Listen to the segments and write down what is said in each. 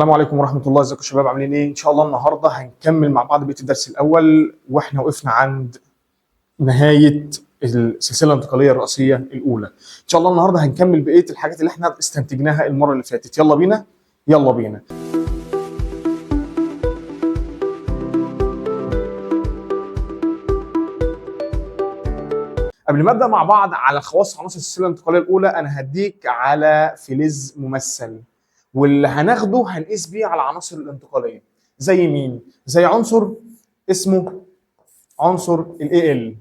السلام عليكم ورحمة الله، ازيكم يا شباب؟ عاملين ايه؟ ان شاء الله النهارده هنكمل مع بعض بقية الدرس الاول، واحنا وقفنا عند نهاية السلسلة الانتقالية الرئيسية الاولى. ان شاء الله النهارده هنكمل بقية الحاجات اللي احنا استنتجناها المرة اللي فاتت. يلا بينا يلا بينا. قبل ما ابدا مع بعض على خواص عناصر السلسلة الانتقالية الاولى، انا هديك على فلز ممثل، واللي هناخده هنقيس بيه على العناصر الانتقالية. زي مين؟ زي عنصر اسمه عنصر ال Al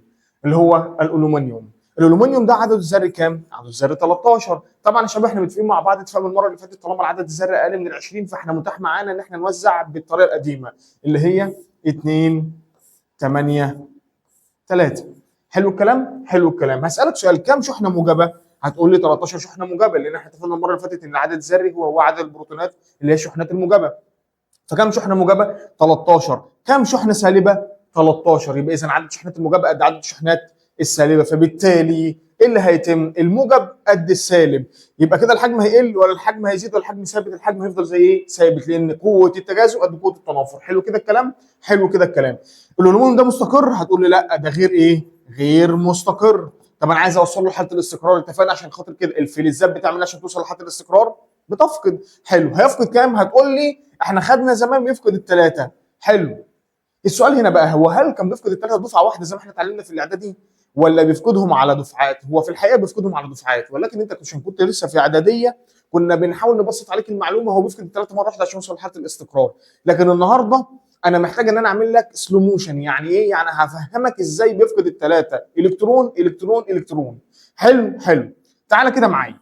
اللي هو الالومنيوم. الالومنيوم ده عدد الذري كام؟ عدد الذري 13. طبعا يا شباب احنا متفقين مع بعض اتفاق المرة اللي فاتت، طالما العدد الذري اقل من ال 20 فاحنا متاح معانا ان احنا نوزع بالطريقة القديمة اللي هي 2 8 3. حلو الكلام؟ حلو الكلام. هسألك سؤال، كام شحنة موجبة؟ هتقول لي 13 شحنة موجبة، لأن احنا اتفقنا المرة اللي فاتت إن العدد الذري هو عدد البروتونات اللي هي الشحنات الموجبة. فكم شحنة موجبة؟ 13. كم شحنة سالبة؟ 13. يبقى إذا عدد الشحنات الموجبة قد عدد الشحنات السالبة، فبالتالي إيه اللي هيتم؟ الموجب قد السالب. يبقى كده الحجم هيقل ولا الحجم هيزيد ولا الحجم ثابت؟ الحجم هيفضل زي ايه؟ ثابت، لأن قوة التجاذب قد قوة التنافر. حلو كده الكلام؟ حلو كده الكلام. الالومنيوم ده مستقر؟ هتقول لي لا، ده غير ايه؟ غير مستقر. طب انا عايز اوصل له لحاله الاستقرار، اتفقنا عشان خاطر كده الفلزات بتعمل عشان توصل لحاله الاستقرار؟ بتفقد. حلو، هيفقد كام؟ هتقول لي احنا خدنا زمان بيفقد الثلاثة. حلو. السؤال هنا بقى هو هل كان بيفقد الثلاثة دفعه واحدة زي ما احنا اتعلمنا في الاعدادي، ولا بيفقدهم على دفعات؟ هو في الحقيقة بيفقدهم على دفعات، ولكن انت عشان كنت لسه في اعدادية كنا بنحاول نبسط عليك المعلومة، هو بيفقد الثلاثة مرة واحدة عشان يوصل لحاله الاستقرار. لكن النهارده انا محتاج ان انا اعمل لك slow motion. يعني ايه؟ يعني هفهمك ازاي بيفقد الثلاثة الكترون الكترون الكترون. حلو حلو، تعالى كده معايا.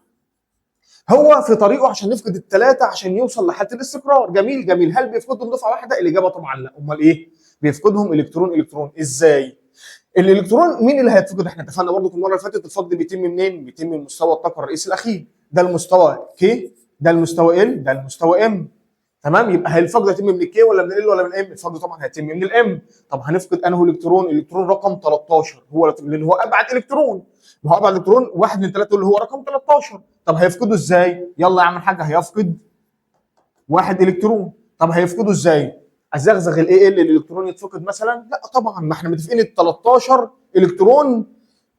هو في طريقه عشان يفقد الثلاثة عشان يوصل لحاله الاستقرار. جميل جميل. هل بيفقدهم دفعه واحدة؟ الاجابة طبعا لا. امال ايه؟ بيفقدهم الكترون الكترون. ازاي؟ الالكترون مين اللي هيتفقد؟ احنا اتفقنا برضو المرة اللي فاتت الفقد بيتم منين؟ بيتم من مستوى الطاقة الرئيسي الاخير. ده المستوى K، ده المستوى L، ده المستوى M. تمام؟ يبقى هل الفقد هيتم من ال K ولا من L ولا من M؟ الفقد طبعا هيتم من ال M. طب هنفقد انه الكترون؟ الالكترون رقم 13، هو لان هو ابعد الكترون. ما هو ابعد الكترون واحد من ثلاثة اللي هو رقم 13. طب هيفقده ازاي؟ يلا يا عم الحاج، هيفقد واحد الكترون. طب هيفقده ازاي؟ ازغزغ ال Al الالكترون يتفقد مثلا؟ لا طبعا، ما احنا متفقين ال 13 الكترون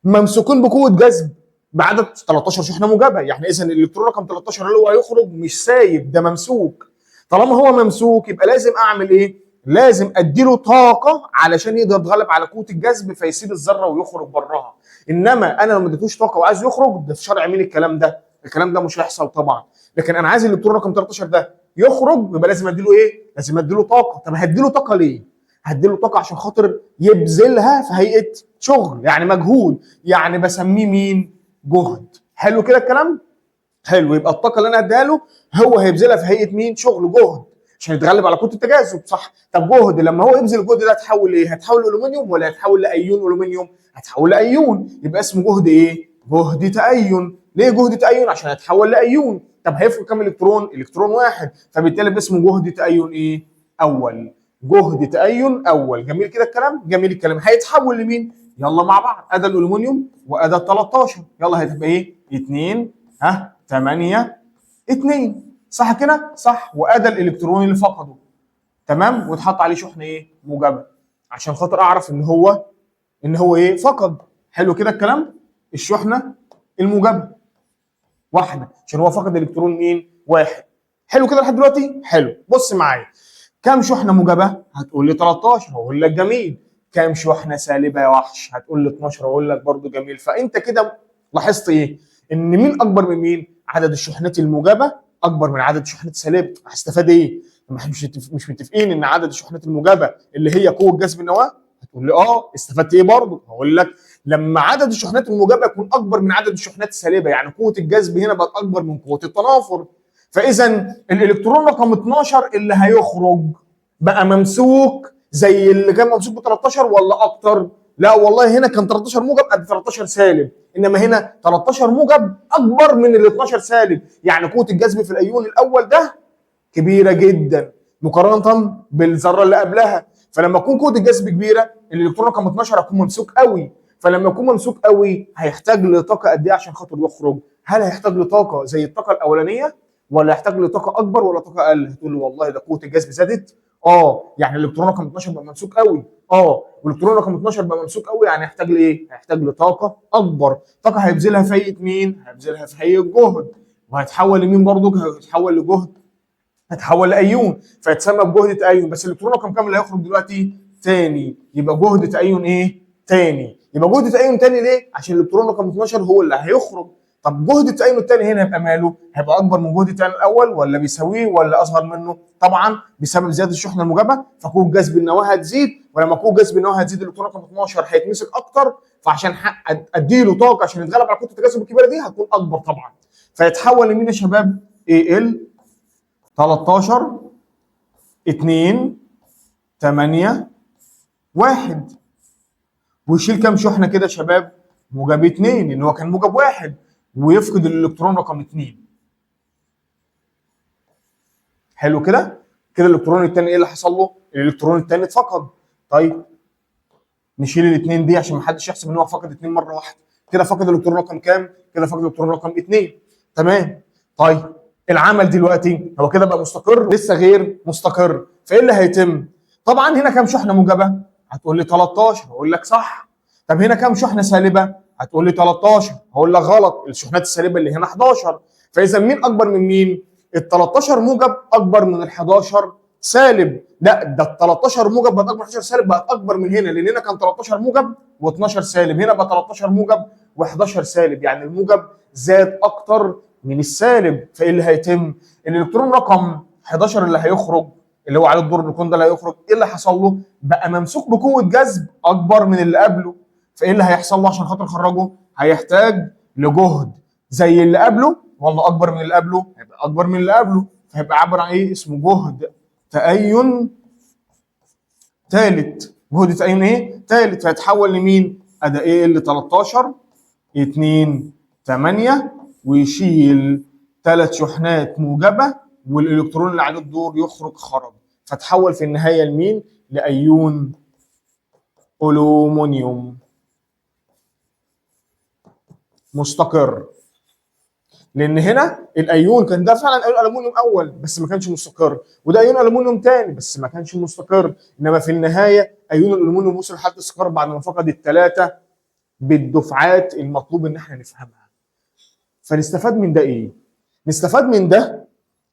ممسوكين بقوة جذب بعدد 13 شحنه موجبه، يعني اذا الالكترون رقم 13 اللي هو هيخرج مش سايب، ده ممسوك. طالما هو ممسوك يبقى لازم اعمل ايه؟ لازم اديله طاقة علشان يقدر يتغلب على قوة الجذب فيسيب الذرة ويخرج براها. انما انا لو ما اديتوش طاقة وعايز يخرج، ده في شرع مين الكلام ده؟ الكلام ده مش هيحصل طبعا. لكن انا عايز الالكترون رقم 13 ده يخرج، يبقى لازم اديله ايه؟ لازم اديله طاقة. طب هديله طاقة ليه؟ هديله طاقة عشان خاطر يبذلها في هيئة شغل، يعني مجهود، يعني بسميه مين؟ جهد. حلو كده الكلام؟ حلو. يبقى الطاقة اللي انا هديها له هو هيبذلها في هيئة مين؟ شغل، جهد، عشان يتغلب على قوة التجاذب، صح؟ طب جهد، لما هو يبذل الجهد ده هتحول ايه؟ هتحول الومنيوم ولا هتحول لايون الومنيوم؟ هتحول لايون. يبقى اسمه جهد ايه؟ جهد تأين. ليه جهد تأين؟ عشان هيتحول لايون. طب هيفقد كام الكترون؟ الكترون واحد، فبالتالي باسمه جهد تأين ايه؟ اول. جهد تأين اول. جميل كده الكلام؟ جميل الكلام. هيتحول لمين؟ يلا مع بعض، ادى الالومنيوم وادى 13، يلا هتبقى ايه؟ 2 ها 8 2، صح كده؟ صح. وادى الالكترون اللي فقده، تمام، واتحط عليه شحنه ايه؟ موجبه، عشان خاطر اعرف ان هو ايه؟ فقد. حلو كده الكلام؟ الشحنة الموجبة واحدة، عشان هو فقد الكترون مين؟ واحد. حلو كده لحد دلوقتي؟ حلو. بص معايا، كام شحنه موجبه؟ هتقول لي 13، هقول لك جميل. كام شحنه سالبه يا وحش؟ هتقول لي 12، هقول لك برضو جميل. فانت كده لاحظت ايه؟ ان مين اكبر من مين؟ عدد الشحنات الموجبة اكبر من عدد الشحنات السالبه. هستفاد ايه؟ ما احنا مش متفقين ان عدد الشحنات الموجبة اللي هي قوة جذب النواة؟ هتقول لي اه. استفدت ايه برضو؟ هقول لك لما عدد الشحنات الموجبة يكون اكبر من عدد الشحنات السالبه، يعني قوة الجذب هنا بقت اكبر من قوة التنافر. فاذا الالكترون رقم 12 اللي هيخرج بقى ممسوك زي اللي كان ممسوك ب 13 ولا اكتر؟ لا والله، هنا كان 13 موجب قد 13 سالب، انما هنا 13 موجب اكبر من ال 12 سالب، يعني قوة الجذب في الايون الاول ده كبيرة جدا مقارنة بالذره اللي قبلها. فلما تكون قوة الجذب كبيرة، الالكترون رقم 12 هيكون ممسوك قوي. فلما يكون ممسوك قوي هيحتاج لطاقة قد ايه عشان خاطر يخرج؟ هل هيحتاج لطاقة زي الطاقة الاولانية ولا يحتاج لطاقة اكبر ولا طاقة اقل؟ هتقول لي والله ده قوة الجذب زادت، يعني الالكترون رقم 12 بقى ممسوك قوي، والالكترون رقم 12 بقى ممسوك قوي، يعني هيحتاج لايه؟ هيحتاج لطاقة اكبر. طاقة هيبذلها في هيئة مين؟ هيبذلها في هيئة جهد، وهيتحول لمين برضه؟ هيتحول لجهد، هتحول لايون، فيتسمى بجهد تأين. بس الالكترون رقم كام اللي هيخرج دلوقتي؟ تاني، يبقى جهد تأين ايه؟ تاني. يبقى جهد تأين تاني ليه؟ عشان الالكترون رقم 12 هو اللي هيخرج. طب جهد التأين التاني هنا هيبقى ماله؟ هيبقى اكبر من جهد التأين الاول ولا بيساويه ولا اصغر منه؟ طبعا بسبب زيادة الشحنة الموجبة، فقوه جذب النواة هتزيد، ولما قوة جذب النواة هتزيد الالكترون رقم 12 هيتمسك اكتر، فعشان اديله طاقة عشان يتغلب على قوة التجاذب الكبيرة دي هتكون اكبر طبعا. فيتحول لمين يا شباب؟ Al 13 2 8 1، ويشيل كام شحنه كده يا شباب؟ موجب 2، لان هو كان موجب 1، ويفقد الالكترون رقم 2. حلو كده؟ كده الالكترون الثاني ايه اللي حصل له؟ الالكترون الثاني اتفقد. طيب نشيل الاثنين دي عشان ما حدش يحسب ان هو فقد اثنين مرة واحدة. كده فقد الالكترون رقم كام؟ كده فقد الالكترون رقم 2. تمام. طيب العمل دلوقتي هو كده بقى مستقر؟ لسه غير مستقر. فايه اللي هيتم؟ طبعا هنا كام شحنه موجبه؟ هتقول لي 13، هقول لك صح. طب هنا كام شحنه سالبه؟ هتقول لي 13، هقول لك غلط، الشحنات السالبه اللي هنا 11. فاذا مين اكبر من مين؟ ال 13 موجب اكبر من ال 11 سالب. لا ده ال 13 موجب بقت اكبر من 11 سالب، بقت اكبر من هنا، لان هنا كان 13 موجب و12 سالب، هنا بقى 13 موجب و11 سالب، يعني الموجب زاد اكتر من السالب. فايه اللي هيتم؟ الالكترون رقم 11 اللي هيخرج، اللي هو عليه الدور الالكترون ده اللي هيخرج، ايه اللي حصل له؟ بقى ممسوك بقوة جذب اكبر من اللي قبله. فايه اللي هيحصل له عشان خاطر يخرجه؟ هيحتاج لجهد زي اللي قبله ولا اكبر من اللي قبله؟ هيبقى اكبر من اللي قبله، فهيبقى عبارة عن ايه؟ اسمه جهد تأين ثالث. جهد تأين ايه؟ ثالث. فيتحول لمين؟ ادي Al 13 2 8، ويشيل 3 شحنات موجبه، والالكترون اللي عليه الدور يخرج خرج، فتحول في النهاية لمين؟ لايون الومنيوم مستقر. لان هنا الايون كان ده فعلا ايون الومنيوم اول بس ما كانش مستقر، وده ايون الومنيوم تاني بس ما كانش مستقر، انما في النهاية ايون الالومنيوم وصل لحاله استقرار بعد ما فقد الثلاثة بالدفعات المطلوب ان احنا نفهمها. فنستفاد من ده ايه؟ نستفاد من ده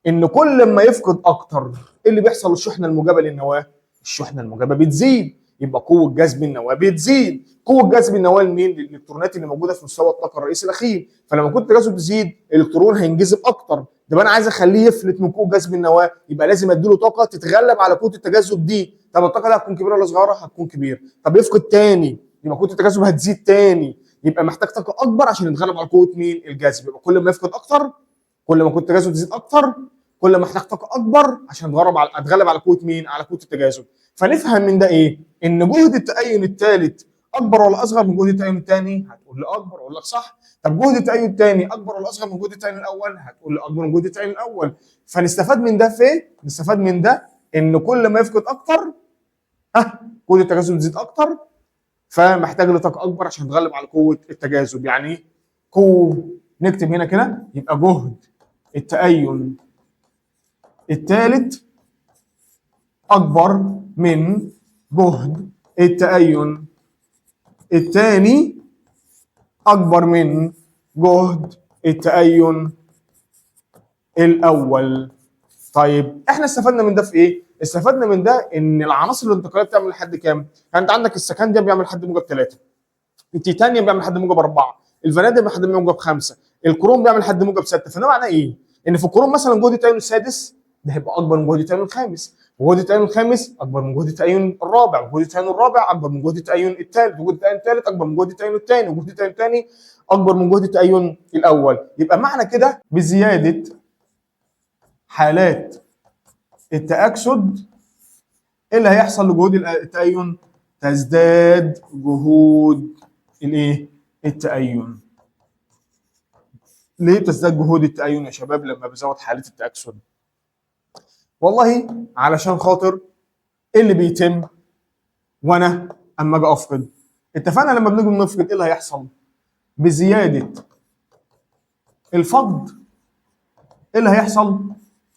ان كل ما يفقد اكتر ايه اللي بيحصل للشحنه الموجبة للنواه؟ الشحنة الموجبة بتزيد، يبقى قوة جذب النواة بتزيد. قوة جذب النواة لمين؟ للالكترونات اللي موجودة في مستوى الطاقة الرئيسي الاخير. فلما قوة التجاذب تزيد الالكترون هينجذب اكتر. ده انا عايز اخليه يفلت من قوة جذب النواة، يبقى لازم اديله طاقة تتغلب على قوة التجاذب دي. طب الطاقة دي هتكون كبيرة ولا صغيرة؟ هتكون كبيرة. طب يفقد تاني، يبقى قوة التجاذب هتزيد تاني، يبقى محتاج طاقة اكبر عشان يتغلب على قوة مين؟ الجذب. يبقى كل ما يفقد اكتر، كل ما قوة التجاذب تزيد اكتر، كل ما احتاج طاقة اكبر عشان اتغلب على قوة مين؟ على قوة التجاذب. فنفهم من ده ايه؟ ان جهد التأين الثالث اكبر ولا اصغر من جهد التأين الثاني؟ هتقول لي اكبر، اقول لك صح. طب جهد التأين الثاني اكبر ولا اصغر من جهد التأين الاول؟ هتقول لي اكبر من جهد التأين الاول. فنستفاد من ده في ايه؟ نستفاد من ده ان كل ما يفقد اكتر قوة التجاذب تزيد اكتر، فمحتاج لطاقة اكبر عشان يتغلب على قوة التجاذب. يعني قوة، نكتب هنا كده، يبقى جهد التأين الثالث اكبر من جهد التأين الثاني اكبر من جهد التأين الاول. طيب احنا استفدنا من ده في ايه؟ استفدنا من ده ان العناصر الانتقالية بتعمل لحد كام؟ يعني انت عندك السكنديوم بيعمل لحد موجب 3، التيتانيوم بيعمل لحد موجب 4، الفاناديوم بيعمل لحد موجب 5، الكروم بيعمل لحد موجب 6. فده معناه ايه؟ ان في الكروم مثلا جهد التأين السادس ده هيبقى اكبر من جهد التأين الخامس، وجهد التأين الخامس اكبر من جهد التأين الرابع، وجهد التأين الرابع اكبر من جهد التأين الثالث، وجهد التأين الثالث اكبر من جهد التأين الثاني، وجهد التأين الثاني اكبر من جهد التأين الاول. يبقى معنى كده بزيادة حالات التأكسد ايه اللي هيحصل لجهود التأين؟ تزداد جهود الايه؟ التأين. ليه بتزداد جهود التأين يا شباب لما بزود حالة التأكسد؟ والله علشان خاطر ايه اللي بيتم وانا اما اجي افقد؟ اتفقنا لما بنيجي نفقد ايه اللي هيحصل؟ بزيادة الفقد ايه اللي هيحصل؟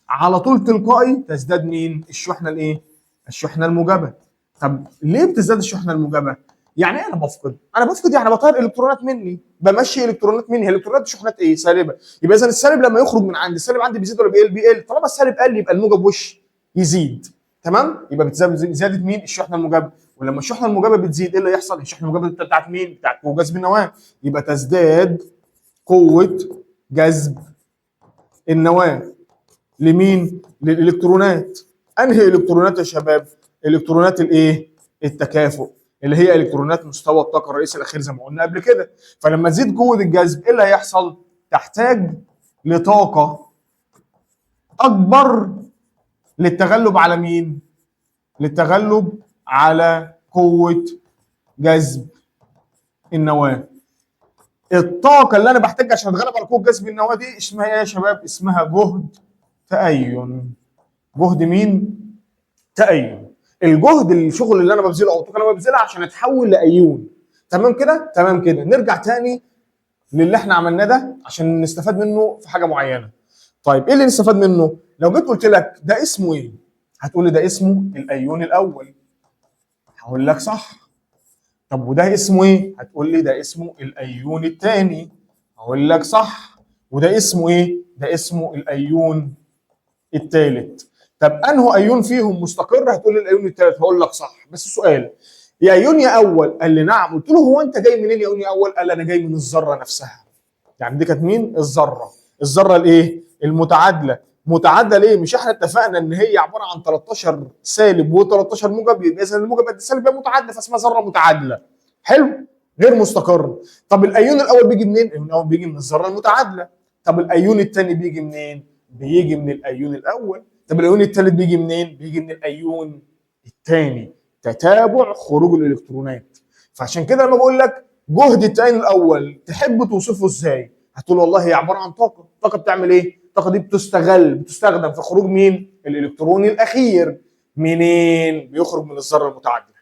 على طول تلقائي تزداد مين؟ الشحنة الايه؟ الشحنة الموجبة. طب ليه بتزداد الشحنة الموجبة؟ يعني ايه انا بفقد؟ انا بفقد يعني بطير الكترونات مني، بمشي الكترونات مني، هي الالكترونات دي شحنات ايه؟ سالبه. يبقى اذا السالب لما يخرج من عندي، السالب عندي بيزيد ولا بيقل؟ بيقل. طالما السالب قل يبقى الموجب وش يزيد. تمام؟ يبقى بتزاد زيادة مين؟ الشحنة الموجبة. ولما الشحنة الموجبة بتزيد ايه اللي يحصل؟ الشحنة الموجبة بتاعت مين؟ بتاعت قوة جذب النواة. يبقى تزداد قوة جذب النواة لمين؟ للالكترونات. انهي الكترونات يا شباب؟ الكترونات الايه؟ التكافؤ، اللي هي الكترونات مستوى الطاقة الرئيسي الاخير زي ما قلنا قبل كده. فلما تزيد قوة الجذب ايه اللي هيحصل؟ تحتاج لطاقة اكبر للتغلب على مين؟ للتغلب على قوة جذب النواة. الطاقة اللي انا بحتاجها عشان اتغلب على قوة جذب النواة دي اسمها ايه يا شباب؟ اسمها جهد تأين. جهد مين؟ تأين. الجهد الشغل اللي انا ببذله او الطاقة اللي انا ببذلها عشان اتحول لايون. تمام كده؟ تمام كده. نرجع تاني للي احنا عملناه ده عشان نستفاد منه في حاجة معينة. طيب ايه اللي نستفاد منه؟ لو جيت قلت لك ده اسمه ايه؟ هتقول لي ده اسمه الايون الاول. هقول لك صح. طب وده اسمه ايه؟ هتقول لي ده اسمه الايون الثاني. هقول لك صح. وده اسمه ايه؟ ده اسمه الايون الثالث. طب انه ايون فيهم مستقر؟ هتقول لي الايون الثالث. هقول لك صح. بس السؤال، يا ايون يا اول؟ قال لي نعم. قلت له هو انت جاي منين يا ايون يا اول؟ قال لي انا جاي من الذرة نفسها. يعني دي كانت مين؟ الذرة. الذرة الايه؟ المتعادله. متعادله ليه؟ مش احنا اتفقنا ان هي عبارة عن 13 سالب و13 موجب، يبقى اذا الموجب قد السالب يبقى متعادله، فاسمها ذره متعادله. حلو؟ غير مستقر. طب الايون الاول بيجي منين؟ الايون الاول بيجي من الذرة المتعادله. طب الايون الثاني بيجي منين؟ بيجي من الايون الاول. طب الايون الثالث بيجي منين؟ بيجي من الايون الثاني. تتابع خروج الالكترونات. فعشان كده لما بقول لك جهد التأين الاول تحب توصفه ازاي؟ هتقول والله هي عبارة عن طاقة. الطاقة بتعمل ايه؟ الطاقة دي بتستغل، بتستخدم في خروج مين؟ الالكترون الاخير. منين؟ بيخرج من الذرة المتعادله.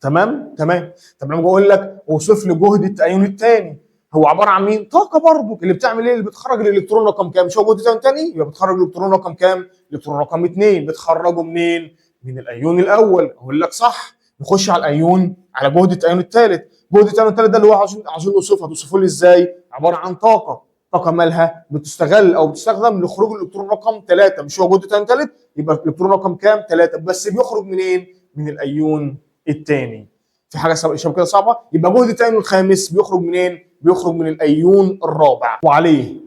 تمام؟ تمام. طب لما بقول لك اوصف لي جهد التأين الثاني، هو عبارة عن مين؟ طاقة برضه، اللي بتعمل ايه؟ اللي بتخرج الالكترون رقم كام؟ مش هو جهد تأين ثاني؟ يبقى بتخرج الالكترون رقم كام؟ الالكترون رقم 2. بتخرجه منين؟ من الايون الاول. اقول لك صح. نخش على الايون، على جهد التأين الثالث. جهد التأين الثالث ده اللي هو عاوزين نوصفها، توصفه لي ازاي؟ عبارة عن طاقة. طاقة مالها؟ بتستغل او بتستخدم لخروج الالكترون رقم 3. مش هو جهد التأين الثالث؟ يبقى الالكترون رقم كام؟ 3. بس بيخرج منين؟ من الايون الثاني. في حاجة شبه كده صعبة؟ يبقى جهد التأين الخامس بيخرج منين؟ بيخرج من الايون الرابع. وعليه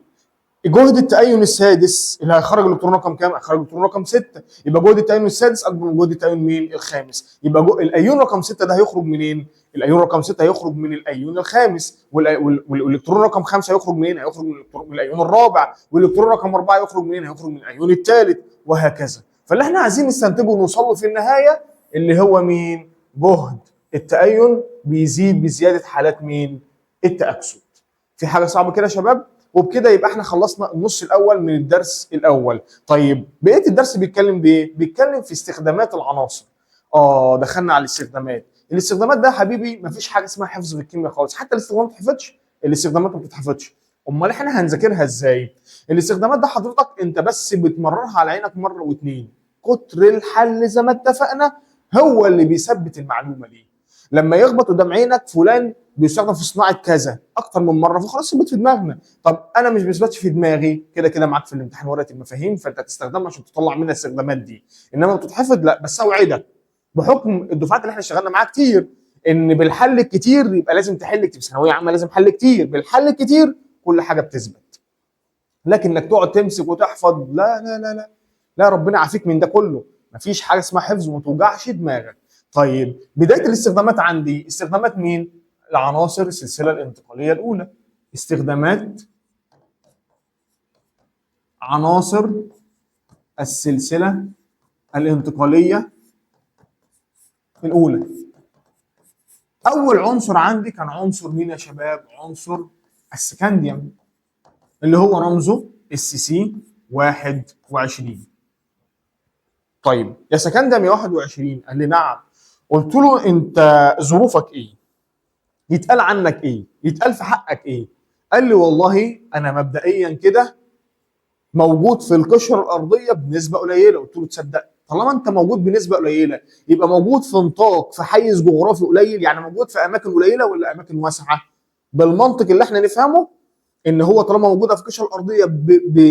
جهد التأين السادس اللي هيخرج الالكترون رقم كام؟ هيخرج الالكترون رقم 6. يبقى جهد التأين السادس اكبر من جهد التأين مين؟ الخامس. يبقى الايون رقم 6 ده هيخرج منين؟ الايون رقم 6 هيخرج من الايون الخامس، والالكترون رقم 5 هيخرج منين؟ هيخرج من الايون الرابع، والالكترون رقم 4 هيخرج منين؟ هيخرج من الايون الثالث، وهكذا. فاللي احنا عايزين نستنتجه ونوصل له في النهاية اللي هو مين؟ جهد التأين بيزيد بزيادة حالات مين؟ التأكسد. في حاجة صعبة كده يا شباب؟ وبكده يبقى احنا خلصنا النص الاول من الدرس الاول. طيب بقية الدرس بيتكلم بايه؟ بيتكلم في استخدامات العناصر. دخلنا على الاستخدامات. الاستخدامات ده يا حبيبي مفيش حاجة اسمها حفظ في الكيمياء خالص، حتى الاستخدامات ما بتتحفظش، الاستخدامات ما بتتحفظش. امال احنا هنذاكرها ازاي؟ الاستخدامات ده حضرتك انت بس بتمررها على عينك مرة واتنين. كتر الحل زي ما اتفقنا هو اللي بيثبت المعلومة دي. لما يخبط قدام عينك فلان بيستخدم في صناعة كذا اكتر من مرة، فخلاص ثبت في دماغنا. طب انا مش بيثبتش في دماغي، كده كده معاك في الامتحان ورقة المفاهيم، فانت هتستخدمها عشان تطلع منها الاستخدامات دي. انما بتتحفظ لا. بس اوعدك بحكم الدفعات اللي احنا اشتغلنا معاها كتير ان بالحل الكتير يبقى لازم تحل كتير. ثانوية عامة لازم حل كتير، بالحل الكتير كل حاجة بتثبت. لكن انك تقعد تمسك وتحفظ لا لا لا لا لا، ربنا يعافيك من ده كله. مفيش حاجة اسمها حفظ وما توجعش دماغك. طيب بداية الاستخدامات عندي، استخدامات مين؟ العناصر السلسلة الانتقالية الاولى. استخدامات عناصر السلسلة الانتقالية الاولى. اول عنصر عندي كان عنصر مين يا شباب؟ عنصر السكنديوم اللي هو رمزه Sc 21. طيب يا سكنديوم يا 21؟ قال لي نعم. قلت له انت ظروفك ايه؟ يتقال عنك ايه؟ يتقال في حقك ايه؟ قال لي والله انا مبدئيا كده موجود في القشرة الارضية بنسبة قليله. قلت له تصدق طالما انت موجود بنسبة قليله يبقى موجود في نطاق، في حيز جغرافي قليل، يعني موجود في اماكن قليله ولا اماكن واسعة؟ بالمنطق اللي احنا نفهمه ان هو طالما موجودة في القشرة الارضية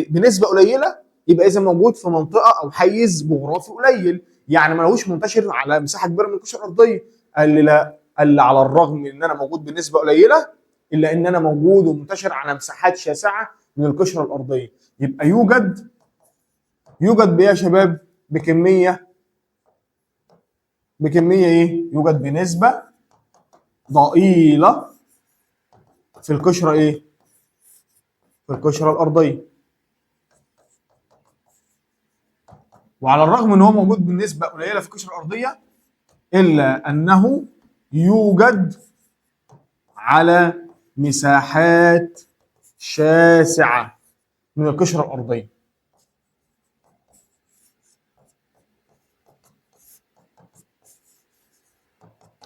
بنسبة قليله يبقى اذا موجود في منطقة او حيز جغرافي قليل، يعني ما لهوش منتشر على مساحة كبيرة من القشرة الارضية. قال لي لا، قال لي على الرغم من ان انا موجود بنسبة قليله الا ان انا موجود ومنتشر على مساحات شاسعه من القشرة الارضية. يبقى يوجد بايه يا شباب؟ بكمية ايه؟ يوجد بنسبة ضئيلة في القشرة ايه؟ في القشرة الارضية. وعلى الرغم ان هو موجود بنسبة قليله في القشرة الارضية الا انه يوجد على مساحات شاسعه من القشرة الارضية.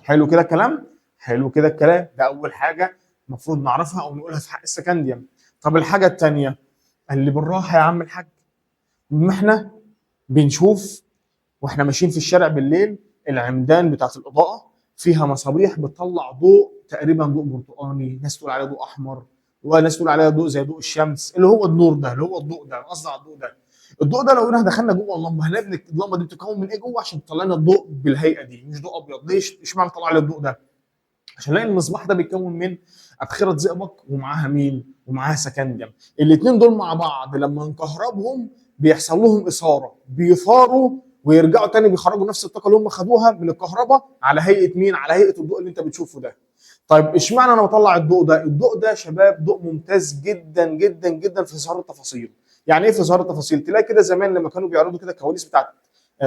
حلو كده الكلام؟ حلو كده الكلام. ده اول حاجة المفروض نعرفها او نقولها في حق السكنديوم. طب الحاجة الثانية، قال لي بالراحة يا عم الحاج، ما احنا بنشوف واحنا ماشيين في الشارع بالليل العمدان بتاعت الاضاءة فيها مصابيح بتطلع ضوء تقريبا ضوء برتقاني، ناس تقول عليه ضوء احمر، وناس تقول عليه ضوء زي ضوء الشمس، اللي هو النور ده، اللي هو الضوء ده، انا قصدي على الضوء ده. الضوء ده لو احنا دخلنا جوه اللمبة هنلاقي اللمبة دي بتتكون من ايه جوه عشان تطلع لنا الضوء بالهيئة دي، مش ضوء ابيض. ليش؟ اشمعنى طلع لي الضوء ده؟ عشان نلاقي المصباح ده بيتكون من ابخره زئبق ومعاها مين؟ ومعاها سكنديوم. الاثنين دول مع بعض لما نكهربهم بيحصل لهم اثاره، بيثاروا ويرجعوا تاني بيخرجوا نفس الطاقة اللي هم خدوها من الكهرباء على هيئة مين؟ على هيئة الضوء اللي انت بتشوفه ده. طيب اشمعنى انا بطلع الضوء ده؟ الضوء ده يا شباب ضوء ممتاز جدا جدا جدا في اظهار التفاصيل. يعني ايه في اظهار التفاصيل؟ تلاقي كده زمان لما كانوا بيعرضوا كده الكواليس بتاعت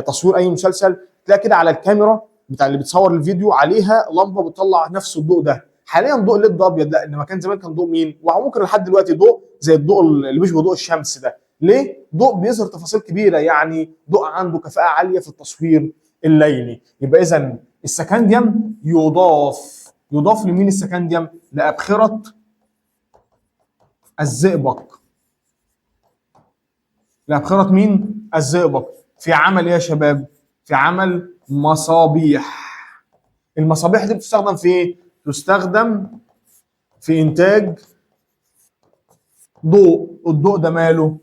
تصوير اي مسلسل، تلاقي كده على الكاميرا بتاع اللي بتصور الفيديو عليها لمبة بتطلع نفس الضوء ده. حاليا ضوء LED ابيض، لا، انما كان زمان كان ضوء مين؟ وممكن لحد دلوقتي ضوء زي الضوء اللي بيشبه ضوء الشمس ده. ليه؟ ضوء بيظهر تفاصيل كبيرة، يعني ضوء عنده كفاءة عالية في التصوير الليلي. يبقى اذا السكنديوم يضاف لمين السكنديوم؟ لابخره الزئبق. لابخره مين؟ الزئبق. في عمل ايه يا شباب؟ في عمل مصابيح. المصابيح دي بتستخدم في ايه؟ تستخدم في انتاج ضوء. الضوء ده ماله؟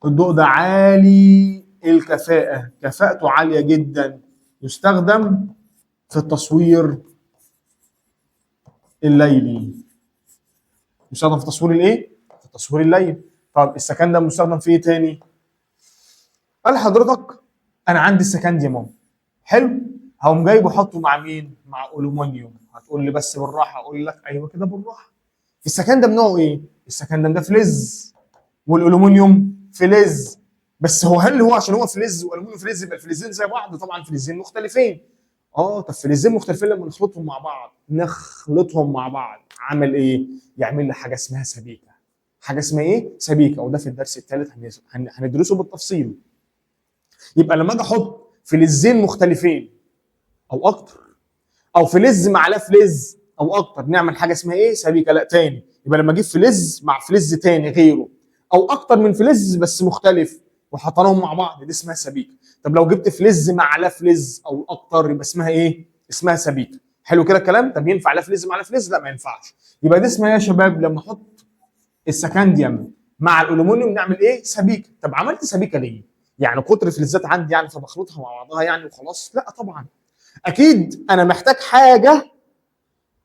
الضوء ده عالي الكفاءة، كفاءته عالية جدا، يستخدم في التصوير الليلي. يستخدم في تصوير الايه؟ في التصوير الليلي. طب السكنديوم مستخدم في ايه تاني؟ قال حضرتك انا عندي السكنديوم اهو، حلو، هقوم جايبه احطه مع مين؟ مع الومنيوم. هتقول لي بس بالراحة، اقول لك ايوه كده بالراحة. السكنديوم نوعه ايه؟ السكنديوم ده فلز والالومنيوم فلز، بس هو هل هو عشان هو فلز والالومنيوم فلز يبقى الفلزين زي بعض؟ طبعا فلزين مختلفين. طب فلزين مختلفين لما نخلطهم مع بعض، نخلطهم مع بعض عمل ايه؟ يعمل لي حاجة اسمها سبيكه. حاجة اسمها ايه؟ سبيكه. وده في الدرس الثالث هندرسه بالتفصيل. يبقى لما اجي احط فلزين مختلفين او اكتر، او فلز مع لا فلز او اكتر، نعمل حاجة اسمها ايه؟ سبيكه. لا تاني، يبقى لما اجيب فلز مع فلز تاني غيره او اكتر من فلز بس مختلف وحطيناهم مع بعض، دي اسمها سبيكه. طب لو جبت فلز مع لا فلز او اكتر يبقى اسمها ايه؟ اسمها سبيكه. حلو كده الكلام؟ طب ينفع لا فلز مع لا فلز؟ لا ما ينفعش. يبقى دي اسمها ايه يا شباب؟ لما احط السكنديوم مع الالومنيوم نعمل ايه؟ سبيكه. طب عملت سبيكه ليه؟ يعني كتر فلزات عندي يعني فبخلطها مع بعضها يعني وخلاص؟ لا طبعا، اكيد انا محتاج حاجة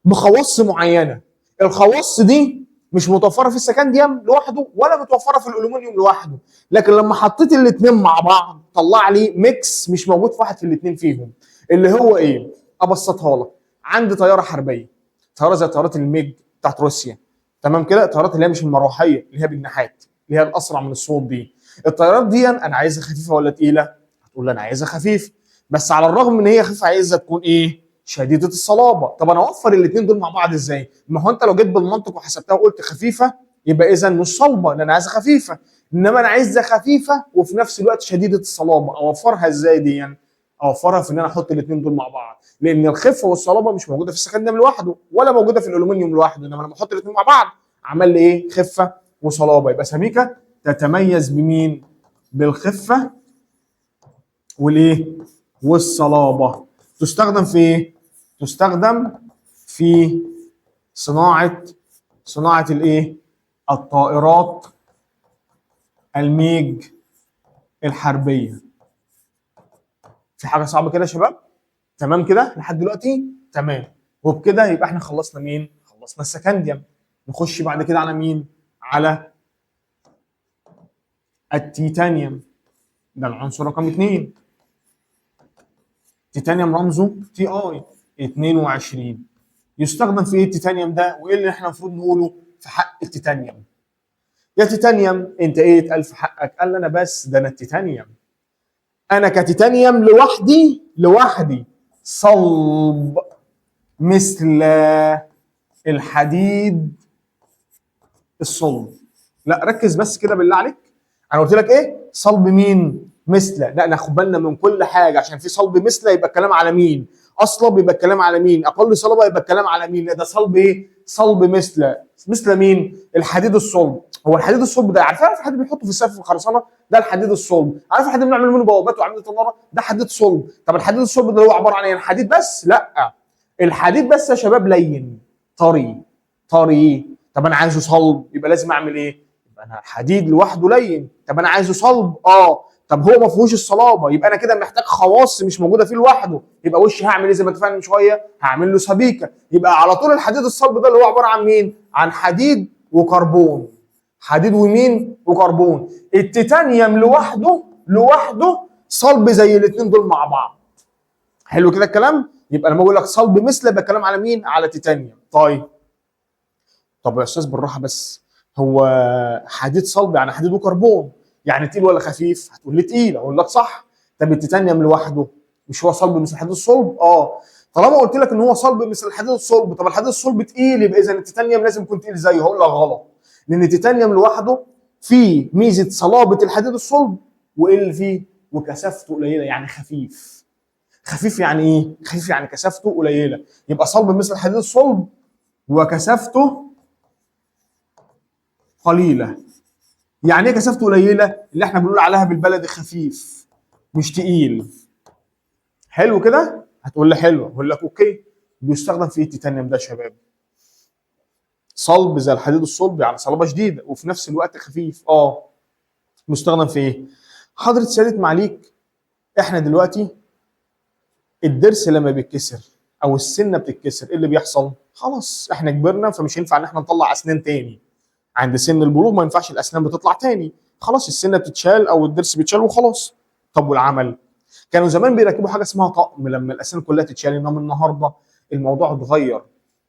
بخواص معينة. الخواص دي مش متوفرة في السكنديوم لوحده ولا متوفرة في الالومنيوم لوحده، لكن لما حطيت الاثنين مع بعض طلع لي mix مش موجود في واحد في الاثنين فيهم، اللي هو ايه؟ ابسطها لك. عندي طيارة حربيه، طيارة زي طيارات الميج بتاعت روسيا، تمام كده، طيارات اللي هي مش المروحيه، اللي هي بجناحات، اللي هي الاسرع من الصوت دي. الطيارات دي انا عايزها خفيفة ولا تقيلة؟ هتقول لي انا عايزها خفيف، بس على الرغم ان هي خفيفة عايزها تكون ايه؟ شديدة الصلابة. طب انا اوفر الاثنين دول مع بعض ازاي؟ ما هو انت لو جيت بالمنطق وحسبتها وقلت خفيفة يبقى اذا مش صلبه، لان انا عايزها خفيفة، انما انا عايزها خفيفة وفي نفس الوقت شديدة الصلابة. اوفرها ازاي دي يعني؟ اوفرها في ان انا احط الاثنين دول مع بعض، لان الخفة والصلابه مش موجودة في السكنديوم لوحده ولا موجودة في الالومنيوم لوحده، انما لما احط الاثنين مع بعض عمل لي ايه؟ خفه وصلابه. يبقى سميكة تتميز بمين؟ بالخفه والايه؟ والصلابه. تستخدم في ايه؟ تستخدم في صناعة الايه؟ الطائرات الميج الحربية. في حاجة صعبة كده يا شباب؟ تمام كده لحد دلوقتي؟ تمام. وبكده يبقى احنا خلصنا مين؟ خلصنا السكنديوم. نخش بعد كده على مين؟ على التيتانيوم. ده العنصر رقم 2. تيتانيوم رمزه Ti 22. يستخدم في ايه التيتانيوم ده؟ وايه اللي احنا المفروض نقوله في حق التيتانيوم؟ يا تيتانيوم انت ايه اتقال في حقك؟ قال انا بس ده انا التيتانيوم، انا كتيتانيوم لوحدي صلب مثل الحديد الصلب. لا ركز بس كده بالله عليك، انا قلت لك ايه؟ صلب مين؟ مثل. لا ناخد بالنا من كل حاجة، عشان في صلب مثل يبقى الكلام على مين؟ اصلب يبقى الكلام على مين؟ اقل صلابة يبقى الكلام على مين؟ لا ده صلب ايه؟ صلب مثل. مثل مين؟ الحديد الصلب. هو الحديد الصلب ده عارف الحديد بنحطه في السقف الخرسانه؟ ده الحديد الصلب. عارف الحديد بنعمل منه بوابات وعملية النار؟ ده حديد صلب. طب الحديد الصلب ده هو عبارة عن ايه؟ الحديد بس؟ لا، الحديد بس يا شباب لين طري طري. طب انا عايزه صلب، يبقى لازم اعمل ايه؟ يبقى انا حديد لوحده لين، طب انا عايزه صلب، طب هو ما فيهوش الصلابة، يبقى انا كده محتاج خواص مش موجودة فيه لوحده، يبقى وش هعمل ايه زي ما اتفقنا من شوية؟ هعمل له سبيكه. يبقى على طول الحديد الصلب ده اللي هو عبارة عن مين؟ عن حديد وكربون. حديد ومين؟ وكربون. التيتانيوم لوحده صلب زي الاثنين دول مع بعض. حلو كده الكلام؟ يبقى لما اقول لك صلب مثل يبقى الكلام على مين؟ على تيتانيوم. طيب طب يا استاذ بالراحة بس، هو حديد صلب يعني حديد وكربون، يعني تقيل ولا خفيف؟ هتقول لي تقيل، اقول لك صح. طب التيتانيوم لوحده مش هو صلب مثل الحديد الصلب؟ طالما قلت لك ان هو صلب مثل الحديد الصلب، طب الحديد الصلب تقيل، يبقى اذا التيتانيوم لازم يكون تقيل زيه. هقول لك غلط، لان التيتانيوم لوحده فيه ميزة صلابة الحديد الصلب، وايه اللي فيه؟ وكثافته قليله، يعني خفيف. خفيف يعني ايه؟ خفيف يعني كثافته قليله، يبقى صلب مثل الحديد الصلب وكثافته قليله. يعني ايه كثافته قليله؟ اللي احنا بنقول عليها بالبلدي خفيف مش تقيل. حلو كده؟ هتقول لي حلو، اقول لك okay. بيستخدم في ايه التيتانيوم ده يا شباب؟ صلب زي الحديد الصلب، يعني صلابة شديدة وفي نفس الوقت خفيف. مستخدم في ايه؟ حضرة سيادة معاليك، احنا دلوقتي الضرس لما بيتكسر او السنة بتتكسر ايه اللي بيحصل؟ خلاص احنا كبرنا، فمش هينفع ان احنا نطلع اسنان تاني. عند سن البلوغ ما ينفعش الاسنان بتطلع تاني، خلاص السنة بتتشال او الضرس بيتشال وخلاص. طب والعمل؟ كانوا زمان بيركبوا حاجة اسمها طقم لما الاسنان كلها تتشال، انما النهارده الموضوع اتغير.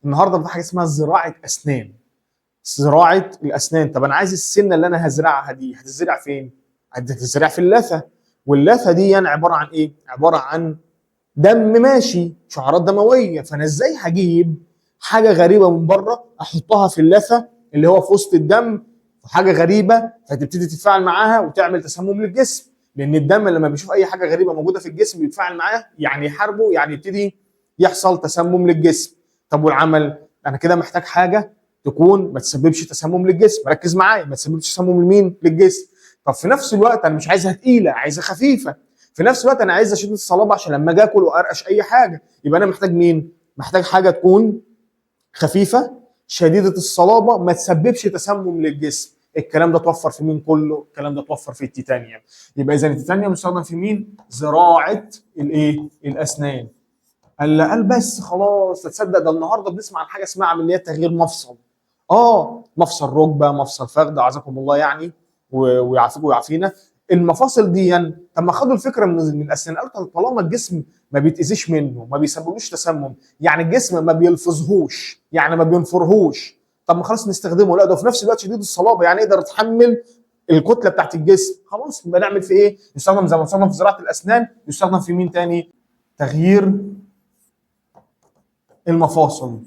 النهارده في حاجة اسمها زراعة اسنان. زراعة الاسنان، طب انا عايز السنة اللي انا هزرعها دي هتزرع فين؟ هتزرع في اللثة، واللثه دي يعني عبارة عن ايه؟ عبارة عن دم ماشي، شعرات دموية. فانا ازاي هجيب حاجة غريبة من بره احطها في اللثة اللي هو في وسط الدم، حاجة غريبة فتبتدي تتفاعل معاها وتعمل تسمم للجسم، لان الدم لما بيشوف اي حاجة غريبة موجودة في الجسم بيتفاعل معاها، يعني يحاربه، يعني يبتدي يحصل تسمم للجسم. طب والعمل؟ انا كده محتاج حاجة تكون ما تسببش تسمم للجسم. ركز معايا، ما تسببش تسمم لمين؟ للجسم. طب في نفس الوقت انا مش عايزها تقيلة، عايزها خفيفة. في نفس الوقت انا عايز اشيل الصلابة عشان لما اجي اكل وارقش اي حاجة. يبقى انا محتاج مين؟ محتاج حاجة تكون خفيفة شديدة الصلابة ما تسببش تسمم للجسم. الكلام ده توفر في مين كله؟ الكلام ده توفر في التيتانيوم. يبقى اذا التيتانيوم يستخدم في مين؟ زراعة الايه؟ الاسنان. قال بس خلاص، تصدق ده النهارده بنسمع عن حاجة اسمها عمليات تغيير مفصل. مفصل ركبه، مفصل فخذ، اعزكم الله يعني ويعافيكم ويعافينا. المفاصل دي يعني طب ما خدوا الفكرة من الاسنان، قالوا طالما الجسم ما بيتاذيش منه، ما بيسببلوش تسمم، يعني الجسم ما بيلفظهوش، يعني ما بينفرهوش، طب ما خلاص نستخدمه. لا ده في نفس الوقت شديد الصلابة، يعني يقدر يتحمل الكتلة بتاعت الجسم. خلاص يبقى نعمل في ايه؟ يستخدم زي ما استخدم في زراعة الاسنان، يستخدم في مين تاني؟ تغيير المفاصل.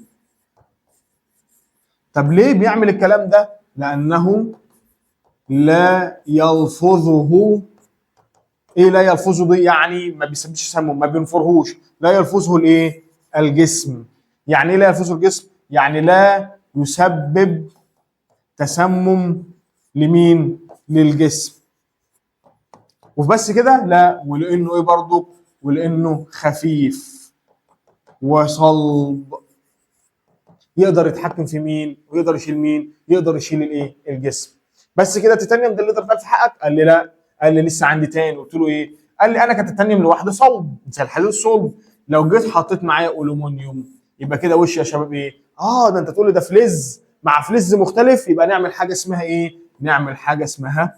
طب ليه بيعمل الكلام ده؟ لانه لا يلفظه. ايه لا يلفظه دي؟ يعني ما بيسببش سموم، ما بينفرهوش. لا يلفظه الايه؟ الجسم. يعني ايه لا يلفظه الجسم؟ يعني لا يسبب تسمم لمين؟ للجسم. وبس كده؟ لا، ولانه ايه برضو؟ ولانه خفيف وصلب، يقدر يتحكم في مين ويقدر يشيل مين؟ يقدر يشيل الايه؟ الجسم. بس كده التيتانيوم ده اللي يقدر في حقك؟ قال لي لا، قال لي لسه عندي تاني. قلت له ايه؟ قال لي انا كتيتانيوم لوحده صلب زي الحديد الصلب، لو جيت حطيت معايا الومنيوم يبقى كده وش يا شباب ايه؟ ده انت تقول لي ده فلز مع فلز مختلف، يبقى نعمل حاجة اسمها ايه؟ نعمل حاجة اسمها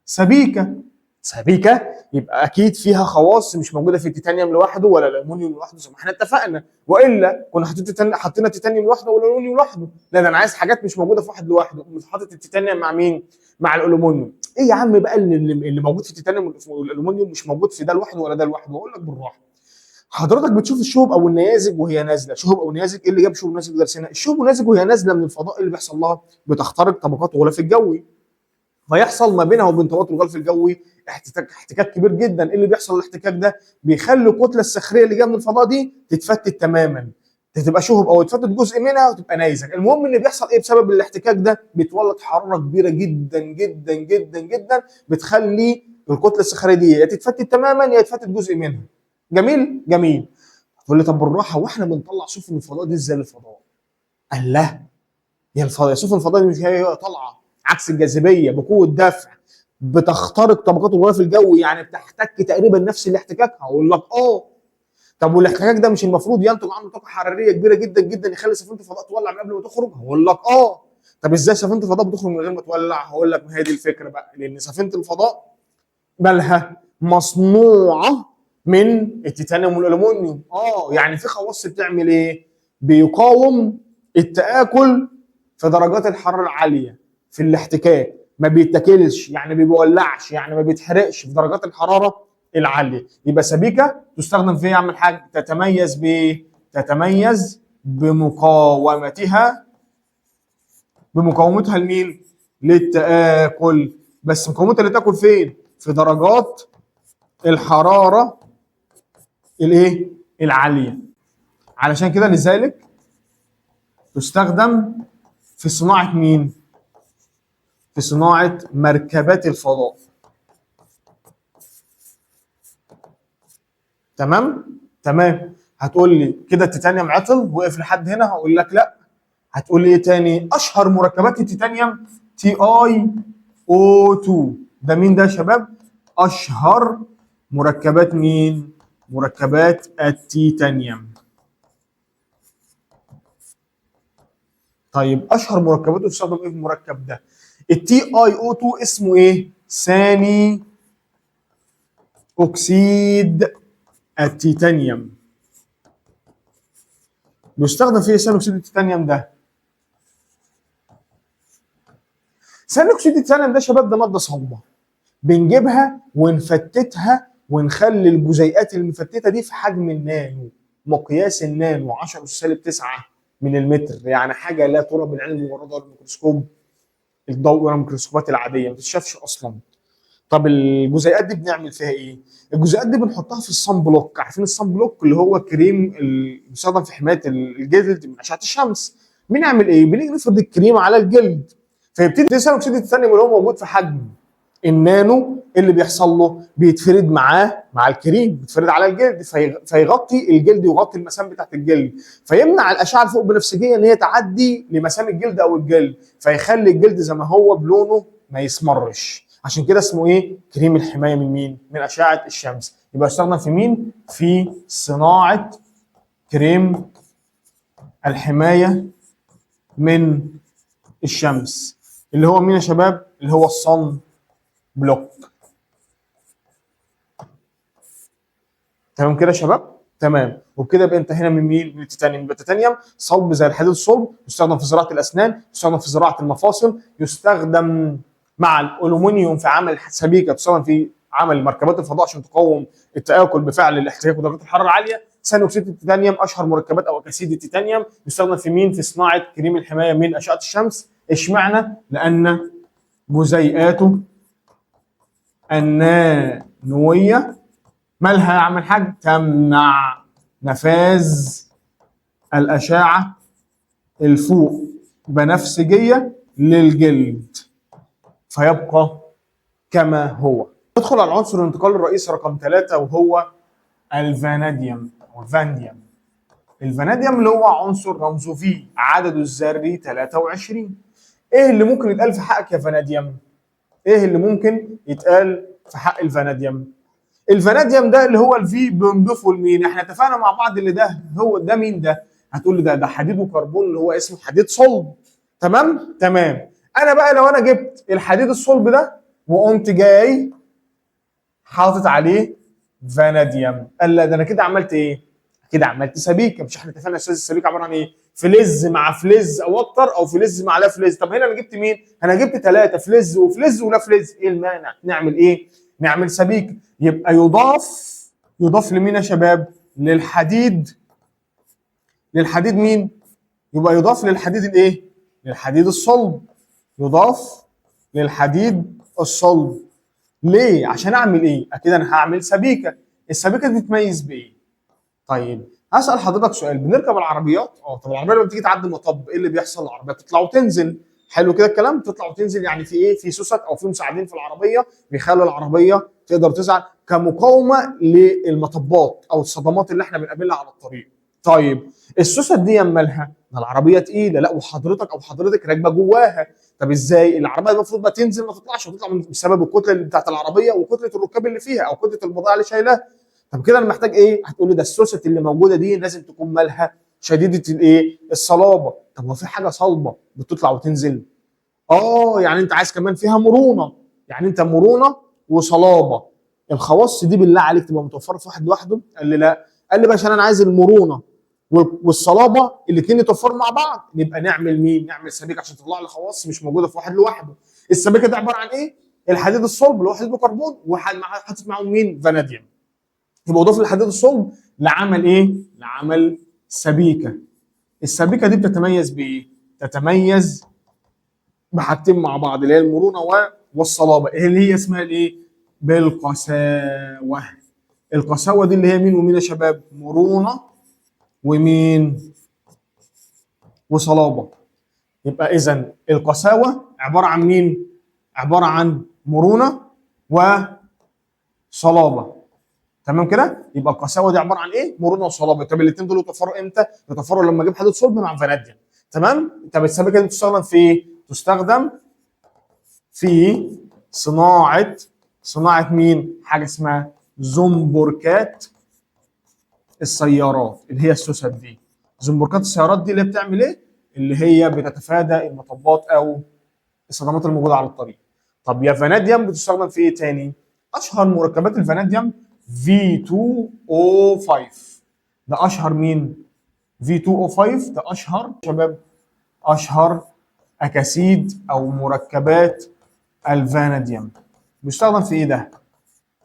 سبيكه. سبيكه يبقى اكيد فيها خواص مش موجودة في التيتانيوم لوحده ولا الالومنيوم لوحده زي ما احنا اتفقنا، والا كنا حطينا التيتانيوم لوحده ولا الالومنيوم لوحده. لا ده انا عايز حاجات مش موجودة في واحد لوحده، قمت حاطط التيتانيوم مع مين؟ مع الالومنيوم. ايه يا عم بقى اللي موجود في التيتانيوم والالومنيوم مش موجود في ده لوحده ولا ده لوحده؟ اقول لك بالراحة. حضرتك بتشوف الشهب او النيازك وهي نازله، شهب او نيازك، ايه اللي جاب شهب ونيازك درسنا؟ الشهب والنيازك وهي نازله من الفضاء اللي بيحصل لها؟ بتخترق طبقات الغلاف الجوي، فيحصل ما بينها وبين طبقات الغلاف الجوي احتكاك كبير جدا. ايه اللي بيحصل الاحتكاك ده؟ بيخلي الكتلة الصخريه اللي جاية من الفضاء دي تتفتت تماما، تبقى شهب او تفتت جزء منها وتبقى نيزك. المهم ان بيحصل ايه بسبب الاحتكاك ده؟ بيتولد حرارة كبيرة جدا جدا جدا جدا، بتخلي الكتلة الصخريه دي يا تتفتت تماما يا تفتت جزء منها. جميل جميل. تقول لي طب بالراحة، واحنا بنطلع سفن الفضاء دي ازاي للفضاء؟ قال لا، يا الفضاء سفن الفضاء دي مش هي طالعه عكس الجاذبية بقوة دفع، بتخترق طبقات الغلاف الجوي، يعني بتحتك تقريبا نفس الاحتكاك. هقول لك طب والاحتكاك ده مش المفروض ينتج عنه طاقة حرارية كبيرة جدا جدا يخلي سفينة الفضاء تولع من قبل ما تخرج؟ هقول لك طب ازاي سفينة الفضاء بتخرج من غير ما تولع؟ هقول لك ما هي دي الفكرة بقى، لان سفينة الفضاء مالها؟ مصنوعة من التيتانيوم والالومنيوم. يعني في خواص بتعمل ايه؟ بيقاوم التآكل في درجات الحرارة العالية في الاحتكاك، ما بيتاكلش يعني ما بيولعش يعني ما بيتحرقش في درجات الحرارة العالية. يبقى سبيكه تستخدم في يعمل حاجة تتميز بايه؟ تتميز بمقاومتها، بمقاومتها لمين؟ للتآكل. بس مقاومتها للتآكل فين؟ في درجات الحرارة الايه؟ العالية. علشان كده لذلك تستخدم في صناعة مين؟ في صناعة مركبات الفضاء. تمام؟ تمام. هتقول لي كده التيتانيوم عطل وقف لحد هنا؟ هقول لك لا. هتقول لي ايه تاني؟ اشهر مركبات التيتانيوم TiO2. ده مين ده يا شباب؟ اشهر مركبات مين؟ مركبات التيتانيوم. طيب اشهر مركباته بتستخدم ايه في المركب ده؟ ال TiO2 اسمه ايه؟ ثاني اكسيد التيتانيوم. بيستخدم في ثاني اكسيد التيتانيوم ده. ثاني اكسيد التيتانيوم ده شباب ده مادة صلبه، بنجيبها ونفتتها ونخلي الجزيئات المفتته دي في حجم النانو، مقياس النانو 10⁻⁹ من المتر، يعني حاجة لا ترى بالعين المجردة ولا بالميكروسكوب الضوء ولا الميكروسكوبات العادية، ما تتشافش اصلا. طب الجزيئات دي بنعمل فيها ايه؟ الجزيئات دي بنحطها في ال sun block. عارفين ال sun block اللي هو كريم اللي بيستخدم في حماية الجلد من اشعه الشمس. بنعمل ايه؟ بنيجي نفرد الكريم على الجلد، فيبتدي ثاني اكسيد التيتانيوم اللي هو موجود في حجم النانو اللي بيحصل له بيتفرد معاه مع الكريم، بيتفرد على الجلد فيغطي الجلد ويغطي المسام بتاعت الجلد، فيمنع الاشعة الفوق بنفسجيه ان هي تعدي لمسام الجلد او الجلد، فيخلي الجلد زي ما هو بلونه ما يسمرش. عشان كده اسمه ايه؟ كريم الحماية من مين؟ من اشعه الشمس. يبقى يستخدم في مين؟ في صناعة كريم الحماية من الشمس، اللي هو مين يا شباب؟ اللي هو ال sun block. تمام كده يا شباب؟ تمام. وبكده يبقى انتهينا من مين؟ من التيتانيوم. يبقى التيتانيوم صلب زي الحديد الصلب، يستخدم في زراعة الاسنان، يستخدم في زراعة المفاصل، يستخدم مع الالومنيوم في عمل سبيكه، تستخدم في عمل مركبات الفضاء عشان تقاوم التآكل بفعل الاحتكاك ودرجات الحرارة العالية. ثاني اكسيد التيتانيوم اشهر مركبات او اكاسيد التيتانيوم، يستخدم في مين؟ في صناعة كريم الحماية من اشعه الشمس. اشمعنى؟ لان جزيئاته النانويه مالها يا عم الحاج؟ تمنع نفاذ الاشعة الفوق بنفسجيه للجلد. فيبقى كما هو. ندخل على العنصر الانتقالي الرئيسي رقم 3 وهو الفاناديوم او الفانديوم. الفاناديوم اللي هو عنصر رمزه في، عدده الذري 23. ايه اللي ممكن يتقال في حقك يا فاناديوم؟ ايه اللي ممكن يتقال في حق الفاناديوم؟ الفاناديوم ده اللي هو ال V بنضيفه لمين؟ احنا اتفقنا مع بعض اللي ده هو ده مين ده؟ هتقول لي ده حديد وكربون اللي هو اسمه حديد صلب. تمام؟ تمام. انا بقى لو انا جبت الحديد الصلب ده وقمت جاي حاطط عليه فاناديوم، قال لا ده انا كده عملت ايه؟ كده عملت سبيكه. مش احنا اتفقنا يا استاذ السبيكه عبارة عن ايه؟ فلز مع فلز او اكتر، او فلز مع لا فلز. طب هنا انا جبت مين؟ انا جبت 3 فلز وفلز ولا فلز. ايه المانع؟ نعمل ايه؟ نعمل سبيكه. يبقى يضاف لمين يا شباب؟ للحديد. للحديد مين؟ يبقى يضاف للحديد الايه؟ للحديد الصلب. يضاف للحديد الصلب. ليه؟ عشان اعمل ايه؟ اكيد انا هعمل سبيكه. السبيكه دي تتميز بايه؟ طيب هسأل حضرتك سؤال، بنركب العربيات، طب العربية لما بتيجي تعدي مطب ايه اللي بيحصل؟ العربية بتطلع وتنزل. حلو كده الكلام؟ تطلع وتنزل، يعني في ايه؟ في سوست او في مساعدين في العربية بيخلوا العربية تقدر تزعل كمقاومه للمطبات او الصدمات اللي احنا بنقابلها على الطريق. طيب السوست دي مالها؟ ما العربية تقيلة، لا وحضرتك او حضرتك راكبه جواها. طب ازاي؟ العربية المفروض ما تنزل ما تطلعش، وتطلع بسبب الكتلة اللي بتاعت العربية وكتله الركاب اللي فيها او كتلة البضائع اللي شايلاها. طب كده انا محتاج ايه؟ هتقول لي ده السوست اللي موجودة دي لازم تكون مالها؟ شديدة الايه؟ الصلابة. طب هو في حاجة صلبه بتطلع وتنزل؟ يعني انت عايز كمان فيها مرونة، يعني انت مرونة وصلابه. الخواص دي بالله عليك تبقى متوفرة في واحد لوحده؟ قال لي لا. قال لي باشا انا عايز المرونة والصلابه الاثنين يتوفروا مع بعض. نبقى نعمل مين؟ نعمل سبيكه عشان تطلع لي خواص مش موجودة في واحد لوحده. السبيكه دي عبارة عن ايه؟ الحديد الصلب اللي هو حديد وكربون، وحاطط معاهم مين؟ فاناديوم. يبقى اضاف الحديد الصلب لعمل ايه؟ لعمل سبيكه. السبيكه دي بتتميز بايه؟ تتميز بحاجتين مع بعض اللي هي المرونة والصلابه، اللي هي اسمها الايه؟ بالقساوه. القساوه دي اللي هي مين ومين يا شباب؟ مرونة ومين؟ وصلابه. يبقى اذا القساوه عبارة عن مين؟ عبارة عن مرونة وصلابه. تمام كده؟ يبقى القساوه دي عبارة عن ايه؟ مرونة وصلابه. طب الاثنين دول يتوفروا امتى؟ يتوفروا لما اجيب حديد صلب مع فاناديوم. تمام؟ طب السبيكه دي تستخدم في ايه؟ تستخدم في صناعة مين؟ حاجة اسمها زنبركات السيارات اللي هي السوست دي. زنبركات السيارات دي اللي بتعمل ايه؟ اللي هي بتتفادى المطبات او الصدمات الموجودة على الطريق. طب يا فاناديوم بتستخدم في ايه تاني؟ اشهر مركبات الفاناديوم V2O5. ده اشهر مين؟ V2O5 ده اشهر شباب، اشهر اكاسيد او مركبات الفاناديوم. بيستخدم في ايه ده؟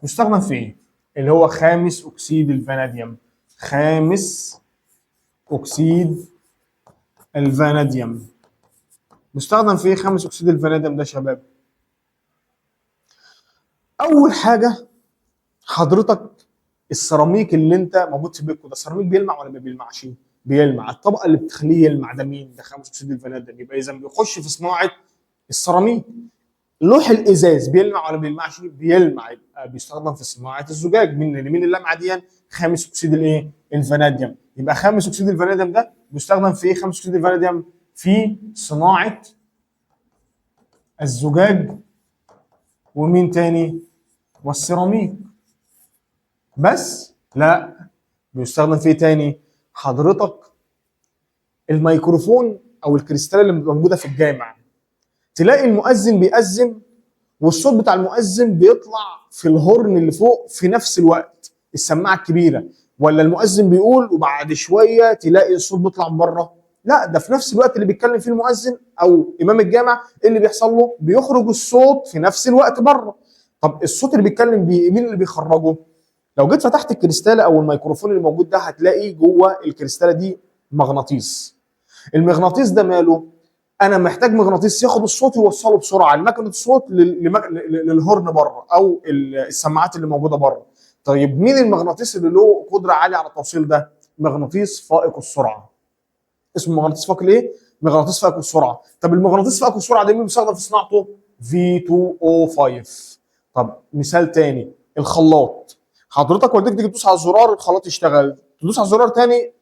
بيستخدم في ايه؟ اللي هو خامس اكسيد الفاناديوم. خامس اكسيد الفاناديوم بيستخدم في ايه خامس اكسيد الفاناديوم ده يا شباب؟ اول حاجة حضرتك السيراميك اللي انت موجود في بيتكو ده، السيراميك بيلمع ولا ما بيلمعش؟ بيلمع. الطبقة اللي بتخليه يلمع ده مين؟ ده خامس اكسيد الفاناديوم. يبقى اذا بيخش في صناعة السيراميك. لوح الازاز بيلمع ولا ما بيلمعش؟ بيلمع. يبقى بيستخدم في صناعة الزجاج. مين اللمعة دي؟ خامس اكسيد الايه؟ الفاناديوم. يبقى خامس اكسيد الفاناديوم ده بيستخدم في ايه؟ خامس اكسيد الفاناديوم في صناعة الزجاج ومين تاني؟ والسيراميك. بس لا، بيستخدم في ايه تاني؟ حضرتك الميكروفون او الكريستال اللي موجودة في الجامع، تلاقي المؤذن بيأذن والصوت بتاع المؤذن بيطلع في الهورن اللي فوق في نفس الوقت، السماعة الكبيرة، ولا المؤذن بيقول وبعد شوية تلاقي الصوت بيطلع من بره؟ لا، ده في نفس الوقت اللي بيتكلم فيه المؤذن او امام الجامع، ايه اللي بيحصل له؟ بيخرج الصوت في نفس الوقت بره. طب الصوت اللي بيتكلم بيه مين اللي بيخرجه؟ لو جيت فتحت الكريستاله او الميكروفون اللي موجود ده، هتلاقي جوه الكريستاله دي مغناطيس. المغناطيس ده ماله؟ انا محتاج مغناطيس ياخد الصوت ويوصله بسرعة لمكنه الصوت للهورن بره او السماعات اللي موجودة بره. طيب مين المغناطيس اللي له قدره عالية على التوصيل ده؟ مغناطيس فائق السرعة. اسمه مغناطيس فائق الايه؟ مغناطيس فائق السرعة. طب المغناطيس فائق السرعة ده مين بيستخدم في صناعته؟ V2O5. طب مثال تاني، الخلاط. حضرتك والدتك تيجي تدوس على الزرار الخلاط يشتغل، تدوس على الزرار تاني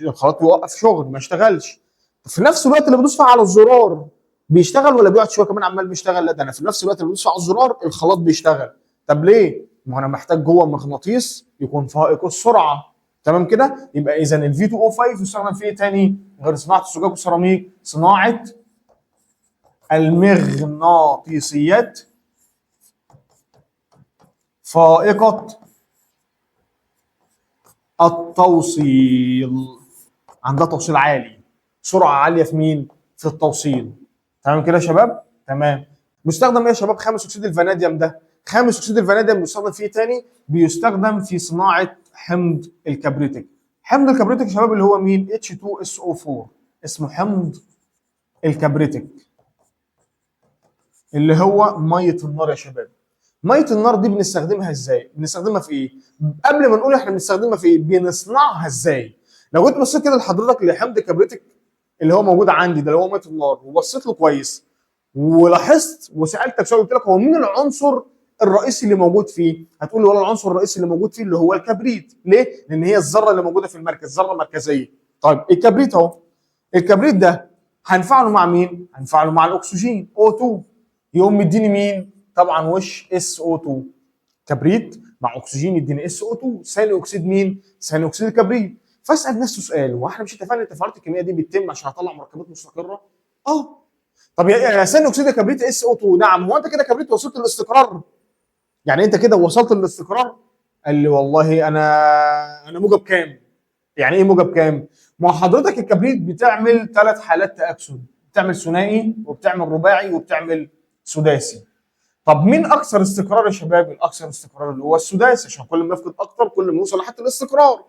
الخلاط يوقف شغل ما يشتغلش. في نفس الوقت اللي بدوس فيه على الزرار بيشتغل ولا بيقعد شوية كمان عمال بيشتغل؟ لا، ده انا في نفس الوقت اللي بدوس على الزرار الخلاط بيشتغل. طب ليه؟ ما انا محتاج جوه مغناطيس يكون فائق السرعة. تمام كده؟ يبقى اذا ال V2O5 يستخدم في ايه تاني غير صناعة الزجاج والسيراميك؟ صناعة المغناطيسيات فائقة التوصيل، عندها توصيل عالي، سرعة عالية في مين؟ في التوصيل. تمام كده يا شباب؟ تمام. مستخدم ايه يا شباب خامس اكسيد الفاناديوم ده؟ خامس اكسيد الفاناديوم بيستخدم في ايه تاني؟ بيستخدم في صناعة حمض الكبريتيك. حمض الكبريتيك يا شباب اللي هو مين؟ H2SO4، اسمه حمض الكبريتيك اللي هو مية النار يا شباب. مية النار دي بنستخدمها ازاي؟ بنستخدمها في ايه؟ قبل ما نقول احنا بنستخدمها في ايه، بنصنعها ازاي؟ لو جيت بصيت كده لحضرتك لحمض الكبريتيك اللي هو موجود عندي ده اللي هو مية النار، وبصيت له كويس ولاحظت وسالتك سؤال قلت لك هو مين العنصر الرئيسي اللي موجود فيه؟ هتقول لي والله العنصر الرئيسي اللي موجود فيه اللي هو الكبريت. ليه؟ لان هي الذرة اللي موجودة في المركز، ذره مركزية. طيب الكبريت اهو، الكبريت ده هنفعله مع مين؟ هنفعله مع الاكسجين O2، يقوم مديني مين؟ طبعا وش SO2. كبريت مع اكسجين يديني SO2، ثاني اكسيد مين؟ ثاني اكسيد الكبريت. فاسال نفسه سؤال، هو احنا مش اتفقنا ان التفاعلات الكيميائية دي بتتم عشان اطلع مركبات مستقره؟ اه. طب يا ثاني اكسيد الكبريت SO2، نعم، هو انت كده كبريت وصلت للاستقرار؟ يعني انت كده وصلت للاستقرار؟ قال لي والله انا موجب كام؟ يعني ايه موجب كام؟ ما حضرتك الكبريت بتعمل 3 حالات تاكسد، بتعمل ثنائي وبتعمل رباعي وبتعمل سداسي. طب مين اكثر استقرار يا شباب؟ الاكثر استقرار اللي هو السداسي، عشان كل ما يفقد اكتر كل ما يوصل لحد الاستقرار.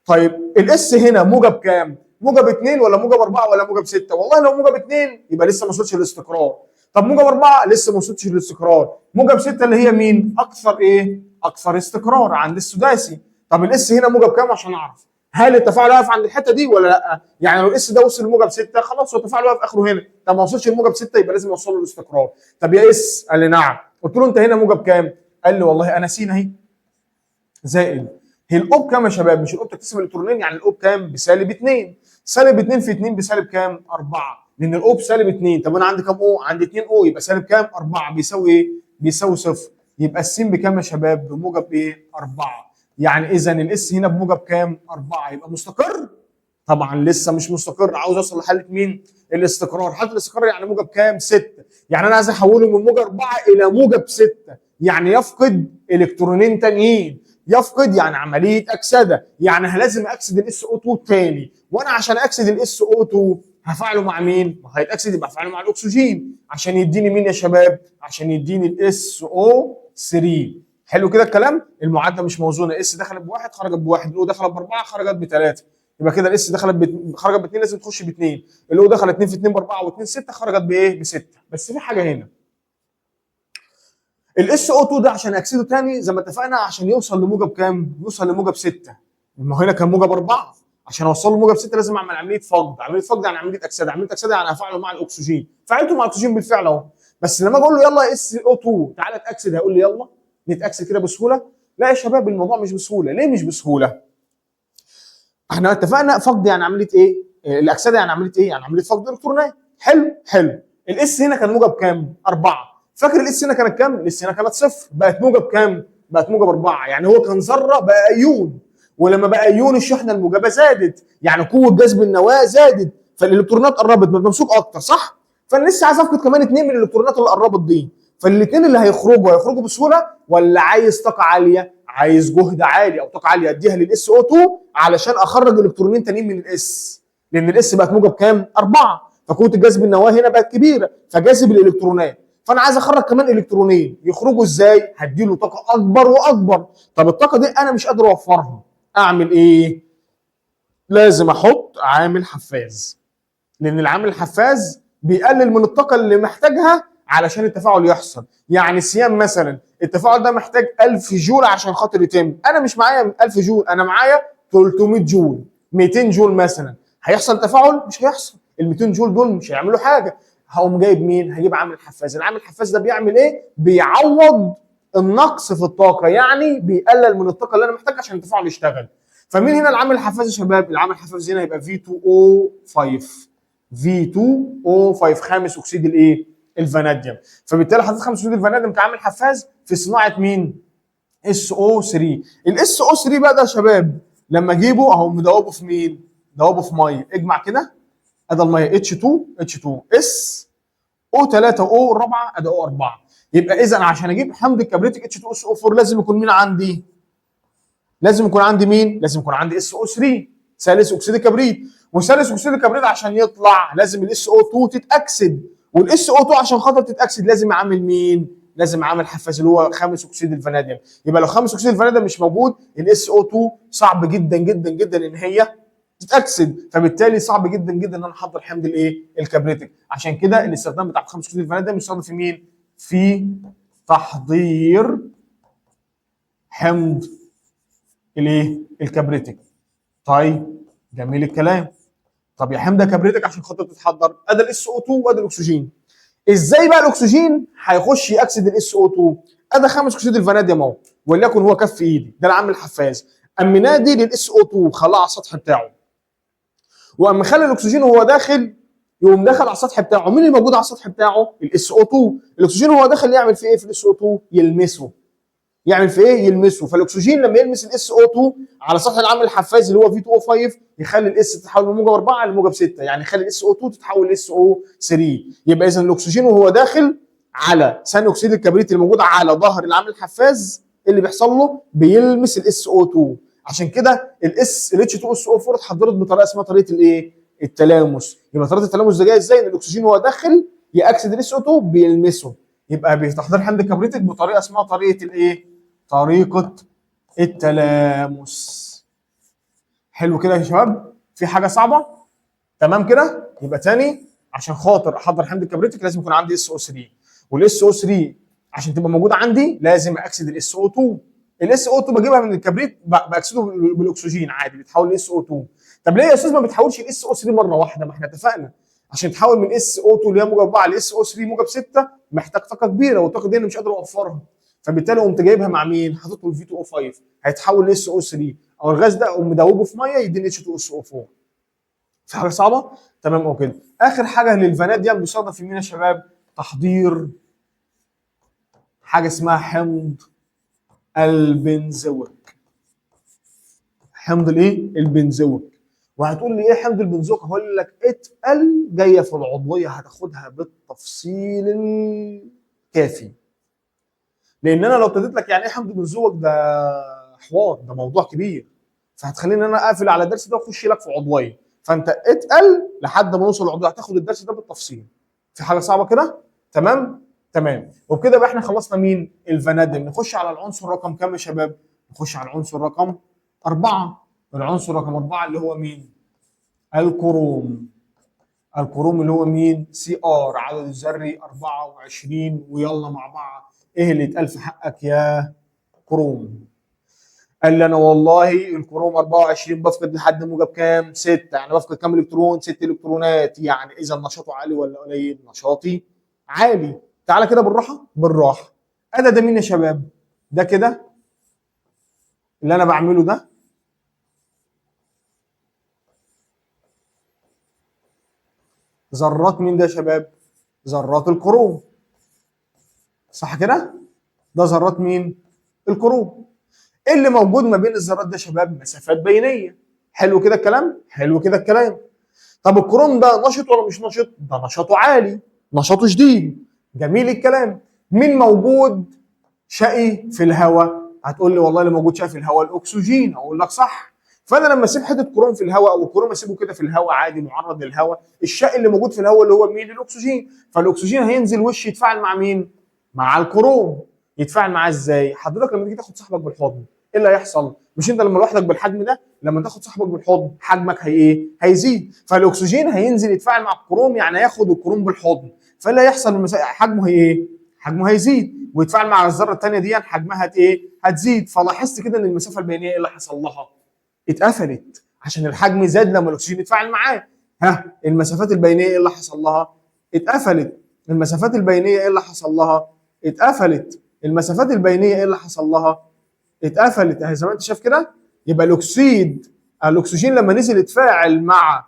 طيب ال S هنا موجب كام؟ موجب 2 ولا موجب 4 ولا موجب 6؟ والله لو موجب 2 يبقى لسه ما وصلش للاستقرار. طب موجب 4 لسه ما وصلتش للاستقرار. موجب 6 اللي هي مين؟ اكثر ايه؟ اكثر استقرار عند السداسي. طب ال S هنا موجب كام عشان اعرف هل التفاعل واقف عند الحتة دي ولا لا؟ يعني لو ال S ده وصل لموجب 6 خلاص هو التفاعل واقف اخره هنا. طب ما وصلش لموجب 6 يبقى لازم اوصل له للاستقرار. طب يا S؟ قال لي نعم. قلت له انت هنا موجب كام؟ قال لي والله انا س اهي زائد. هي ال O بكام يا شباب؟ مش ال O بتكتسب الكترونين، يعني ال O بكام؟ بسالب 2. سالب 2 في 2 بسالب كام؟ 4، لان ال O بسالب 2. طب انا عندي كام O؟ عندي 2 O، يبقى سالب كام؟ 4 بيساوي ايه؟ بيساوي صفر. يبقى السين بكام يا شباب؟ بموجب ايه؟ 4. يعني اذا ال S هنا بموجب كام؟ 4. يبقى مستقر؟ طبعا لسه مش مستقر، عاوز اوصل لحاله مين؟ الاستقرار. حاله الاستقرار يعني موجب كام؟ 6. يعني انا عايز احوله من موجب 4 الى موجب 6، يعني يفقد الكترونين تانيين. يفقد يعني عملية اكسده، يعني لازم اكسد ال SO2 تاني. وانا عشان اكسد ال SO2 هفعله مع مين؟ ما هيتاكسد يبقى هفعله مع الاكسجين عشان يديني مين يا شباب؟ عشان يديني ال SO3. حلو كده الكلام؟ المعادلة مش موزونة، S دخلت بواحد خرجت بواحد، ال O دخلت باربعة خرجت بثلاثة، يبقى كده ال S دخلت خرجت باثنين لازم تخش باثنين، ال O دخلت 2 في 2 باربعة و2 6 خرجت بايه؟ بسته. بس في حاجة هنا، ال SO2 ده عشان اكسده تاني زي ما اتفقنا عشان يوصل لموجب كام؟ يوصل لموجب 6. ما هو هنا كان موجب 4، عشان اوصل له موجب 6 لازم اعمل عملية فقد، عملية فقد يعني عملية اكسده، عملية اكسده يعني هفعله مع الاكسجين، فعلته مع الاكسجين بالفعل اهو. بس لما اجي اقول له يلا SO2 تعالى اتاكسد، هيقول لي يلا نتاكسد كده بسهولة؟ لا يا شباب الموضوع مش بسهولة. ليه مش بسهولة؟ احنا اتفقنا فقد يعني عملية ايه؟ الاكسدة يعني عملية ايه؟ يعني عملية فقد الكترونات. حلو حلو. ال S هنا كان موجب كام؟ 4. فاكر ال S هنا كانت كام؟ ال S هنا كانت صفر، بقت موجب كام؟ بقت موجب 4. يعني هو كان ذره بقى ايون، ولما بقى ايون الشحنة الموجبة زادت، يعني قوة جذب النواة زادت، فالالكترونات قربت ممسوك اكتر، صح؟ فانا لسه عايز افقد كمان 2 من الالكترونات اللي قربت دي، فالاثنين اللي هيخرجوا بسهولة ولا عايز طاقة عالية؟ عايز جهد عالي او طاقة عالية اديها لل SO2 علشان اخرج الكترونين تانيين من ال S، لان ال S بقت موجب كام؟ 4، فقوه الجذب النواة هنا بقت كبيرة فجاذب الالكترونات، فانا عايز اخرج كمان الكترونين، يخرجوا ازاي؟ هديله طاقة اكبر واكبر. طب الطاقة دي انا مش قادر اوفرها، اعمل ايه؟ لازم احط عامل حفاز، لان العامل الحفاز بيقلل من الطاقة اللي محتاجها علشان التفاعل يحصل. يعني سيام مثلا التفاعل ده محتاج 1000 جول عشان خاطر يتم، انا مش معايا 1000 جول، انا معايا 300 جول، 200 جول مثلا، هيحصل تفاعل؟ مش هيحصل. ال 200 جول دول مش هيعملوا حاجة. هقوم جايب مين؟ هجيب عامل حفاز. العامل الحفاز ده بيعمل ايه؟ بيعوض النقص في الطاقة، يعني بيقلل من الطاقة اللي انا محتاجها عشان التفاعل يشتغل. فمين هنا العامل الحفاز يا شباب؟ العامل الحفاز هنا هيبقى V2O5، V2O5 خامس اكسيد الايه؟ الفاناديوم. فبالتالي حطيت خامس اكسيد الفاناديوم كعامل حفاز في صناعة مين؟ SO3. ال SO3 بقى ده يا شباب لما اجيبه اهو مدوبه في مين؟ دوبه في مية. اجمع كده، ادي المية H2 H2 S O3 O 4 ادي O 4. يبقى اذا عشان اجيب حمض الكبريتيك H2SO4 لازم يكون مين عندي؟ لازم يكون عندي مين؟ لازم يكون عندي SO3 ثالث اكسيد الكبريت. وثالث اكسيد الكبريت عشان يطلع لازم ال SO2 تتاكسد، وال SO2 عشان خاطر تتاكسد لازم اعمل مين؟ لازم اعمل حفاز اللي هو خامس اكسيد الفاناديوم. يبقى لو خامس اكسيد الفاناديوم مش موجود ال SO2 صعب جدا جدا جدا ان هي تتاكسد، فبالتالي صعب جدا جدا ان انا احضر حمض الايه؟ الكبريتيك. عشان كده الاستخدام بتاع خامس اكسيد الفاناديوم يستخدم في مين؟ في تحضير حمض الايه؟ الكبريتيك. طيب جميل الكلام. طب يا حمض كبريتك عشان خاطر تتحضر، ادي ال SO2 وادي الاكسجين. ازاي بقى الاكسجين هيخش ياكسد ال SO2؟ ادي خامس اكسيد الفاناديوم اهو، وليكن هو كف ايدي، ده العامل الحفاز. قام منادي لل SO2 خلاه على السطح بتاعه، وقام مخلي الاكسجين وهو داخل يقوم داخل على السطح بتاعه. مين اللي موجود على السطح بتاعه؟ ال SO2. الاكسجين وهو داخل يعمل في ايه في ال SO2؟ يلمسه. يعمل في ايه؟ يلمسه. فالاكسجين لما يلمس ال SO2 على سطح العامل الحفاز اللي هو V2O5 يخلي ال S تتحول من موجب 4 لموجب 6، يعني يخلي ال SO2 تتحول ل SO3. يبقى اذا الاكسجين وهو داخل على ثاني اكسيد الكبريت اللي موجود على ظهر العامل الحفاز اللي بيحصل له بيلمس ال SO2. عشان كده ال S ال H2SO4 اتحضرت بطريقة اسمها طريقه الايه؟ التلامس. يبقى طريقه التلامس ده جاية ازاي؟ ان الاكسجين وهو داخل ياكسد ال SO2 بيلمسه. يبقى بتحضير حمض الكبريتيك بطريقة اسمها طريقه الايه؟ طريقه التلامس. حلو كده يا شباب؟ في حاجة صعبة؟ تمام كده؟ يبقى تاني عشان خاطر احضر حمض الكبريتيك لازم يكون عندي SO3، وال SO3 عشان تبقى موجودة عندي لازم اكسد ال SO2. ال SO2 بجيبها من الكبريت، باكسده بالاكسجين عادي بيتحول ل SO2. طب ليه يا استاذ ما بتحولش ال SO3 مرة واحدة؟ ما احنا اتفقنا عشان تحول من SO2 اللي هي موجب 4 ل SO3 موجب 6 محتاج طاقة كبيرة، والطاقة دي انا مش قادر اوفرها، فبالتالي قمت جايبها مع مين؟ حاطط له ال V2O5 هيتحول ل SO3، او الغاز ده اقوم مدوبه في مية يديني H2SO4. في حاجة صعبة؟ تمام او كده. اخر حاجة للفاناديوم بيستخدم في مين يا شباب؟ تحضير حاجة اسمها حمض البنزويك. حمض الايه؟ البنزويك. وهتقول لي ايه حمض البنزويك؟ هقول لك اتقل، جاية في العضوية هتاخدها بالتفصيل الكافي. لان انا لو ابتديت لك يعني ايه حمض البنزويك ده حوار، ده موضوع كبير، فهتخليني ان انا اقفل على الدرس ده واخش لك في عضوية. فانت اتقل لحد ما نوصل للعضويه هتاخد الدرس ده بالتفصيل. في حاجة صعبة كده؟ تمام؟ تمام. وبكده بقى احنا خلصنا مين؟ الفاناديوم. نخش على العنصر رقم كام يا شباب؟ نخش على العنصر رقم 4. العنصر رقم 4 اللي هو مين؟ الكروم. الكروم اللي هو مين؟ Cr، عدد الذري 24. ويلا مع بعض، ايه اللي اتقال في حقك يا كروم؟ قال لي انا والله الكروم 24 بفقد لحد موجب كام؟ 6. يعني بفقد كام الكترون؟ 6 الكترونات. يعني اذا نشاطه عالي ولا قليل؟ نشاطي عالي. تعالى كده بالراحة بالراحة. انا ده مين يا شباب؟ ده كده اللي انا بعمله ده ذرات مين ده يا شباب؟ ذرات الكروم، صح كده؟ ده ذرات مين؟ الكروم. ايه اللي موجود ما بين الذرات ده يا شباب؟ مسافات بينيه. حلو كده الكلام؟ حلو كده الكلام. طب الكروم ده نشط ولا مش نشط؟ ده نشاطه عالي، نشاطه شديد. جميل الكلام. مين موجود شقي في الهواء؟ هتقول لي والله اللي موجود شقي في الهواء الاكسجين. اقول لك صح. فانا لما اسيب حتة كروم في الهواء او الكروم اسيبه كده في الهواء عادي معرض للهواء، الشقي اللي موجود في الهواء اللي هو مين؟ الاكسجين. فالاكسجين هينزل وش يتفاعل مع مين؟ مع الكروم. يتفاعل معاه ازاي؟ حضرتك لما تيجي تاخد صاحبك بالحضن ايه اللي هيحصل؟ مش انت لما لوحدك بالحجم ده، لما تاخد صاحبك بالحضن حجمك هي ايه؟ هيزيد. فالاكسجين هينزل يتفاعل مع الكروم، يعني هياخد الكروم بالحضن، فاللي هيحصل حجمه هي ايه؟ حجمه هيزيد، ويتفاعل مع الذرة الثانية دي حجمها ايه؟ هتزيد. فلاحظت كده ان المسافة البينية ايه اللي حصل لها؟ اتقفلت عشان الحجم زاد لما الاكسجين يتفاعل معاه. ها المسافات البينية ايه اللي حصل لها؟ اتقفلت. المسافات البينية ايه اللي حصل لها؟ اتقفلت. المسافات البينية ايه اللي حصل لها؟ اتقفلت اهي زي ما انت شايف كده. يبقى الاكسجين لما نزل اتفاعل مع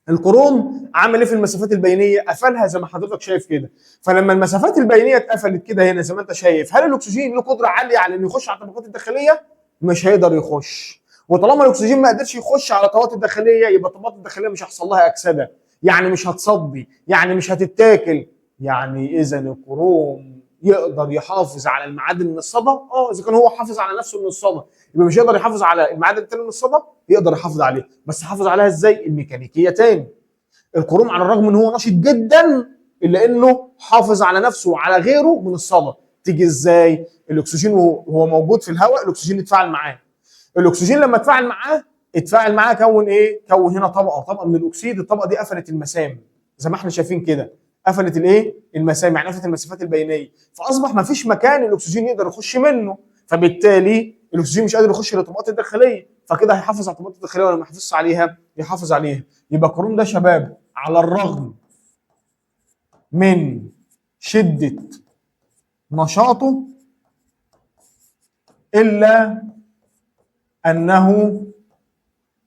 الكروم عمل ايه في المسافات البينية؟ قفلها زي ما حضرتك شايف كده. فلما المسافات البينية اتقفلت كده هنا زي ما انت شايف، هل الاكسجين له قدره عالية على انه يخش على الطبقات الداخلية؟ مش هيقدر يخش. وطالما الاكسجين ما قدرش يخش على الطبقات الداخلية، يبقى الطبقات الداخلية مش هيحصل لها اكسده، يعني مش هتصدي، يعني مش هتتاكل. يعني اذا الكروم يقدر يحافظ على المعادن من الصدى؟ اذا كان هو حافظ على نفسه من الصدى، يبقى مش يقدر يحافظ على المعادن التانية من الصدى؟ يقدر يحافظ عليه، بس يحافظ عليها ازاي؟ الميكانيكية تاني. الكروم على الرغم ان هو نشيط جدا الا انه حافظ على نفسه وعلى غيره من الصدى. تيجي ازاي؟ الاكسجين وهو موجود في الهواء، الاكسجين اتفاعل معاه. الاكسجين لما اتفاعل معاه كون ايه؟ كون هنا طبقه من الاكسيد. الطبقة دي قفلت المسام زي ما احنا شايفين كده، قفلت الايه؟ المسام، يعني قفلت المسافات البينية، فاصبح ما فيش مكان الاكسجين يقدر يخش منه، فبالتالي الاكسجين مش قادر يخش للطبقات الداخلية، فكده هيحافظ على الطبقات الداخلية ولا ما يحافظش عليها؟ يحافظ عليها. يبقى الكروم ده شباب على الرغم من شده نشاطه الا انه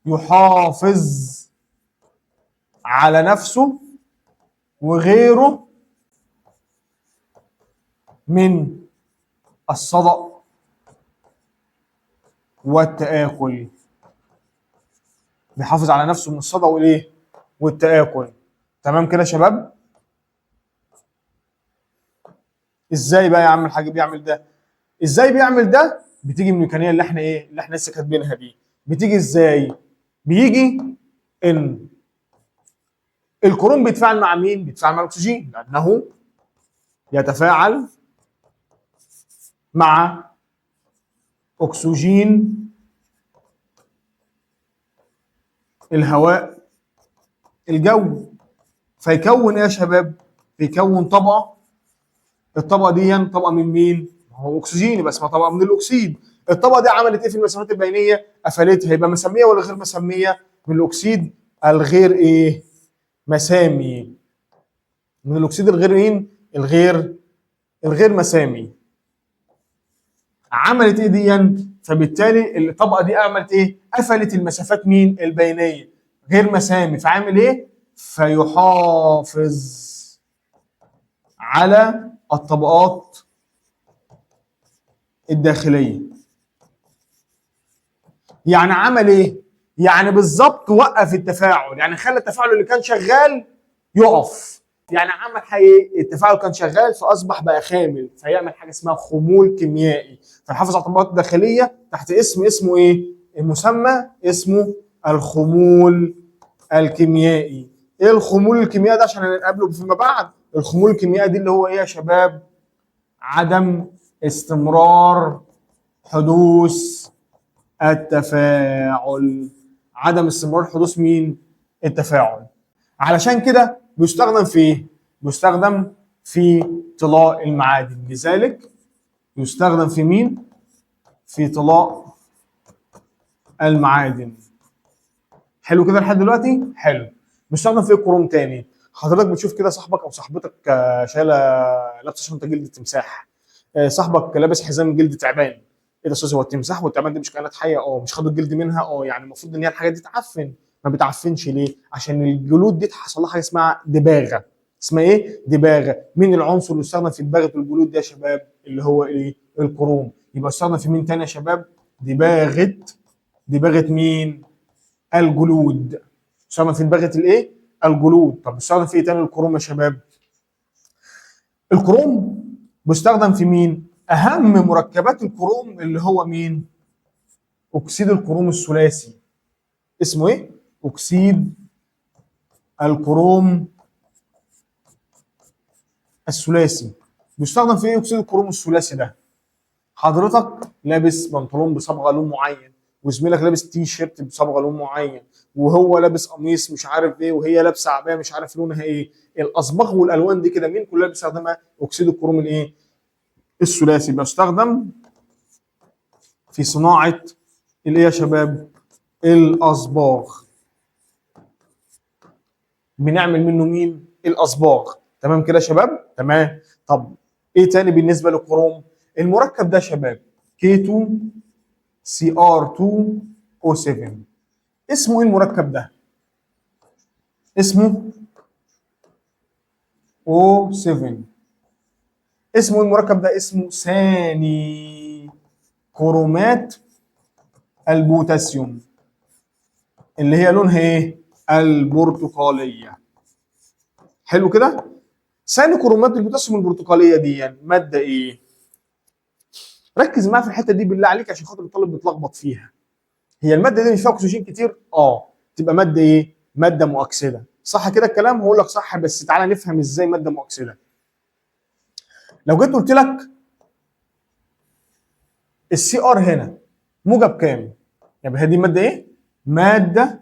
يحافظ على نفسه وغيره من الصدأ والتآكل. بيحافظ على نفسه من الصدأ والايه؟ والتآكل. تمام كده يا شباب؟ ازاي بقى يا عم الحاج بيعمل ده؟ ازاي بيعمل ده؟ بتيجي من الميكانيكية اللي احنا ايه؟ اللي احنا لسه كاتبينها دي. بتيجي ازاي؟ بيجي ان الكروم بيتفاعل مع مين؟ بيتفاعل مع الاكسجين، لانه يتفاعل مع اكسجين الهواء الجوي، فيكون ايه يا شباب؟ بيكون طبقه. الطبقة دي طبقه من مين؟ هو اكسجين، يبقى اسمها طبقه من الاكسيد. الطبقة دي عملت ايه في المسافات البينية؟ قفلتها. يبقى مسميه ولا غير مسميه؟ من الاكسيد الغير ايه؟ مسامي. من الاكسيد الغير مين؟ الغير مسامي. عملت ايه دي؟ فبالتالي الطبقة دي عملت ايه؟ قفلت المسافات مين؟ البينية، غير مسامي. فعامل ايه؟ فيحافظ على الطبقات الداخلية. يعني عمل ايه؟ يعني بالظبط وقف التفاعل، يعني خلى التفاعل اللي كان شغال يقف. يعني عمل حاجة ايه؟ التفاعل كان شغال فاصبح بقى خامل، فيعمل حاجة اسمها خمول كيميائي، فيحافظ على الطبقات الداخلية تحت اسم اسمه ايه؟ المسمى اسمه الخمول الكيميائي. ايه الخمول الكيميائي ده؟ عشان هنقابله فيما بعد. الخمول الكيميائي دي اللي هو ايه يا شباب؟ عدم استمرار حدوث التفاعل. عدم استمرار حدوث مين؟ التفاعل. علشان كده بيستخدم في ايه؟ بيستخدم في طلاء المعادن. لذلك يستخدم في مين؟ في طلاء المعادن. حلو كده لحد دلوقتي؟ حلو. بيستخدم في كروم تاني. حضرتك بتشوف كده صاحبك او صاحبتك شايله لابسه شنطه جلد تمساح، صاحبك لابس حزام جلد تعبان. ايه ده يا استاذ، هو التمساح والتعبان دي مش كائنات حيه؟ مش خدوا الجلد منها؟ يعني المفروض ان هي الحاجات دي تعفن، ما بتعفنش ليه؟ عشان الجلود دي حصل لها حاجة اسمها دباغه. اسمها ايه؟ دباغه. مين العنصر اللي استخدم في دباغه الجلود دي يا شباب؟ اللي هو ايه؟ الكروم. يبقى استخدم في مين تاني يا شباب؟ دباغه مين؟ الجلود. استخدم في دباغه الايه؟ الجلود. طب استخدم في ايه تاني الكروم يا شباب؟ الكروم بيستخدم في مين؟ اهم مركبات الكروم اللي هو مين؟ اكسيد الكروم الثلاثي. اسمه ايه؟ اكسيد الكروم الثلاثي. بيستخدم في ايه اكسيد الكروم الثلاثي ده؟ حضرتك لابس بنطلون بصبغه لون معين، وزميلك لابس تي شيرت بصبغه لون معين، وهو لابس قميص مش عارف ايه، وهي لابسه عباية مش عارف لونها ايه. الاصباغ والالوان دي كده مين كلها بيستخدمها؟ اكسيد الكروم الايه؟ الثلاثي. بيستخدم في صناعة الايه يا شباب؟ الاصباغ. بنعمل منه مين؟ الاصباغ. تمام كده يا شباب؟ تمام. طب ايه تاني بالنسبة للكروم؟ المركب ده يا شباب K2Cr2O7، اسمه ايه المركب ده؟ اسمه O7. اسمه ايه المركب ده؟ اسمه ثاني كرومات البوتاسيوم، اللي هي لونها ايه؟ البرتقاليه. حلو كده؟ ثاني كرومات البوتاسيوم البرتقاليه دي يعني مادة ايه؟ ركز معايا في الحتة دي بالله عليك عشان خاطر الطالب بيتلخبط فيها. هي المادة دي مش فيها اكسجين كتير؟ تبقى مادة ايه؟ مادة مؤكسده. صح كده الكلام؟ هقول لك صح، بس تعالى نفهم ازاي مادة مؤكسده. لو جيت قلت لك ال Cr هنا موجب كام؟ يبقى هي دي مادة ايه؟ مادة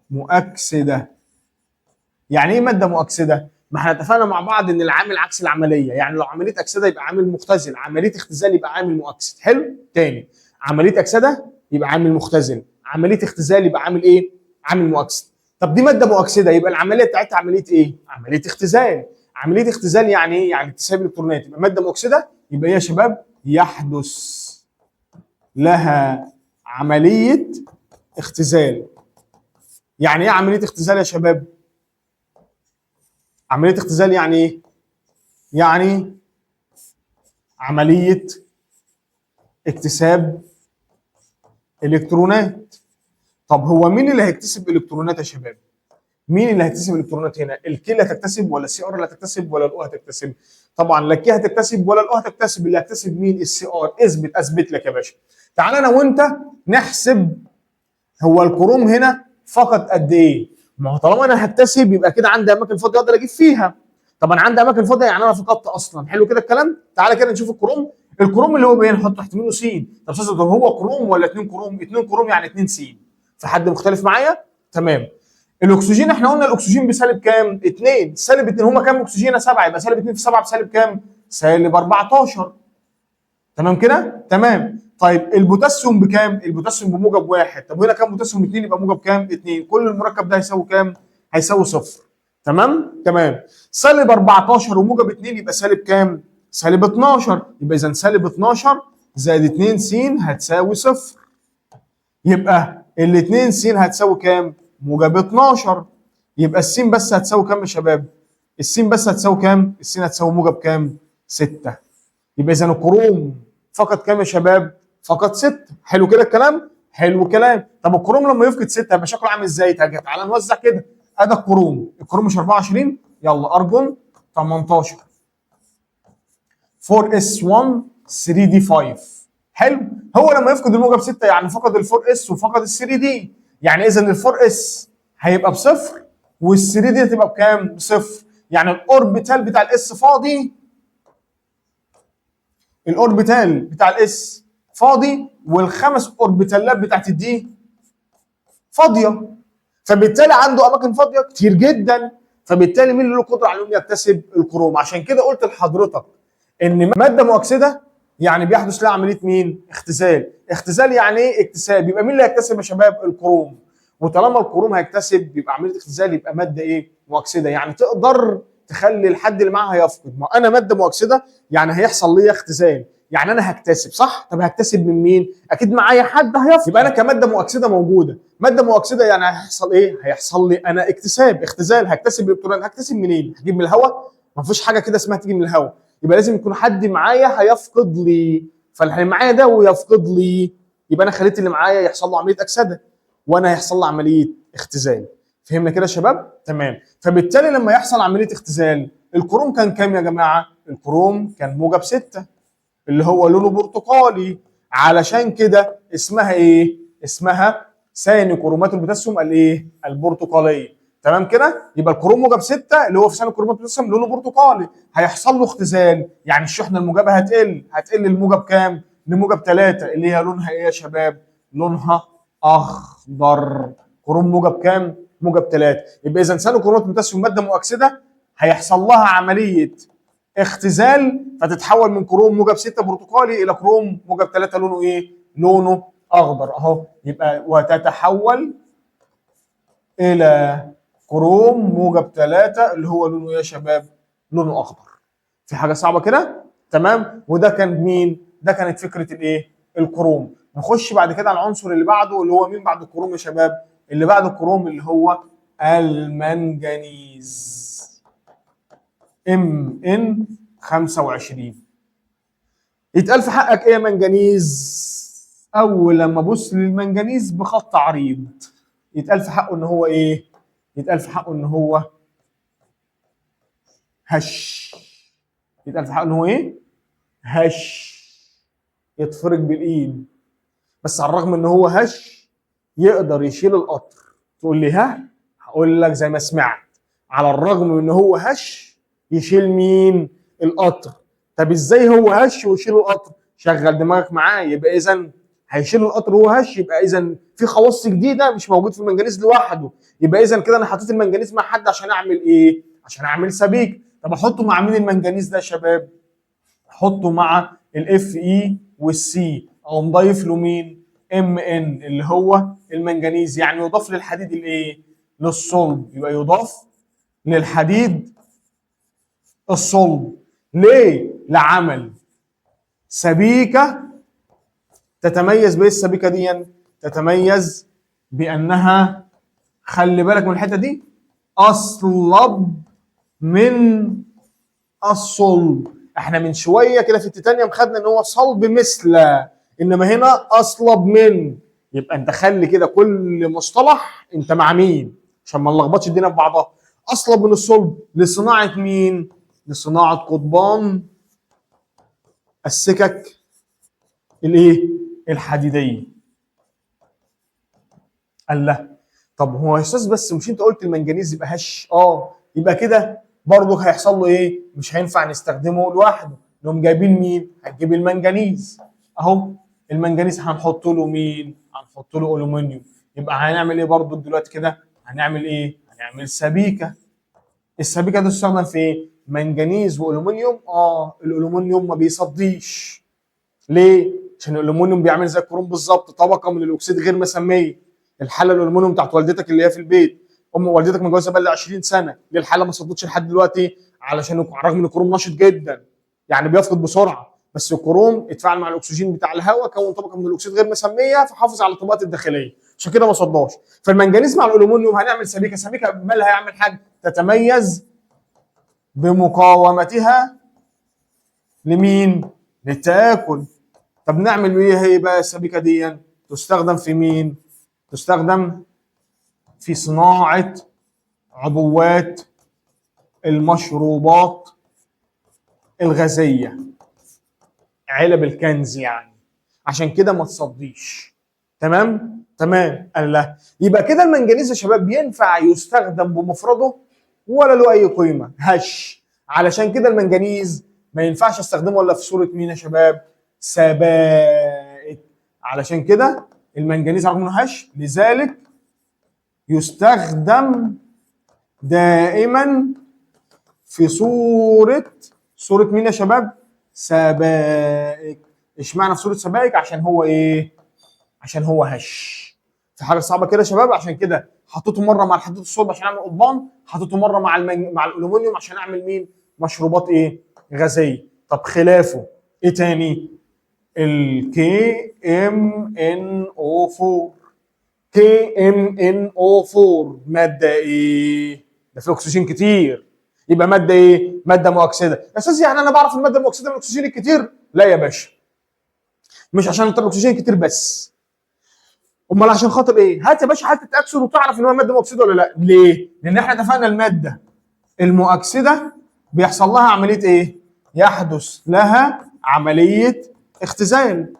مؤكسده. يعني ايه مادة مؤكسده؟ ما احنا اتفقنا مع بعض ان العامل عكس العملية، يعني لو عملية اكسده يبقى عامل مختزل، عملية اختزال يبقى عامل مؤكسد. حلو؟ تاني، عملية اكسده يبقى عامل مختزل، عملية اختزال يبقى عامل ايه؟ عامل مؤكسد. طب دي مادة مؤكسده، يبقى العملية بتاعتها عملية ايه؟ عملية اختزال. عملية اختزال يعني ايه؟ يعني اكتساب الكترونات. يبقى مادة مؤكسده، يبقى ايه يا شباب؟ يحدث لها عملية اختزال. يعني ايه عملية اختزال يا شباب؟ عملية اختزال يعني ايه؟ يعني عملية اكتساب الكترونات. طب هو مين اللي هيكتسب الكترونات يا شباب؟ مين اللي هيكتسب الكترونات هنا؟ ال K اللي هتكتسب ولا ال Cr اللي هتكتسب ولا ال O هتكتسب؟ طبعا لا ال K هتكتسب ولا ال O هتكتسب، اللي هيكتسب مين؟ ال Cr. اثبت، اثبت لك يا باشا. تعال انا وانت نحسب هو الكروم هنا فقد قد ايه؟ ما هو طالما انا هكتسب يبقى كده عندي اماكن فاضية اقدر اجيب فيها. طب انا عندي اماكن فاضية يعني انا فقدت اصلا. حلو كده الكلام؟ تعالى كده نشوف الكروم. الكروم اللي هو بايه؟ نحط تحت منه س. طب استاذ، طب هو كروم ولا 2 كروم؟ 2 كروم يعني 2 س. في حد مختلف معايا؟ تمام. الاكسجين احنا قلنا الاكسجين بسالب كام؟ 2. سالب 2 هما كام اكسجين؟ 7، يبقى سالب 2 في 7 بسالب كام؟ سالب 14. تمام كده؟ تمام. طيب البوتاسيوم بكام؟ البوتاسيوم بموجب 1. طب هنا كام بوتاسيوم؟ 2، يبقى موجب كام؟ 2. كل المركب ده هيساوي كام؟ هيساوي 0. تمام؟ تمام. سالب 14 وموجب 2 يبقى سالب كام؟ سالب 12. يبقى اذا سالب 12 زائد 2 س هتساوي 0. يبقى ال 2 س هتساوي كام؟ موجب 12. يبقى السين بس هتساوي كام يا شباب؟ السين بس هتساوي كام؟ السين هتساوي موجب كام؟ 6. يبقى اذا الكروم فقد كام يا شباب؟ فقد 6. حلو كده الكلام؟ حلو كلام. طب الكروم لما يفقد 6 هيبقى شكله عامل ازاي؟ تعالى نوزع كده. ادي الكروم، الكروم مش 24، يلا ارجون 18، 4 s 1 3 d 5. حلو. هو لما يفقد الموجب 6 يعني فقد ال 4 s وفقد ال 3 d، يعني اذا ال 4 s هيبقى بصفر وال 3 d هتبقى بكام؟ بصفر. يعني ال orbital بتاع ال s فاضي، ال orbital بتاع ال s فاضي، والخمس orbital ات بتاعت ال d فاضية، فبالتالي عنده اماكن فاضية كتير جدا. فبالتالي مين اللي له قدره على انه يكتسب؟ الكروم. عشان كده قلت لحضرتك ان مادة مؤكسده يعني بيحدث لها عملية مين؟ اختزال. اختزال يعني ايه؟ اكتساب. يبقى مين اللي هيكتسب يا شباب؟ الكروم. وطالما الكروم هيكتسب يبقى عملية اختزال، يبقى مادة ايه؟ مؤكسده. يعني تقدر تخلي الحد اللي معاها يفقد. ما انا مادة مؤكسده يعني هيحصل لي اختزال، يعني انا هكتسب، صح؟ طب هكتسب من مين؟ اكيد معايا حد هيفقد. يبقى انا كمادة مؤكسده موجودة، مادة مؤكسده يعني هيحصل ايه؟ هيحصل لي انا اكتساب، اختزال، هكتسب الكترون. هكتسب منين؟ هجيب من الهواء؟ ما فيش حاجة كده اسمها تيجي من الهواء. يبقى لازم يكون حد معايا هيفقد لي، فاللي معايا ده ويفقد لي، يبقى انا خليت اللي معايا يحصل له عملية اكسده وانا هيحصل له عملية اختزال. فهمنا كده يا شباب؟ تمام. فبالتالي لما يحصل عملية اختزال، الكروم كان كام يا جماعة؟ الكروم كان موجب 6 اللي هو لونه برتقالي، علشان كده اسمها ايه؟ اسمها ثاني كرومات البوتاسيوم الايه؟ البرتقاليه. تمام كده؟ يبقى الكروم موجب 6 اللي هو في ثاني كرومات البوتاسيوم لونه برتقالي، هيحصل له اختزال، يعني الشحنة الموجبة هتقل، هتقل الموجب كام؟ لموجب 3 اللي هي لونها ايه يا شباب؟ لونها اخضر. كروم موجب كام؟ موجب 3. يبقى اذا ثاني كرومات البوتاسيوم مادة مؤكسده هيحصل لها عملية اختزال، فتتحول من كروم موجب 6 برتقالي الى كروم موجب 3 لونه ايه؟ لونه اخضر اهو. يبقى وتتحول الى كروم موجب 3 اللي هو لونه ايه يا شباب؟ لونه اخضر. في حاجة صعبة كده؟ تمام. وده كان مين؟ ده كانت فكرة الايه؟ الكروم. نخش بعد كده على العنصر اللي بعده اللي هو مين بعد الكروم يا شباب؟ اللي بعد الكروم اللي هو المنجنيز، Mn 25. يتقال في حقك ايه يا منجنيز؟ اول لما ابص للمنجنيز بخط عريض يتقال في حقه ان هو ايه؟ يتقال في حقه ان هو هش. يتقال في حقه ان هو ايه؟ هش، يتفرج بالايد. بس على الرغم ان هو هش يقدر يشيل القطر. تقول لي ها؟ هقول لك زي ما سمعت، على الرغم من ان هو هش يشيل مين؟ القطر. طب ازاي هو هش ويشيل القطر؟ شغل دماغك معاه. يبقى اذا هيشيل القطر وهو هش، يبقى اذا في خواص جديدة مش موجود في المنجنيز لوحده. يبقى اذا كده انا حطيت المنجنيز مع حد عشان اعمل ايه؟ عشان اعمل سبيك. طب احطه مع مين المنجنيز ده يا شباب؟ احطه مع ال Fe وال C، او مضيف له مين؟ Mn اللي هو المنجنيز. يعني يضاف للحديد الايه؟ للصلب. يبقى يضاف للحديد الصلب. ليه؟ لعمل سبيكه تتميز بايه السبيكه دي؟ تتميز بانها، خلي بالك من الحتة دي، اصلب من الصلب. احنا من شوية كده في التيتانيوم خدنا ان هو صلب مثل، انما هنا اصلب من. يبقى انت خلي كده كل مصطلح انت مع مين عشان ما نلخبطش الدنيا في بعضها. اصلب من الصلب لصناعة مين؟ لصناعة قضبان السكك الايه؟ الحديدية. قال لا، طب هو يا استاذ بس مش انت قلت المنجنيز يبقى هش؟ يبقى كده برضه هيحصل له ايه؟ مش هينفع نستخدمه لوحده. نقوم جايبين مين؟ هتجيب المنجنيز اهو. المنجنيز هنحط له مين؟ هنحط له الومنيوم. يبقى هنعمل ايه برضه دلوقتي كده؟ هنعمل ايه؟ هنعمل سبيكه. السبيكه دي تستخدم في ايه؟ منجنيز والومنيوم. الالومنيوم ما بيصديش. ليه؟ عشان الالومنيوم بيعمل زي الكروم بالظبط، طبقه من الاكسيد غير مسميه. الحلة الالومنيوم بتاعت والدتك اللي هي في البيت، ام والدتك متجوزة بقى لها 20 سنة، ليه الحلة ما صدتش لحد دلوقتي؟ علشان رغم ان الكروم نشط جدا يعني بيفقد بسرعة، بس الكروم اتفاعل مع الاكسجين بتاع الهواء، كون طبقه من الاكسيد غير مسميه، فحافظ على الطبقات الداخلية، عشان كده ما صداش. فالمنجنيز مع الالومنيوم هنعمل سبيكه. سبيكه مالها يعمل حاجة؟ تتميز بمقاومتها لمين؟ للتآكل. طب نعمل ايه هي بقى السبيكه دي؟ تستخدم في مين؟ تستخدم في صناعة عبوات المشروبات الغازية، علب الكنز يعني، عشان كده ما تصديش. تمام؟ تمام. قال لا، يبقى كده المنجنيز يا شباب ينفع يستخدم بمفرده ولا له اي قيمة؟ هش. علشان كده المنجنيز ما ينفعش استخدمه الا في صوره مين يا شباب؟ سبائك. علشان كده المنجنيز رغم انه هش لذلك يستخدم دائما في صورة مين يا شباب؟ سبائك. اشمعنى في صورة سبائك؟ عشان هو ايه؟ عشان هو هش. في حاجة صعبة كده يا شباب؟ عشان كده حطيته مرة مع الحديد الصلب عشان اعمل قضبان، حطيته مرة مع مع الالومنيوم عشان اعمل مين؟ مشروبات ايه؟ غازية. طب خلافه ايه تاني؟ ال KMnO4. KMnO4 مادة ايه؟ ده فيه اكسجين كتير، يبقى مادة ايه؟ مادة مؤكسده. يا استاذ يعني انا بعرف المادة المؤكسده من الاكسجين الكتير؟ لا يا باشا، مش عشان انت الاكسجين كتير بس، امال عشان خاطر ايه؟ هات يا باشا حاله التاكسد وتعرف ان هو مادة مؤكسده ولا لا. ليه؟ لان احنا اتفقنا المادة المؤكسده بيحصل لها عملية ايه؟ يحدث لها عملية اختزال.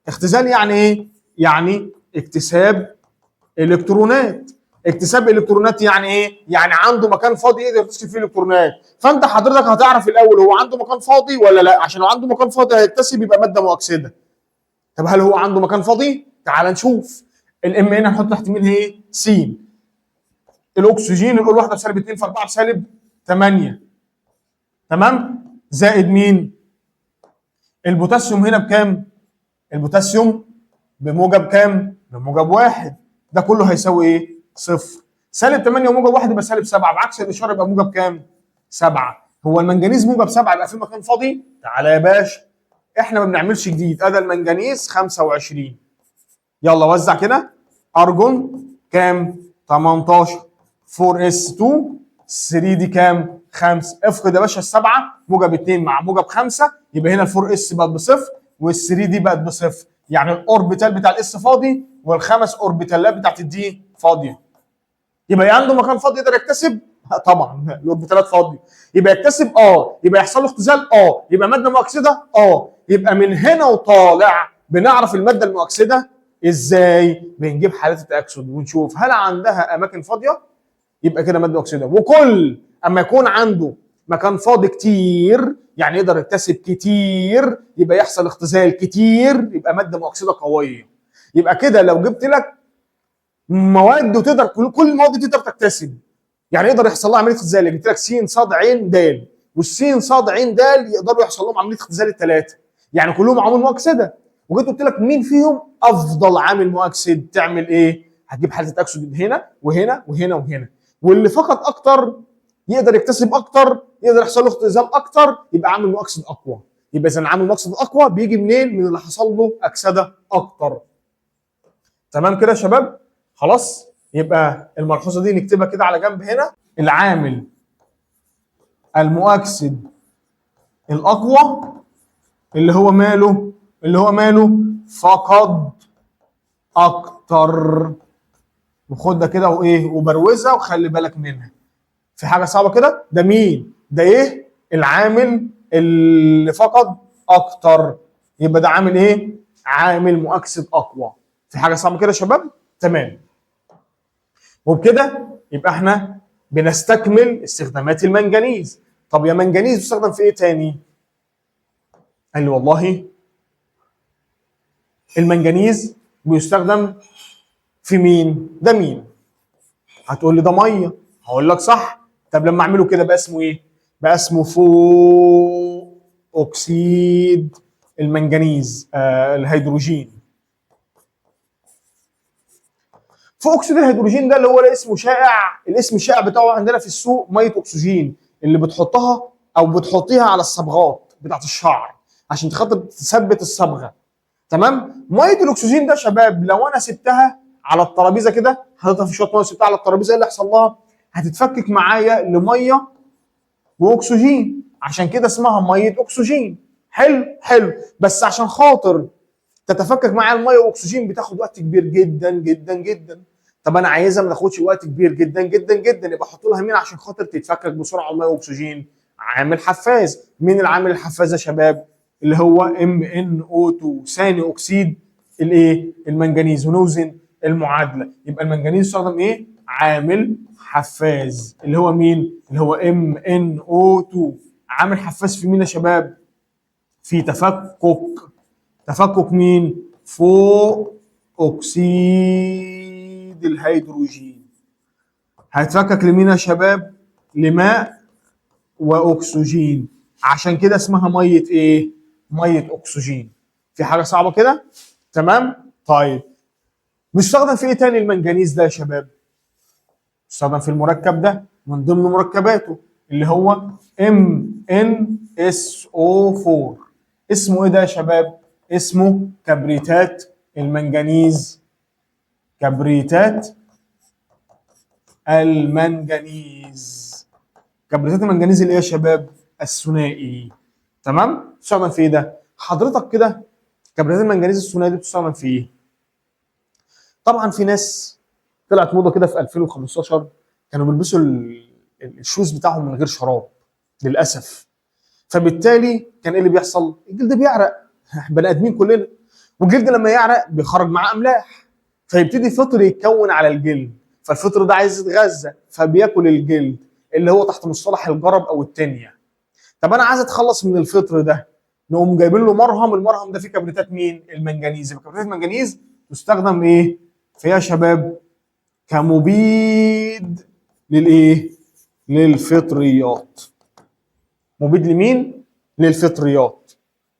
اختزال يعني ايه؟ يعني اكتساب الكترونات. اكتساب الكترونات يعني ايه؟ يعني عنده مكان فاضي يقدر يكتسب فيه الكترونات. فانت حضرتك هتعرف الاول هو عنده مكان فاضي ولا لا، عشان لو عنده مكان فاضي هيكتسب يبقى مادة مؤكسده. طب هل هو عنده مكان فاضي؟ تعال نشوف. ال Mn هنحط تحت مين ايه؟ س. الاكسجين نقول واحدة بسالب 2 في 4 بسالب 8، تمام؟ زائد مين؟ البوتاسيوم هنا بكام؟ البوتاسيوم بموجب كام؟ بموجب 1. ده كله هيساوي ايه؟ 0. سالب 8 وموجب 1 يبقى سالب 7، بعكس الاشارة يبقى موجب كام؟ 7. هو المنجنيز موجب 7 يبقى في مكان فاضي؟ تعالى يا باشا، احنا ما بنعملش جديد. ادي المنجنيز 25، يلا وزع كده. ارجون كام؟ 18، 4 s 2 3 d كام؟ 5. افقد يا باشا السبعة، موجب 2 مع موجب 5، يبقى هنا ال 4 s بقت بصفر وال 3 d بقت بصفر، يعني ال orbital بتاع ال s فاضي والخمس اوربيتالات بتاعت ال d فاضية. يبقى عنده مكان فاضي يقدر يكتسب؟ طبعا الاوربيتالات فاضية، يبقى يكتسب يبقى يحصل له اختزال يبقى مادة مؤكسده يبقى من هنا وطالع بنعرف المادة المؤكسده ازاي؟ بنجيب حالات التاكسد ونشوف هل عندها اماكن فاضية، يبقى كده مادة مؤكسده. وكل اما يكون عنده مكان فاضي كتير، يعني يقدر يكتسب كتير، يبقى يحصل اختزال كتير، يبقى مادة مؤكسده قوية. يبقى كده لو جبت لك مواد وتقدر كل المواد دي تقدر تكتسب، يعني يقدر يحصل لها عملية اختزال. جبت لك س ص ع د، والسين ص ع د يقدروا يحصل لهم عملية اختزال الثلاثة، يعني كلهم عوامل مؤكسده. وجيت قلت لك مين فيهم افضل عامل مؤكسد، تعمل ايه؟ هتجيب حاله التاكسد هنا وهنا وهنا وهنا، واللي فقد اكتر يقدر يكتسب اكتر، يقدر يحصل له اختزال اكتر، يبقى عامل مؤكسد اقوى. يبقى اذا عامل مؤكسد اقوى بيجي منين؟ من اللي حصل له اكسده اكتر. تمام كده يا شباب؟ خلاص، يبقى الملحوظة دي نكتبها كده على جنب هنا. العامل المؤكسد الاقوى اللي هو ماله؟ اللي هو ماله؟ فقد اكتر. وخد ده كده وايه؟ وبروزها وخلي بالك منها. في حاجة صعبة كده؟ ده مين؟ ده ايه؟ العامل اللي فقد اكتر، يبقى ده عامل ايه؟ عامل مؤكسد اقوى. في حاجة صعبة كده يا شباب؟ تمام. وبكده يبقى احنا بنستكمل استخدامات المنجنيز. طب يا منجنيز بيستخدم في ايه تاني؟ قال لي والله المنجنيز بيستخدم في مين؟ ده مين؟ هتقول لي ده مية، هقول لك صح. طب لما اعمله كده بقى اسمه ايه؟ بقى اسمه فوق اكسيد المنجنيز، الهيدروجين. فوق اكسيد الهيدروجين ده اللي هو اسمه شائع، الاسم الشائع بتاعه عندنا في السوق مية اكسجين، اللي بتحطها او بتحطيها على الصبغات بتاعت الشعر عشان خاطر تثبت الصبغه. تمام؟ مية الاكسجين ده يا شباب لو انا سبتها على الترابيزة كده، حطيتها في شوية مية وسبتها على الترابيزة، ايه اللي يحصل لها؟ هتتفكك معايا لمية واكسجين، عشان كده اسمها مية اكسجين. حلو حلو. بس عشان خاطر تتفكك معايا المية واكسجين بتاخد وقت كبير جدا جدا جدا. طب انا عايزها ما تاخدش وقت كبير جدا جدا جدا، يبقى احط لها مين عشان خاطر تتفكك بسرعة المية واكسجين؟ عامل حفاز. مين العامل الحفاز يا شباب؟ اللي هو MnO2، ثاني اكسيد الايه؟ المنجنيز. ونوزن المعادلة، يبقى المنجنيز يستخدم ايه؟ عامل حفاز، اللي هو مين؟ اللي هو MnO2. عامل حفاز في مين يا شباب؟ في تفكك مين؟ فوق اكسيد الهيدروجين. هيتفكك لمين يا شباب؟ لماء واكسجين، عشان كده اسمها مية ايه؟ مية اكسجين. في حاجة صعبة كده؟ تمام؟ طيب بيستخدم في ايه تاني المنجنيز ده يا شباب؟ بيستخدم في المركب ده من ضمن مركباته اللي هو MnSO4. اسمه ايه ده يا شباب؟ اسمه كبريتات المنجنيز. كبريتات المنجنيز. كبريتات المنجنيز اللي ايه يا شباب؟ الثنائي. تمام؟ بتستخدم في ايه ده؟ حضرتك كده كبريتات المنجنيز الثنائي دي بتستخدم في ايه؟ طبعا في ناس طلعت موضة كده في 2015 كانوا بيلبسوا ال shoes بتاعهم من غير شراب للاسف، فبالتالي كان ايه اللي بيحصل؟ الجلد بيعرق، بني ادمين كلنا، والجلد لما يعرق بيخرج معاه املاح، فيبتدي فطر يتكون على الجلد، فالفطر ده عايز يتغذى فبياكل الجلد اللي هو تحت مصطلح الجرب او التانية. طب انا عايز اتخلص من الفطر ده، نقوم جايبين له مرهم، المرهم ده فيه كبريتات مين؟ المنجنيز. يبقى كبريتات المنجنيز تستخدم ايه؟ فيها شباب كمبيد للايه؟ للفطريات. مبيد لمين؟ للفطريات.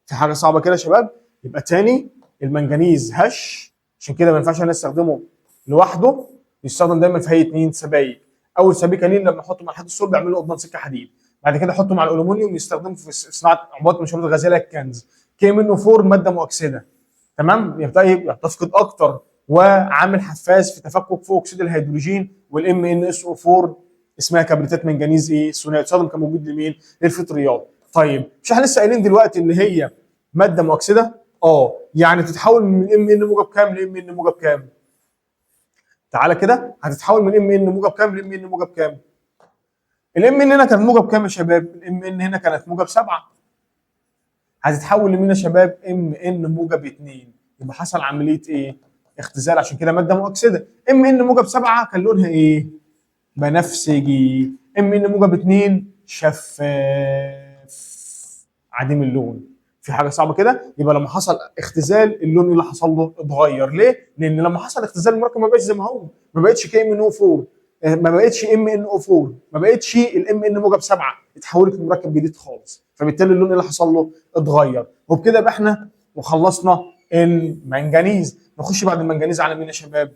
في حاجة صعبة كده يا شباب؟ يبقى تاني المنجنيز هش، عشان كده ما ينفعش انا استخدمه لوحده. يستخدم دايما في هيئة مين؟ سبائك. اول سبيكه ليه لما احطه مع الحديد الصلب يعمل له قضبان سكة حديد، بعد كده احطه مع الالومنيوم يستخدمه في صناعة عبوات المشروبات الغازية ال cans. KMnO 4 مادة مؤكسده، تمام؟ يبقى تفقد اكتر، وعامل حفاز في تفكك فوق اكسيد الهيدروجين. وال MnSO 4 اسمها كبريتات منجنيز ايه؟ ثنائي، تستخدم كمبيد لمين؟ للفطريات. طيب مش احنا لسه قايلين دلوقتي ان هي مادة مؤكسده؟ يعني تتحول من Mn موجب كام ل Mn موجب كام؟ تعالى كده، هتتحول من Mn موجب كام ل Mn موجب كام؟ ال Mn هنا كانت موجب كام يا شباب؟ ال Mn هنا كانت موجب 7، هتتحول لمين يا شباب؟ Mn موجب 2. يبقى حصل عملية ايه؟ اختزال، عشان كده مادة مؤكسده. Mn موجب 7 كان لونها ايه؟ بنفسجي. Mn موجب 2 شفاف عديم اللون. في حاجة صعبة كده؟ يبقى لما حصل اختزال اللون اللي حصل له اتغير. ليه؟ لان لما حصل اختزال المركب ما بقاش زي ما هو، ما بقتش KMnO 4، ما بقتش MnO 4، ما بقتش ال Mn موجب 7، اتحولت لمركب جديد خالص، فبالتالي اللون اللي حصل له اتغير. وبكده يبقى احنا وخلصنا المنجنيز. نخش بعد المنجنيز على مين يا شباب؟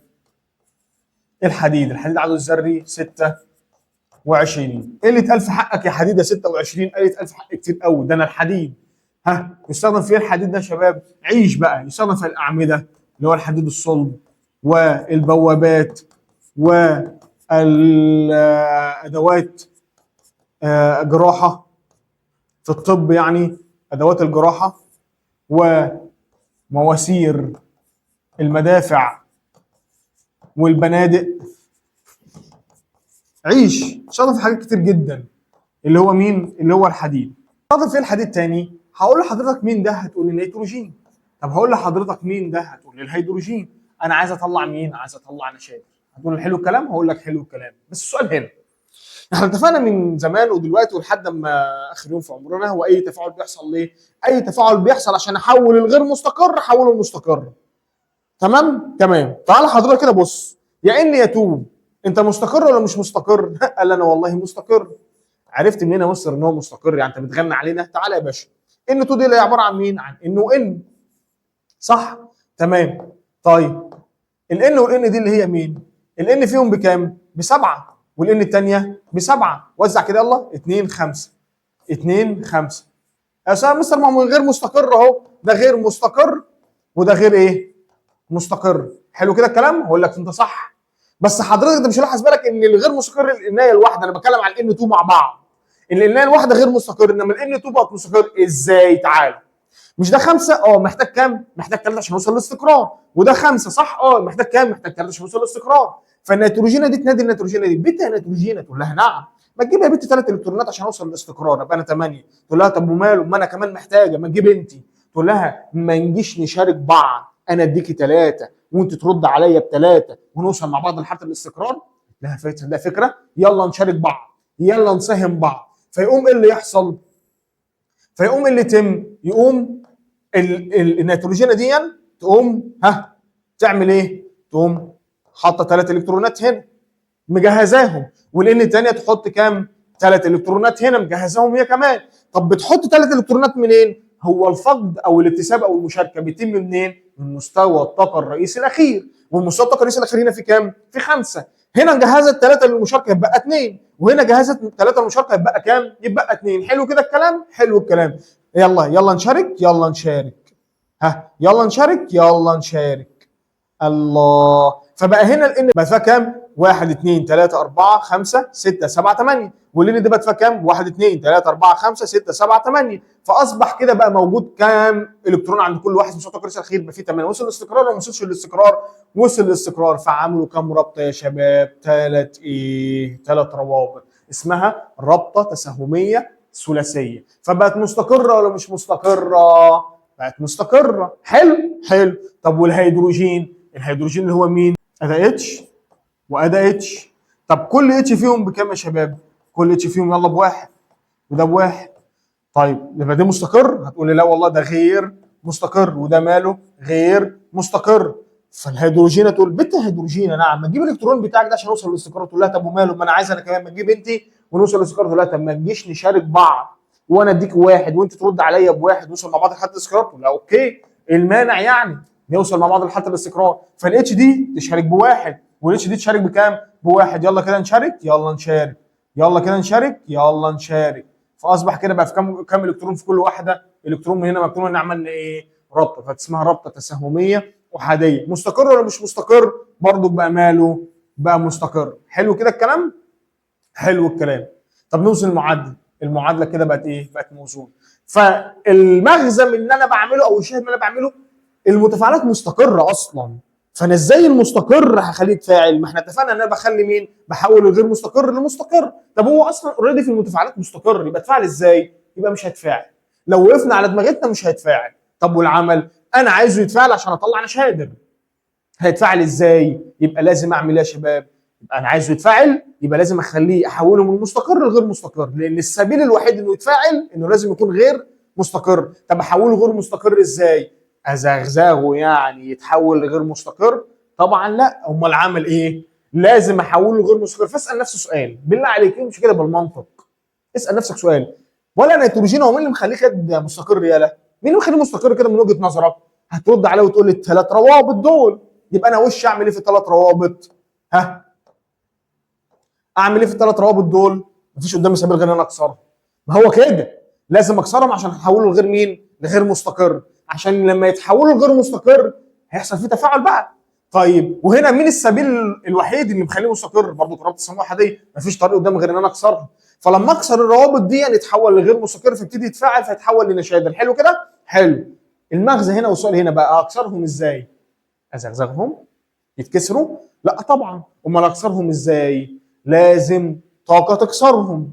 الحديد. الحديد عدده الذري 26. ايه اللي اتقال في حقك يا حديد يا 26؟ قال اتقال في حقك كتير قوي، ده انا الحديد. ها، يستخدم في ايه الحديد ده يا شباب؟ عيش بقى، يستخدم في الاعمدة اللي هو الحديد الصلب، والبوابات، والادوات جراحه في الطب، يعني ادوات الجراحة، ومواسير المدافع والبنادق. عيش، يستخدم في حاجات كتير جدا. اللي هو مين؟ اللي هو الحديد. يستخدم في الحديد تاني. هقول لحضرتك مين ده؟ هتقول لي النيتروجين. طب هقول لحضرتك مين ده؟ هتقول لي الهيدروجين. انا عايز اطلع مين؟ عايز اطلع نشادر. هتقول لي حلو الكلام، هقول لك حلو الكلام. بس السؤال هنا، احنا اتفقنا من زمان ودلوقتي ولحد ما اخر يوم في عمرنا، هو اي تفاعل بيحصل ليه؟ اي تفاعل بيحصل عشان احول الغير مستقر احوله لمستقر. تمام؟ تمام. تعالى حضرتك كده بص، يا N يا 2، انت مستقر ولا مش مستقر؟ قال انا والله مستقر. عرفت منين يا مستر ان هو مستقر؟ يعني انت بتغني علينا؟ تعالى يا باشا، N 2 دي اللي هي عبارة عن مين؟ عن N و N، صح؟ تمام. طيب ال N وال N دي اللي هي مين؟ ال N فيهم بكام؟ ب7، وال N الثانية ب7. وزع كده يلا، 2 5 2 5. يا مستر ما هو غير مستقر اهو، ده غير مستقر وده غير ايه؟ مستقر. حلو كده الكلام؟ هقول لك انت صح، بس حضرتك انت مش لاحظ بالك ان الغير مستقر الانايه الواحدة، انا بتكلم على ال N 2 مع بعض، الانايه الواحدة غير مستقر، انما ال N 2 بقت مستقر. ازاي؟ تعالى، مش ده 5؟ محتاج كام؟ محتاج 3 عشان اوصل للاستقرار. وده 5 صح؟ محتاج كام؟ محتاج 3 عشان اوصل للاستقرار. فالنيتروجينه دي تنادي النيتروجينه دي، بنت يا نيتروجينه، تقول لها نعم، ما تجيب يا بنت 3 الكترونات عشان اوصل للاستقرار، ابقى انا 8. تقول لها طب وماله، ما انا كمان محتاجه، ما تجيب انت. تقول لها ما نجيش نشارك بعض، انا اديكي 3 وانت ترد عليا ب3 ونوصل مع بعض لحاله الاستقرار. لها فكرة، ده فكرة، يلا نشارك بعض، يلا نساهم بعض. فيقوم ايه اللي يحصل؟ فيقوم ايه اللي يتم؟ يقوم النيتروجينه دي تقوم ها تعمل ايه؟ تقوم حاطه 3 الكترونات هنا مجهزاهم، وال N الثانية تحط كام؟ 3 الكترونات هنا مجهزاهم هي كمان. طب بتحط 3 الكترونات منين؟ هو الفقد او الاكتساب او المشاركة بيتم منين؟ من مستوى الطاقة الرئيسي الاخير، والمستوى الطاقة الرئيسي الاخير هنا في كام؟ في 5. هنا جهزت 3 للمشاركة يبقى 2، وهنا جهزت 3 للمشاركة يبقى كام؟ يبقى 2. حلو كده الكلام؟ حلو الكلام. يلا يلا نشارك، يلا نشارك، ها يلا نشارك، يلا نشارك. الله. فبقى هنا ال N بقى فيها كام؟ 1 2 3 4 5 6 7 8، وال N دي بقت فيها كام؟ 1 2 3 4 5 6 7 8. فاصبح كده بقى موجود كام الكترون عند كل واحد في مستوى الطاقة الاخير؟ بقى فيه 8. وصل للاستقرار ولا ما وصلش للاستقرار؟ وصل للاستقرار. فعملوا كام رابطه يا شباب؟ 3 ايه؟ 3 روابط، اسمها رابطه تساهميه ثلاثية. فبقت مستقره ولا مش مستقره؟ بقت مستقره. حلو حلو. طب والهيدروجين؟ الهيدروجين اللي هو مين؟ ادا H وادا H. طب كل H فيهم بكام يا شباب؟ كل H فيهم يلا ب1 وده ب1. طيب يبقى ده مستقر؟ هتقول لي لا والله ده غير مستقر، وده ماله؟ غير مستقر. فالهيدروجينه تقول بنت الهيدروجينه نعم، ما تجيب الالكترون بتاعك ده عشان اوصل للاستقرار. تقول لها طب وماله، ما انا عايز انا كمان، ما تجيب انت ونوصل للاستقرار. تقول لها طب ما تجيش نشارك بعض، وانا اديك 1 وانت ترد عليا ب1 نوصل مع بعض لحد الاستقرار. تقول لها okay، المانع يعني نوصل مع بعض لحد الاستقرار. فال H دي تشارك ب1 وال H دي تشارك بكام؟ بواحد. يلا كده نشارك، يلا نشارك، يلا كده نشارك، يلا نشارك. فاصبح كده بقى في كام الكترون في كل واحدة؟ الكترون من هنا مكتوب هنا، عملنا ايه؟ رابطه، فاسمها رابطه تساهميه احادية. مستقر ولا مش مستقر؟ برضه بقى ماله؟ بقى مستقر. حلو كده الكلام؟ حلو الكلام. طب نوزن المعادلة، المعادلة كده بقت ايه؟ بقت موزونة. فالمغزى من اللي انا بعمله او الشاهد من اللي انا بعمله، المتفاعلات مستقره اصلا، فانا ازاي المستقر هخليه يتفاعل؟ ما احنا اتفقنا ان انا بخلي مين؟ بحول الغير مستقر لمستقر. طب هو اصلا already في المتفاعلات مستقر، يبقى اتفاعل ازاي؟ يبقى مش هيتفاعل. لو وقفنا على دماغتنا مش هيتفاعل. طب والعمل؟ انا عايزه يتفاعل عشان اطلع نشادر. هيتفاعل ازاي؟ يبقى لازم اعمل ايه يا شباب؟ يبقى انا عايزه يتفاعل، يبقى لازم اخليه احوله من مستقر لغير مستقر، لان السبيل الوحيد انه يتفاعل انه لازم يكون غير مستقر. طب احوله غير مستقر ازاي؟ ازغزغه يعني يتحول لغير مستقر؟ طبعا لا. امال عمل ايه؟ لازم احوله لغير مستقر. فاسال نفسك سؤال بالله عليك، امشي كده بالمنطق، اسال نفسك سؤال، ولا نيتروجين هو مين اللي مخليه كده مستقر؟ يالا مين اللي مخليه مستقر كده من وجهه نظرك؟ هترد عليه وتقول لي الثلاث روابط دول. يبقى انا وش اعمل ايه في الثلاث روابط؟ ها، اعمل ايه في الثلاث روابط دول؟ مفيش قدامي سبيل غير ان انا اكسرهم. ما هو كده لازم اكسرهم عشان احوله لغير مين؟ لغير مستقر، عشان لما يتحولوا لغير مستقر هيحصل فيه تفاعل بقى. طيب وهنا مين السبيل الوحيد اللي مخليه مستقر؟ برضه رابطه التساهميه الاحاديه، مفيش طريق قدامي غير ان انا اكسرها. فلما اكسر الروابط دي يعني يتحول لغير مستقر، فيبتدي يتفاعل فيتحول لنشادر. حلو كده؟ حلو. المغزى هنا والسؤال هنا بقى، اكسرهم ازاي؟ ازغزغهم؟ يتكسروا؟ لا طبعا. امال اكسرهم ازاي؟ لازم طاقة تكسرهم.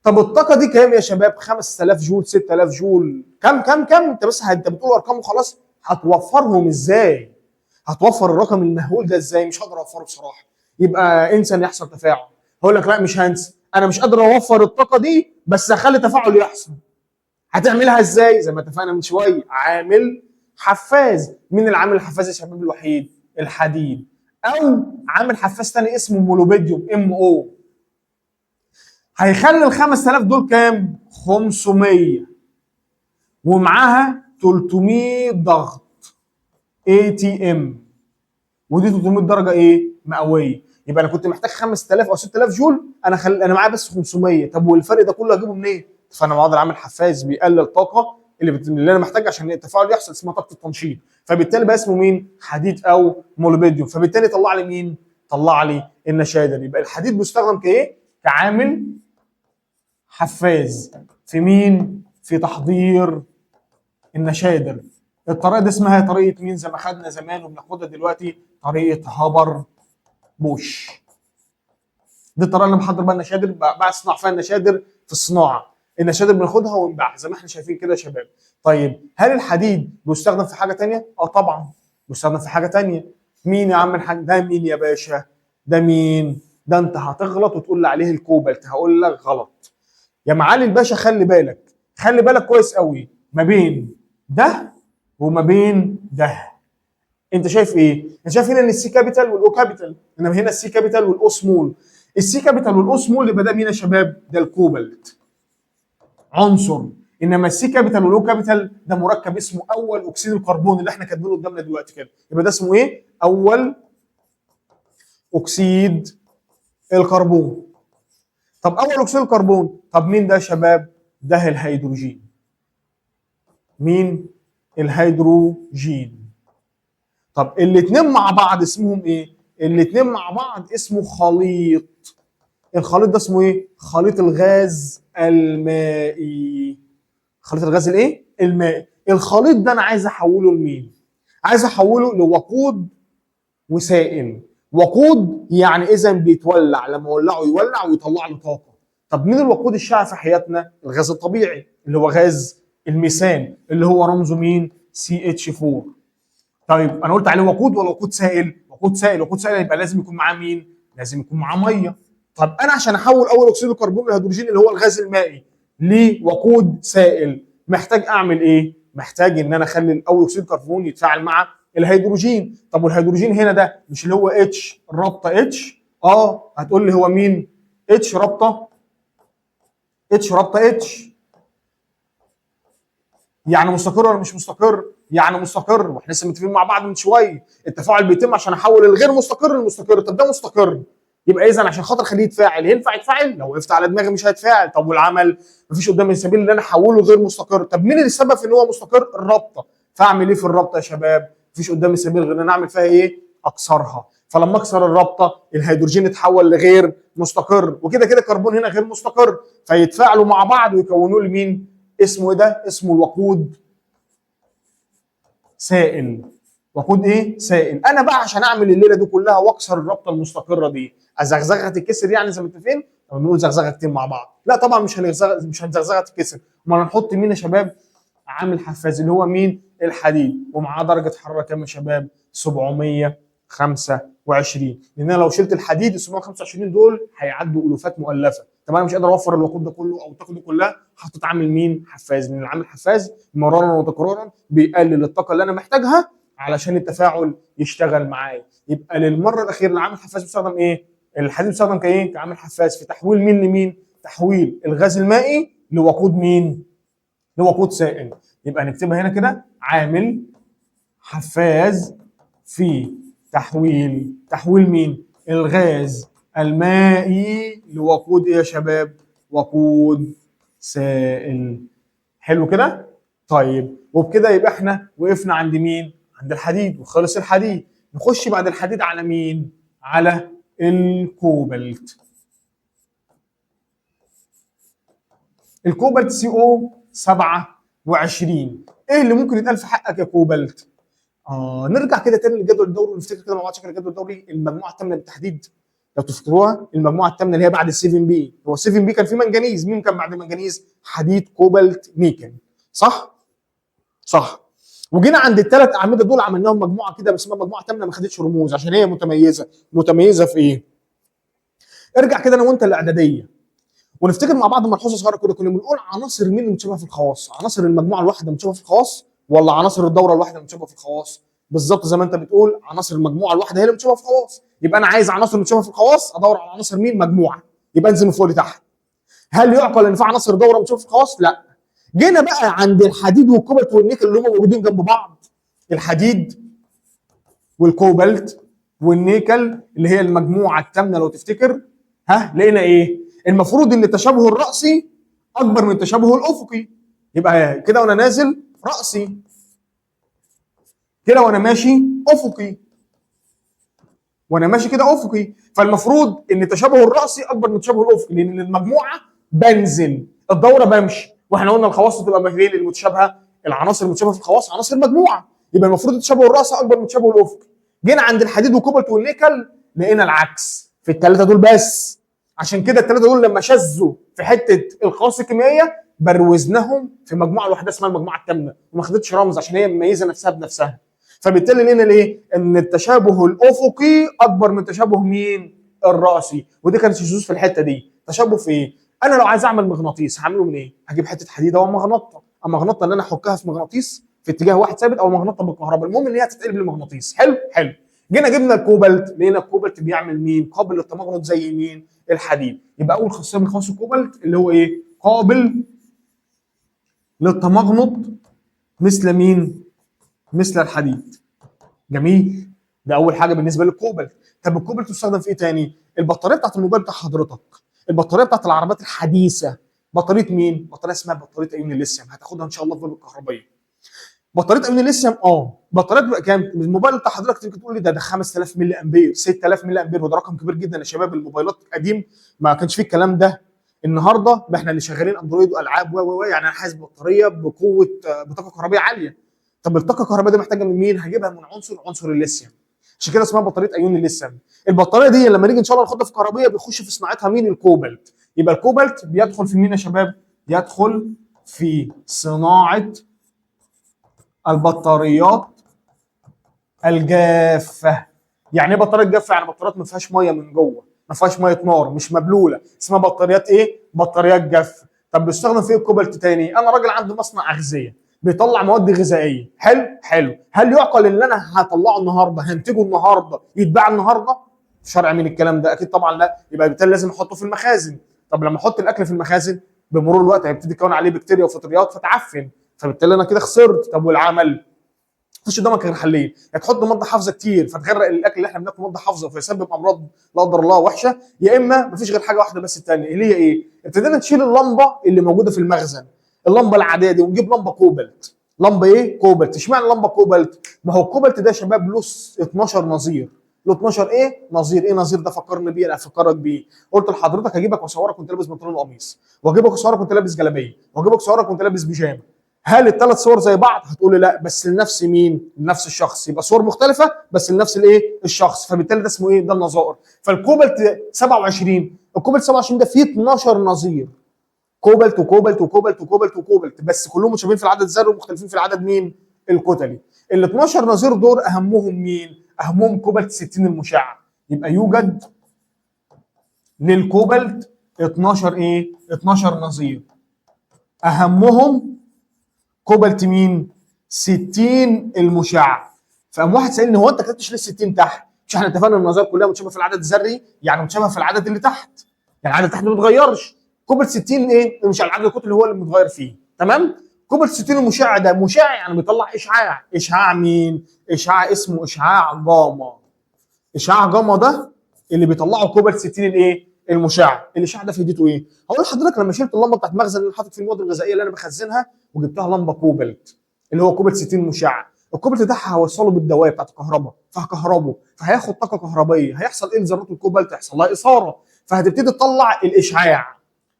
طب الطاقة دي كام يا شباب؟ 5000 جول، 6000 جول، كم كم كم؟ انت بس انت بتقول ارقام وخلاص. هتوفرهم ازاي؟ هتوفر الرقم المهول ده ازاي؟ مش هقدر اوفره بصراحة. يبقى انسى ان يحصل تفاعل. هقول لك لا مش هنسى، انا مش قادر اوفر الطاقة دي، بس هخلي تفاعل يحصل. هتعملها ازاي؟ زي ما اتفقنا من شوية، عامل حفاز. مين العامل الحفاز يا شباب الوحيد؟ الحديد، او عامل حفاز تاني اسمه مولوبيديوم MO. هيخلي ال 5000 دول كام؟ 500، ومعاها 300 ضغط ATM، ودي 300 درجه ايه؟ مئوية. يبقى انا كنت محتاج 5000 او 6000 جول، انا معايا بس 500. طب والفرق ده كله اجيبه منين؟ فانا بقدر اعمل حفاز بيقلل طاقة اللي انا محتاجها عشان التفاعل يحصل، اسمها طاقة التنشيط. فبالتالي بقى اسمه مين؟ حديد او مولوبيديوم. فبالتالي طلع لي مين؟ طلع لي النشادر. يبقى الحديد بيستخدم كايه؟ كعامل حفاز في مين؟ في تحضير النشادر. الطريقة دي اسمها طريقه مين؟ زي ما خدنا زمان وبناخدها دلوقتي، طريقه هابر بوش. دي الطريقة اللي بحضر بقى النشادر، بصنع فيها النشادر في الصناعة. النشادر بناخدها ونبيعها زي ما احنا شايفين كده يا شباب. طيب هل الحديد بيستخدم في حاجة تانية؟ اه طبعا بيستخدم في حاجة تانية. مين يا عم الحاج؟ ده مين يا باشا؟ ده مين؟ ده انت هتغلط وتقول لي عليه الكوبالت، هقول لك غلط يا معالي الباشا. خلي بالك، خلي بالك كويس قوي ما بين ده وما بين ده. انت شايف ايه؟ انت شايف هنا ان ال C capital وال O capital، انما هنا ال C capital وال O small. ال C capital وال O small يبقى ده مين يا شباب؟ ده الكوبالت عنصر. انما ال C capital وال O capital ده مركب اسمه اول اكسيد الكربون اللي احنا كاتبينه قدامنا دلوقتي كده. يبقى ده اسمه ايه؟ اول اكسيد الكربون. طب اول اكسيد الكربون، طب مين ده يا شباب؟ ده الهيدروجين. مين؟ الهيدروجين. طب الاثنين مع بعض اسمهم ايه؟ الاثنين مع بعض اسمه خليط. الخليط ده اسمه ايه؟ خليط الغاز المائي. خليط الغاز الايه؟ المائي. الخليط ده انا عايز احوله لمين؟ عايز احوله لوقود وسائل. وقود يعني اذا بيتولع، لما اولعه يولع ويطلع له طاقة. طب مين الوقود الشائع في حياتنا؟ الغاز الطبيعي اللي هو غاز الميثان، اللي هو رمزه مين؟ CH4. طيب انا قلت عليه وقود ولا وقود سائل؟ وقود سائل. وقود سائل يبقى لازم يكون معاه مين؟ لازم يكون معاه مية. طب انا عشان احول اول اكسيد الكربون الهيدروجين اللي هو الغاز المائي لوقود سائل، محتاج اعمل ايه؟ محتاج ان انا اخلي الاول اكسيد الكربون يتفاعل مع الهيدروجين. طب والهيدروجين هنا ده مش اللي هو H رابطه H؟ هتقول لي هو مين؟ H رابطه H رابطه H. يعني مستقر ولا مش مستقر؟ يعني مستقر، واحنا لسه متفقين مع بعض من شوية التفاعل بيتم عشان احول الغير مستقر للمستقر. طب ده مستقر، يبقى اذا عشان خاطر اخليه يتفاعل ينفع يتفاعل؟ لو وقفت على دماغي مش هيتفاعل. طب والعمل؟ مفيش قدامي سبيل ان انا احوله غير مستقر. طب مين اللي السبب في ان هو مستقر؟ الرابطة. فاعمل ايه في الرابطة يا شباب؟ مفيش قدامي سبيل غير ان انا اعمل فيها ايه؟ اكسرها. فلما اكسر الرابطة الهيدروجين اتحول لغير مستقر، وكده كده الكربون هنا غير مستقر، فيتفاعلوا مع بعض ويكونوا لي مين؟ اسمه ايه ده؟ اسمه الوقود سائل. وقود ايه؟ سائل. انا بقى عشان اعمل الليلة دي كلها واكسر الرابطة المستقره دي، ازغزغها تتكسر يعني زي ما متفقين؟ طب بنقول زغزغه كتير مع بعض. لا طبعا مش هنزغزغ، مش هنزغزغها تتكسر. امال هنحط مين يا شباب؟ عامل حفاز اللي هو مين؟ الحديد، ومعاه درجه حرارة كام يا شباب؟ 725. لان انا لو شلت الحديد ال 725 دول هيعدوا الوفات مؤلفه. طب انا مش قادر اوفر الوقود ده كله او الطاقة دي كلها، حطيت عامل مين؟ حفاز. لان العامل حفاز مرارا وتكرارا بيقلل الطاقة اللي انا محتاجها علشان التفاعل يشتغل معايا. يبقى للمرة الاخيرة العامل الحفاز بيستخدم ايه؟ الحديد بيستخدم كايه؟ كعامل حفاز في تحويل مين لمين؟ تحويل الغاز المائي لوقود مين؟ لوقود سائل. يبقى نكتبها هنا كده، عامل حفاز في تحويل مين؟ الغاز المائي لوقود ايه يا شباب؟ وقود سائل. حلو كده؟ طيب وبكده يبقى احنا وقفنا عند مين؟ عند الحديد، وخلص الحديد. نخش بعد الحديد على مين؟ على الكوبالت. الكوبالت CO 27. ايه اللي ممكن يتقال في حقك يا كوبالت؟ نرجع كده تاني للجدول الدوري ونفتكر كده مع بعض شكل الجدول الدوري، المجموعة الثامنة بالتحديد لو تفتكروها، المجموعة الثامنة اللي هي بعد 7 B. هو 7 B كان في منجنيز، مين كان بعد منجنيز؟ حديد، كوبالت، نيكل، صح؟ صح. وجينا عند الثلاث اعمدة دول عملناهم مجموعة كده بس اسمها مجموعة ثامنه، ما خدتش رموز عشان هي متميزة. متميزة في ايه؟ ارجع كده انا وانت الاعدادية ونفتكر مع بعض ملحوظة صغيرة كده، كنا بنقول عناصر مين متشابهة في الخواص؟ عناصر المجموعة الواحدة متشابهة في الخواص ولا عناصر الدورة الواحدة متشابهة في الخواص؟ بالظبط زي ما انت بتقول، عناصر المجموعة الواحدة هي اللي متشابهة في الخواص. يبقى انا عايز عناصر متشابهة في الخواص، ادور على عناصر مين؟ مجموعة. يبقى انزل من فوق لتحت. هل يعقل ان في عناصر دوره متشابهة في الخواص؟ لا. جينا بقى عند الحديد والكوبالت والنيكل اللي هم موجودين جنب بعض، الحديد والكوبالت والنيكل اللي هي المجموعة الثامنة لو تفتكر، ها لقينا ايه؟ المفروض ان التشابه الرأسي اكبر من التشابه الافقي. يبقى كده وانا نازل رأسي، كده وانا ماشي افقي، وانا ماشي كده افقي. فالمفروض ان التشابه الرأسي اكبر من التشابه الافقي، لان المجموعة بنزل، الدورة بمشي. واحنا قلنا الخواص تبقى ما المتشابهة، العناصر المتشابهة في الخواص عناصر المجموعة، يبقى المفروض التشابه الرأسي اكبر من التشابه الافقي. جينا عند الحديد والكوبالت والنيكل لقينا العكس في الثلاثة دول بس. عشان كده الثلاثة دول لما شذوا في حتة الخواص الكيميائية بروزناهم في مجموعة لوحدها اسمها المجموعة الثامنة، وما خدتش رمز عشان هي مميزة نفسها بنفسها. فبالتالي لقينا ليه؟ ان التشابه الافقي اكبر من تشابه مين؟ الراسي. ودي كانت الشذوذ في الحتة دي. تشابه في ايه؟ انا لو عايز اعمل مغناطيس هعمله من ايه؟ هجيب حتة حديده ومغناطه، مغناطه ان انا احكها في مغناطيس في اتجاه واحد ثابت، او مغناطه بالكهرباء، المهم ان هي هتتقلب لمغناطيس. حلو؟ حلو. جينا جبنا الكوبالت، لقينا الكوبالت بيعمل مين؟ قابل للتمغنط زي مين؟ الحديد. يبقى اول خاصية من خواص الكوبالت اللي هو ايه؟ قابل للتمغنط مثل مين؟ مثل الحديد. جميل، ده اول حاجة بالنسبة للكوبالت. طب الكوبالت يستخدم في ايه تاني؟ البطارية بتاعت الموبايل بتاع حضرتك، البطارية بتاعت العربيات الحديثة، بطارية مين؟ بطارية اسمها بطارية ايون الليثيوم، هتاخدها ان شاء الله في باب الكهربائية. بطارية ايون الليثيوم، بطارية بتبقى كام؟ الموبايل بتاع حضرتك تيجي تقول لي ده 5000 ملي امبير، 6000 ملي امبير، وده رقم كبير جدا يا شباب. الموبايلات القديم ما كانش فيه الكلام ده. النهارده ما احنا اللي شغالين اندرويد والعاب و يعني انا حاسس بطارية بقوة بطاقة كهربائية عالية. طب الطاقة الكهربائية دي محتاجه من مين؟ هجيبها من عنصر الليثيوم. عشان كده اسمها بطارية ايون الليثيوم. البطارية دي لما نيجي ان شاء الله ناخدها في كهربيه بيخش في صناعتها مين؟ الكوبالت. يبقى الكوبالت بيدخل في مين يا شباب؟ يدخل في صناعة البطاريات الجافه. يعني ايه بطاريات جافة؟ يعني بطاريات ما فيهاش مية من جوه، ما فيهاش مية نار، مش مبلوله، اسمها بطاريات ايه؟ بطاريات جافة. طب بيستخدم في ايه الكوبالت تاني؟ انا راجل عندي مصنع اغذيه بيطلع مواد غذائية، حلو حلو. هل يعقل ان انا هطلعه النهارده، هنتجه النهارده، يتباع النهارده؟ شرع من الكلام ده؟ اكيد طبعا لا. يبقى بالتالي لازم احطه في المخازن. طب لما احط الاكل في المخازن بمرور الوقت هيبتدي يكون عليه بكتيريا وفطريات فتعفن. فبالتالي انا كده خسرت. طب والعمل؟ مفيش قدامك غير حلين، يا تحط مادة حافظه كتير فتغرق الاكل اللي احنا بناكله مادة حافظه فيسبب امراض لا قدر الله وحشة، يا اما مفيش غير حاجة واحدة بس الثانية اللي هي ايه؟ ابتدينا نشيل اللمبة اللي موجودة في المخزن، اللمبة العادية دي، ونجيب لمبة كوبلت. لمبة ايه؟ كوبلت. اشمعنى لمبة كوبلت؟ ما هو الكوبلت ده يا شباب له 12 نظير، له 12 ايه؟ نظير. ايه نظير ده؟ فكرني بيه، انا افكرك بيه. قلت لحضرتك هجيبك واصورك وانت لابس بنطلون وقميص، واجيبك واصورك وانت لابس جلابية، واجيبك واصورك وانت لابس بيجامه. هل الثلاث صور زي بعض؟ هتقول لي لا، بس لنفس مين؟ لنفس الشخص. يبقى صور مختلفة بس لنفس الايه؟ الشخص. فبالتالي ده اسمه ايه؟ ده النظائر. فالكوبلت 27، الكوبلت 27 ده فيه 12 نظير، كوبلت وكوبلت وكوبلت وكوبلت وكوبلت، بس كلهم متشابهين في العدد الذري ومختلفين في العدد مين؟ الكتلي. ال 12 نظير دول اهمهم مين؟ اهمهم كوبلت 60 المشع. يبقى يوجد للكوبلت 12 ايه؟ 12 نظير، اهمهم كوبلت مين؟ 60 المشع. فقام واحد سالني هو انت كتبتش ليه 60 تحت؟ مش احنا اتفقنا ان النظائر كلها متشابهة في العدد الذري؟ يعني متشابهة في العدد اللي تحت، يعني العدد اللي تحت ما بيتغيرش. كوبلت 60 ايه؟ المشع، العدد الكتلي هو اللي متغير فيه، تمام؟ كوبلت 60 المشع ده مشع يعني بيطلع اشعاع، اشعاع مين؟ اشعاع اسمه اشعاع جاما. اشعاع جاما ده اللي بيطلعه كوبلت 60 الايه؟ المشع. الاشعاع ده فايدته ايه؟ هقول لحضرتك لما شلت اللمبة بتاعت المخزن اللي حاطط فيه المواد الغذائية اللي انا بخزنها وجبتها لمبة كوبلت اللي هو كوبلت 60 مشع، الكوبلت ده هوصله بالدوايه بتاعت الكهرباء فهكهربه، فهياخد طاقة كهربائية، هيحصل ايه لذرات الكوبلت؟ هيحصل لها اثاره، فهتبتدي تطلع الاشعاع.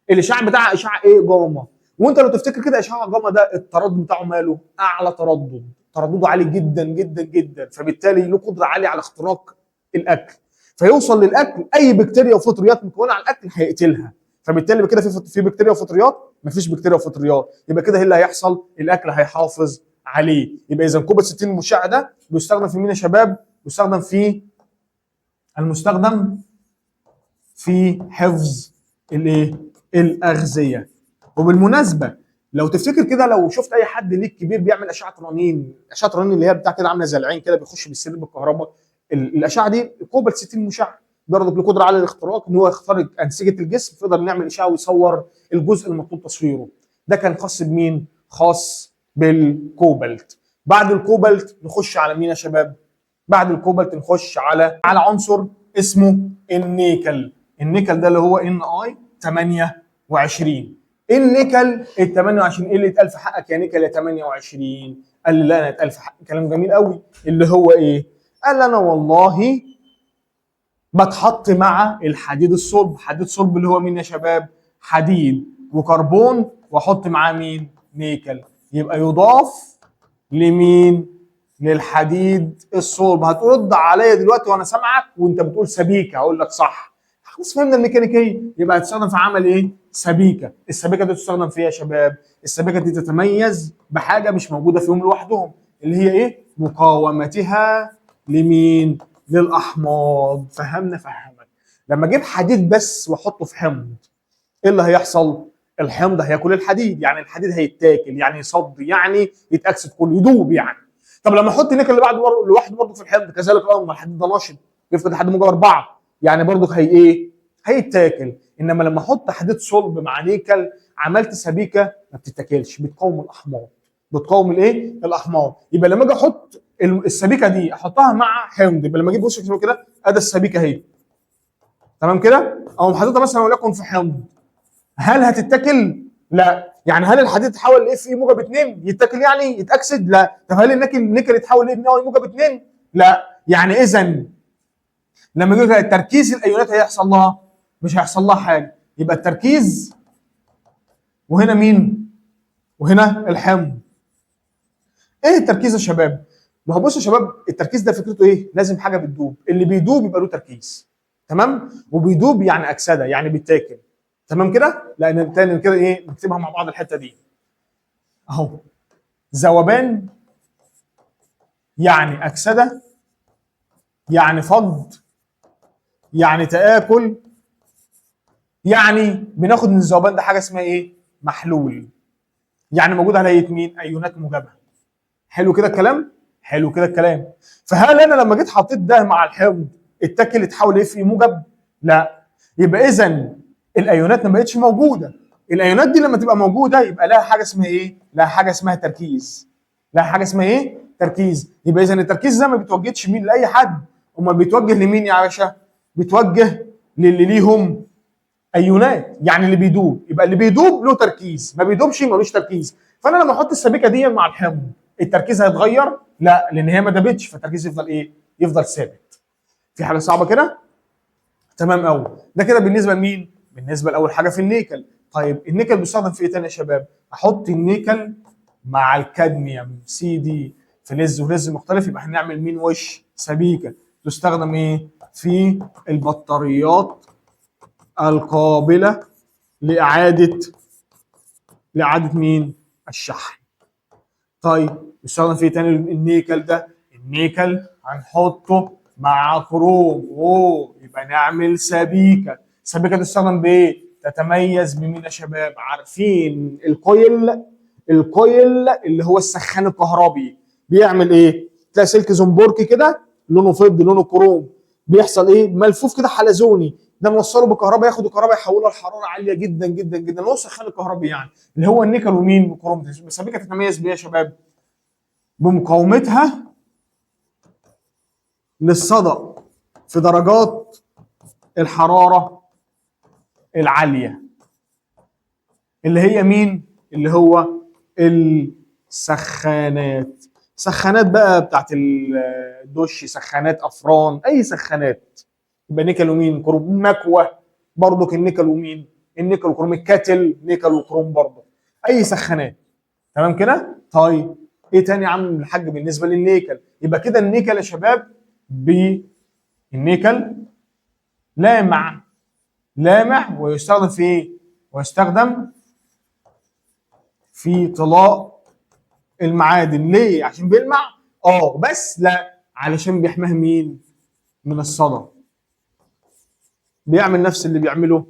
الاشعاع بتاع اشعاع ايه؟ جاما. وانت لو تفتكر كده اشعاع جاما ده التردد بتاعه ماله؟ اعلى تردد، تردده عالي جدا جدا جدا، فبالتالي له قدره عالية على اختراق الاكل، فيوصل للاكل اي بكتيريا وفطريات مكونة على الاكل هيقتلها. فبالتالي كده في بكتيريا وفطريات، مفيش بكتيريا وفطريات، يبقى كده ايه اللي هيحصل؟ الاكل هيحافظ عليه. يبقى اذا كوبلت 60 المشع ده بيستخدم في مين يا شباب؟ بيستخدم في المستخدم في حفظ الايه؟ الاغذية. وبالمناسبة لو تفتكر كده لو شفت اي حد ليك كبير بيعمل اشعه رنين، اشعه رنين اللي هي بتاع كده عامله زي العين كده بيخش بالسرير بالكهرباء، الاشعة دي كوبلت 60 مشع، برضه له قدره على الاختراق ان هو يخترق انسجة الجسم، فيقدر نعمل اشعه ويصور الجزء المطلوب تصويره. ده كان خاص بمين؟ خاص بالكوبلت. بعد الكوبلت نخش على مين يا شباب؟ بعد الكوبلت نخش على عنصر اسمه النيكل. النيكل ده اللي هو Ni 28. النيكل ال 28 ايه اللي اتقال في حقك يا نيكل يا 28؟ قال لي لا انا اتقال في حقي كلام جميل قوي، اللي هو ايه؟ قال انا والله بتحط مع الحديد الصلب. حديد صلب اللي هو مين يا شباب؟ حديد وكربون، واحط معاه مين؟ نيكل. يبقى يضاف لمين؟ للحديد الصلب. هترد عليا دلوقتي وانا سامعك وانت بتقول سبيكه، هقول لك صح، خلاص فهمنا الميكانيكية. يبقى هتستخدم في عمل ايه؟ سبيكه. السبيكه دي تستخدم في ايه يا شباب؟ السبيكه دي تتميز بحاجة مش موجودة فيهم لوحدهم، اللي هي ايه؟ مقاومتها لمين؟ للاحماض. فهمنا؟ فهمك. لما اجيب حديد بس واحطه في حمض، ايه اللي هيحصل؟ الحمض هياكل الحديد، يعني الحديد هيتاكل، يعني يصدي، يعني يتاكسد كله، يدوب يعني. طب لما احط نيكل اللي بعده لوحده برضه في الحمض كذلك، ما الحديد ده نشط بيفقد لحد موجب 4، يعني برضه هي ايه؟ هيتاكل. انما لما احط حديد صلب مع نيكل عملت سبيكه ما بتتاكلش، بتقاوم الاحماض. بتقاوم الايه؟ الاحماض. يبقى لما اجي احط السبيكه دي احطها مع حمض، يبقى لما اجيب بص كده ادي السبيكه اهي، تمام كده؟ اقوم حاططها مثلا وليكن في حمض، هل هتتاكل؟ لا. يعني هل الحديد يتحول ل Fe موجب 2 يتاكل يعني يتاكسد؟ لا. طب هل النيكل يتحول ل Ni موجب 2؟ لا. يعني اذا لما يجي التركيز الايونات هيحصل لها مش هيحصل لها حاجة. يبقى التركيز وهنا مين؟ وهنا الحمض. ايه التركيز يا شباب؟ ما هو بصوا يا شباب التركيز ده فكرته ايه؟ لازم حاجة بتدوب، اللي بيدوب يبقى له تركيز، تمام؟ وبيدوب يعني اكسده، يعني بيتاكل، تمام كده؟ لان تاني كده ايه؟ نكتبها مع بعض الحتة دي اهو. ذوبان يعني اكسده، يعني فض، يعني تآكل، يعني بناخد من الذوبان ده حاجة اسمها ايه؟ محلول، يعني موجود على هيئة مين؟ ايونات موجبه. حلو كده الكلام؟ حلو كده الكلام. فهل انا لما جيت حطيت ده مع الحمض اتاكل اتحول Fe موجب؟ لا. يبقى اذا الايونات ما بقتش موجودة. الايونات دي لما تبقى موجودة يبقى لها حاجة اسمها ايه؟ لها حاجة اسمها تركيز. لها حاجة اسمها ايه؟ تركيز. يبقى اذا التركيز ده ما بيتوجهش مين؟ لاي حد. امال بيتوجه لمين يا باشا؟ بيتوجه للي ليهم ايونات، يعني اللي بيدوب. يبقى اللي بيدوب له تركيز، ما بيدوبش ملوش تركيز. فانا لما احط السبيكه دي مع الحمض التركيز هيتغير؟ لا، لان هي ما دابتش، فالتركيز يفضل ايه؟ يفضل ثابت. في حاجة صعبة كده؟ تمام قوي. ده كده بالنسبة لمين؟ بالنسبة لاول حاجة في النيكل. طيب النيكل بيستخدم في ايه تاني يا شباب؟ احط النيكل مع الكادميوم سي دي، فلز وفلز مختلف، يبقى هنعمل مين وش؟ سبيكه. تستخدم ايه؟ في البطاريات القابلة لاعادة مين؟ الشحن. طيب يستخدم في ايه تاني النيكل ده؟ النيكل هنحطه مع كروم، اوه يبقى نعمل سبيكه. السبيكه تستخدم بايه؟ تتميز بمين يا شباب؟ عارفين ال coil؟ ال coil اللي هو السخان الكهربي بيعمل ايه؟ تلاقي سلك زنبركي كده لونه فضي لونه كروم، بيحصل ايه؟ ملفوف كده حلزوني، ده نوصله بالكهرباء، ياخد الكهرباء يحولها لحراره عالية جدا جدا جدا، اللي هو السخان الكهربي يعني، اللي هو النيكل ومين؟ وكروم. السبيكه تتميز بايه يا شباب؟ بمقاومتها للصدأ في درجات الحرارة العالية، اللي هي مين؟ اللي هو السخانات. سخانات بقى بتاعت الدش، سخانات افران، اي سخانات. يبقى نيكل ومين؟ كروم. مكوى برضك النيكل ومين؟ النيكل وكروم. ال kettle نيكل وكروم برضه، اي سخانات. تمام كده؟ طيب ايه تاني يا عم الحاج بالنسبة للنيكل؟ يبقى كده النيكل يا شباب، بالنيكل لامع، لامع ويستخدم في ايه؟ ويستخدم في طلاء المعادن. ليه؟ عشان بيلمع؟ بس لا، علشان بيحميها مين؟ من الصدى. بيعمل نفس اللي بيعمله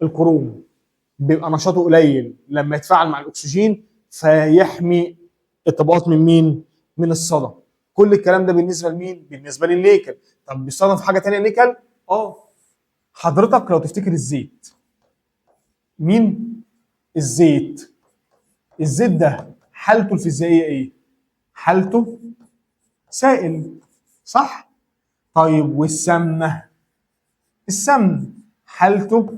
الكروم، بيبقى نشاطه قليل لما يتفاعل مع الاكسجين فيحمي الطبقات من مين؟ من الصدى. كل الكلام ده بالنسبة لمين؟ بالنسبة للنيكل. طب بيستخدم في حاجة ثانية نيكل؟ حضرتك لو تفتكر الزيت، مين؟ الزيت. الزيت ده حالته الفيزيائية ايه؟ حالته سائل، صح؟ طيب والسمنه؟ السمن حالته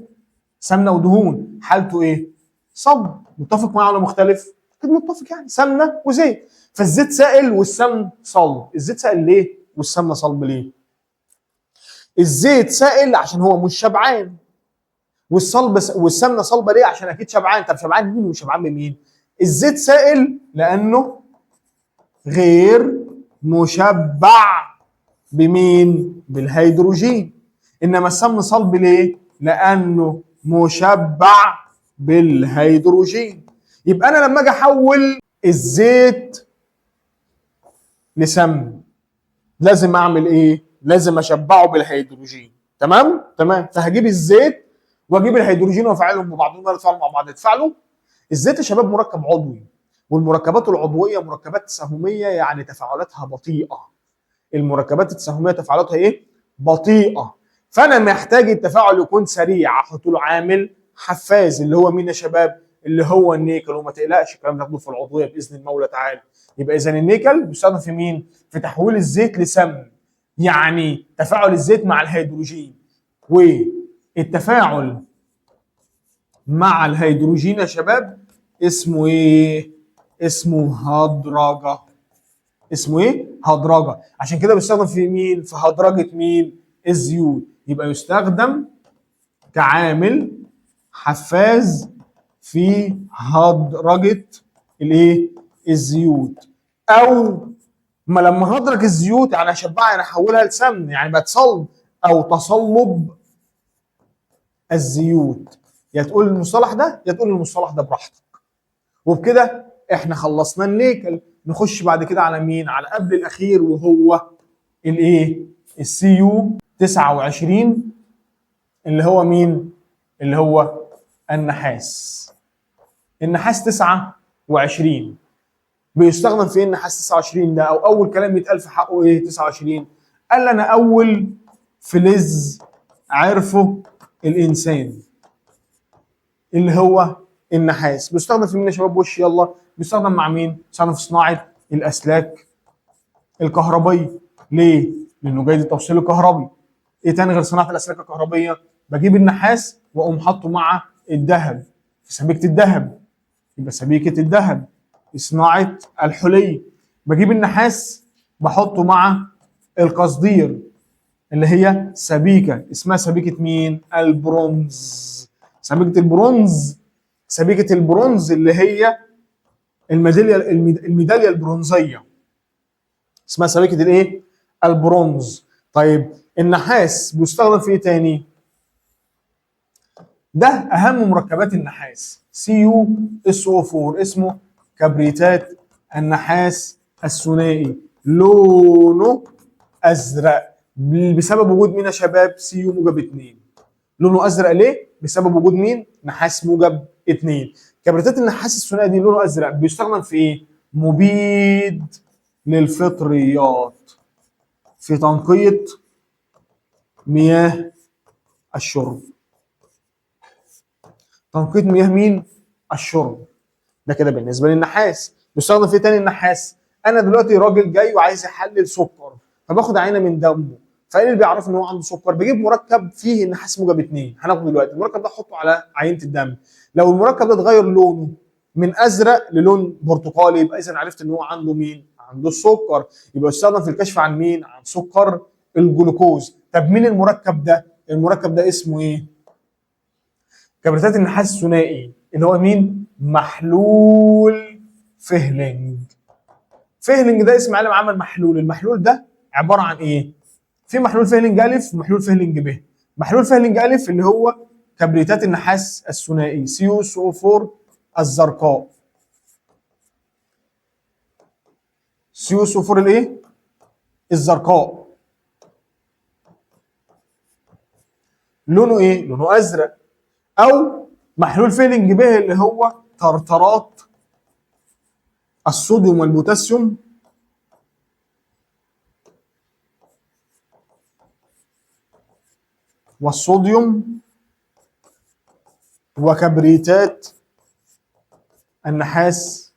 سمنه ودهون، حالته ايه؟ صلب. متفق معاه ولا مختلف؟ اكيد متفق، يعني سمنه وزيت. فالزيت سائل والسمن صلب. الزيت سائل ليه والسمنه صلب ليه؟ الزيت سائل عشان هو مش شبعان، والصلب والسمنه صلبه ليه؟ عشان اكيد شبعان. طب شبعان مين وشبعان بمين؟ الزيت سائل لانه غير مشبع بمين؟ بالهيدروجين. انما السمن صلب ليه؟ لانه مشبع بالهيدروجين. يبقى انا لما اجي احول الزيت لسمن لازم اعمل ايه؟ لازم اشبعه بالهيدروجين. تمام؟ تمام. فهجيب الزيت واجيب الهيدروجين وافعلهم ببعضهم، يتفاعلوا مع بعض. يتفاعلوا. الزيت يا شباب مركب عضوي، والمركبات العضوية مركبات تساهميه، يعني تفاعلاتها بطيئه. المركبات التساهميه تفاعلاتها ايه؟ بطيئه. فانا محتاج التفاعل يكون سريع، احط له عامل حفاز اللي هو مين يا شباب؟ اللي هو النيكل. وما تقلقش الكلام ده هاخده في العضوية باذن المولى تعالى. يبقى اذا النيكل بيستخدم في مين؟ في تحويل الزيت لسمن، يعني تفاعل الزيت مع الهيدروجين. والتفاعل مع الهيدروجين يا شباب اسمه ايه؟ اسمه هدرجه. اسمه ايه؟ هدرجه. عشان كده بيستخدم في مين؟ في هدرجه مين؟ الزيوت. يبقى يستخدم كعامل حفاز في هدرجه الايه؟ الزيوت. او ما لما هدرج الزيوت يعني اشبعها، يعني احولها لسمن، يعني بقت صلب، او تصلب الزيوت. يا تقول المصطلح ده يا تقول المصطلح ده براحتك. وبكده احنا خلصنا النيكل. نخش بعد كده على مين؟ على قبل الاخير وهو الايه؟ السي يو 29 اللي هو مين؟ اللي هو النحاس. النحاس 29 بيستخدم في ايه النحاس 29 ده؟ او اول كلام يتقال في حقه ايه 29؟ قال انا اول فلز عرفه الانسان. اللي هو النحاس. بيستخدم في مين يا شباب؟ وش يلا. بيستخدم مع مين؟ بيستخدم في صناعة الاسلاك الكهربيه. ليه؟ لانه جيد التوصيل الكهربي. ايه تاني غير صناعة الاسلاك الكهربيه؟ بجيب النحاس واقوم حاطه مع الذهب في سبيكه الذهب، يبقى سبيكه الذهب. صناعة الحلي، بجيب النحاس بحطه مع القصدير اللي هي سبيكه اسمها سبيكه مين؟ البرونز. سبيكه البرونز، سبيكه البرونز اللي هي الميداليه البرونزيه، اسمها سبيكه الايه؟ البرونز. طيب النحاس بيستخدم في ايه تاني؟ ده اهم مركبات النحاس CuSO4، اسمه كبريتات النحاس الثنائي، لونه ازرق بسبب وجود مين يا شباب؟ Cu موجب 2. لونه ازرق ليه؟ بسبب وجود مين؟ نحاس موجب 2. كبريتات النحاس الثنائي دي لونه ازرق، بيستخدم في ايه؟ مبيد للفطريات في تنقية مياه الشرب. تنقية مياه مين؟ الشرب. ده كده بالنسبة للنحاس. بيستخدم في تاني النحاس؟ انا دلوقتي راجل جاي وعايز يحلل سكر، فباخد عينه من دمه، فايه اللي بيعرف ان هو عنده سكر؟ بجيب مركب فيه النحاس موجب 2، هناخده دلوقتي. المركب ده احطه على عينه الدم، لو المركب ده اتغير لونه من ازرق للون برتقالي يبقى اذا عرفت ان هو عنده مين؟ عنده السكر. يبقى يستخدم في الكشف عن مين؟ عن سكر الجلوكوز. طب مين المركب ده؟ المركب ده اسمه ايه؟ كبريتات النحاس الثنائي اللي هو مين؟ محلول فيهلينج. فيهلينج ده اسم عالم عمل محلول. المحلول ده عبارة عن ايه؟ في محلول فيهلينج الف ومحلول فيهلينج ب. محلول فيهلينج الف اللي هو كبريتات النحاس الثنائي CuSO4 الزرقاء، CuSO4 الايه؟ الزرقاء. لونه ايه؟ لونه ازرق. او محلول فيهلينج ب اللي هو ترترات الصوديوم والبوتاسيوم والصوديوم وكبريتات النحاس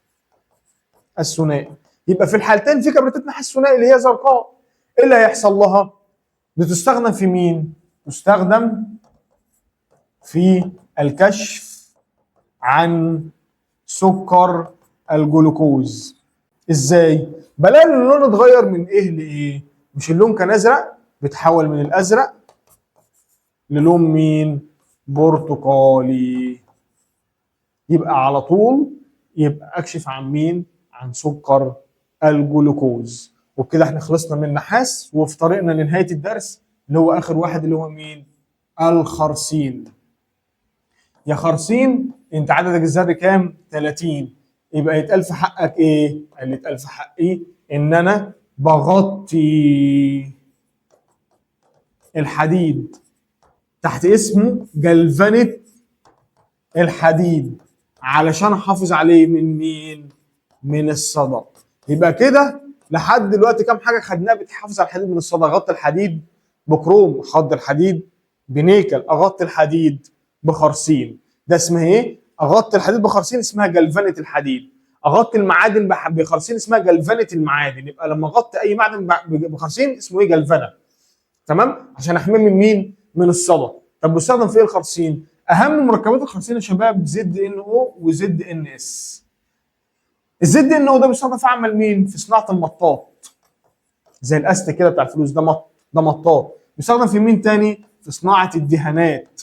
الثنائي. يبقى في الحالتين في كبريتات نحاس ثنائي اللي هي زرقاء. ايه اللي هيحصل لها؟ بتستخدم في مين؟ تستخدم في الكشف عن سكر الجلوكوز. ازاي؟ بلاقي اللون اتغير من ايه لايه؟ مش اللون كان ازرق، بيتحول من الازرق للون مين؟ برتقالي. يبقى على طول يبقى اكشف عن مين؟ عن سكر الجلوكوز. وبكده احنا خلصنا من النحاس، وفي طريقنا لنهاية الدرس اللي هو اخر واحد اللي هو مين؟ الخرسين. يا خرسين انت عددك الذري كام؟ 30. يبقى يتقال في حقك ايه؟ قال يتقال في حقي ان انا بغطي الحديد تحت اسمه جلفنة الحديد علشان احافظ عليه من مين؟ من الصدأ. يبقى كده لحد دلوقتي كام حاجة خدناها بتحافظ على الحديد من الصدأ؟ غطي الحديد بكروم، اغطي الحديد بنيكل، اغطي الحديد بخرسين. ده اسمها ايه؟ اغطي الحديد بخرسين اسمها جلفنة الحديد. اغطي المعادن بخرسين اسمها جلفنة المعادن. يبقى لما اغطي اي معدن بخرسين اسمه ايه؟ جلفنة. تمام؟ عشان احميه من مين؟ من الصدأ. طب بيستخدم في ايه الخرسين؟ اهم مركبات الخرسين يا شباب زد ان او وزد ان اس. الزد ان او ده بيستخدم في عمل مين؟ في صناعة المطاط، زي الاستك كده بتاع الفلوس، ده مط، ده مطاط. بيستخدم في مين تاني؟ في صناعة الدهانات.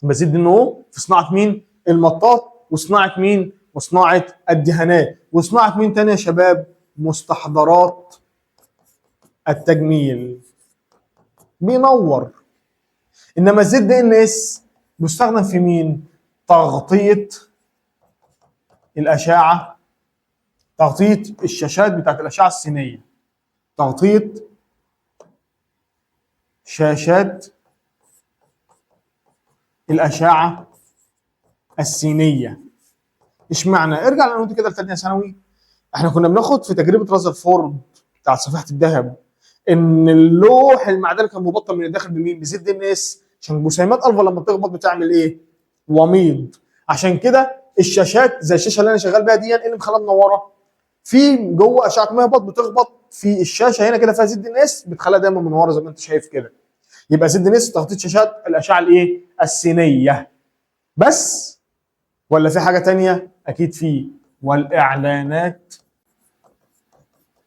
يبقى ZnO في صناعة مين؟ المطاط، وصناعة مين؟ وصناعة الدهانات، وصناعة مين تاني يا شباب؟ مستحضرات التجميل، بينور. انما ZnS بيستخدم في مين؟ تغطيه الاشعة، تغطيه الشاشات بتاعت الاشعة السينيه، تغطيه شاشات الاشعة السينيه. اشمعنى؟ ارجع لنقطة كده لثانيه ثانوي، احنا كنا بناخد في تجربه رازرفورد بتاعت صفيحه الذهب ان اللوح المعدني كان مبطن من الداخل بمين؟ ب ZnS، عشان جسيمات الفا لما بتخبط بتعمل ايه؟ وميض. عشان كده الشاشات زي الشاشة اللي انا شغال بيها دي، ايه اللي مخليها منورة؟ في جوه اشعه مهبط بتخبط في الشاشة هنا كده فيها ZnS، بتخليها دايما منورة زي ما انت شايف كده. يبقى ZnS تغطيه شاشات الاشعة الايه؟ السينيه. بس ولا في حاجة تانية؟ اكيد في، والاعلانات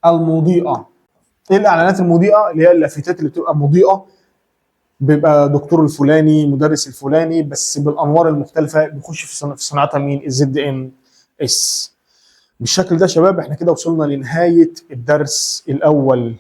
المضيئة. ايه الاعلانات المضيئة؟ اللي هي اللافتات اللي بتبقى مضيئة، بيبقى دكتور الفلاني، مدرس الفلاني، بس بالانوار المختلفة، بيخش في صناعتها مين؟ ال ZnS. بالشكل ده يا شباب احنا كده وصلنا لنهاية الدرس الاول.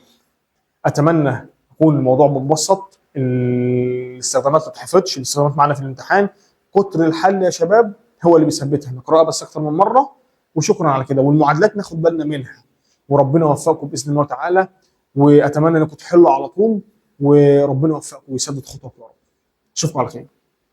اتمنى يكون الموضوع متبسط، الاستخدامات ما تتحفظش، الاستخدامات معانا في الامتحان، كتر الحل يا شباب هو اللي بيثبتها، نقراها بس اكتر من مرة، وشكرا على كده. والمعادلات ناخد بالنا منها، وربنا يوفقكم باذن الله تعالى، واتمنى انكم تحلوا على طول، وربنا يوفقكم ويسدد خطوكم يا رب. اشوفكم على خير.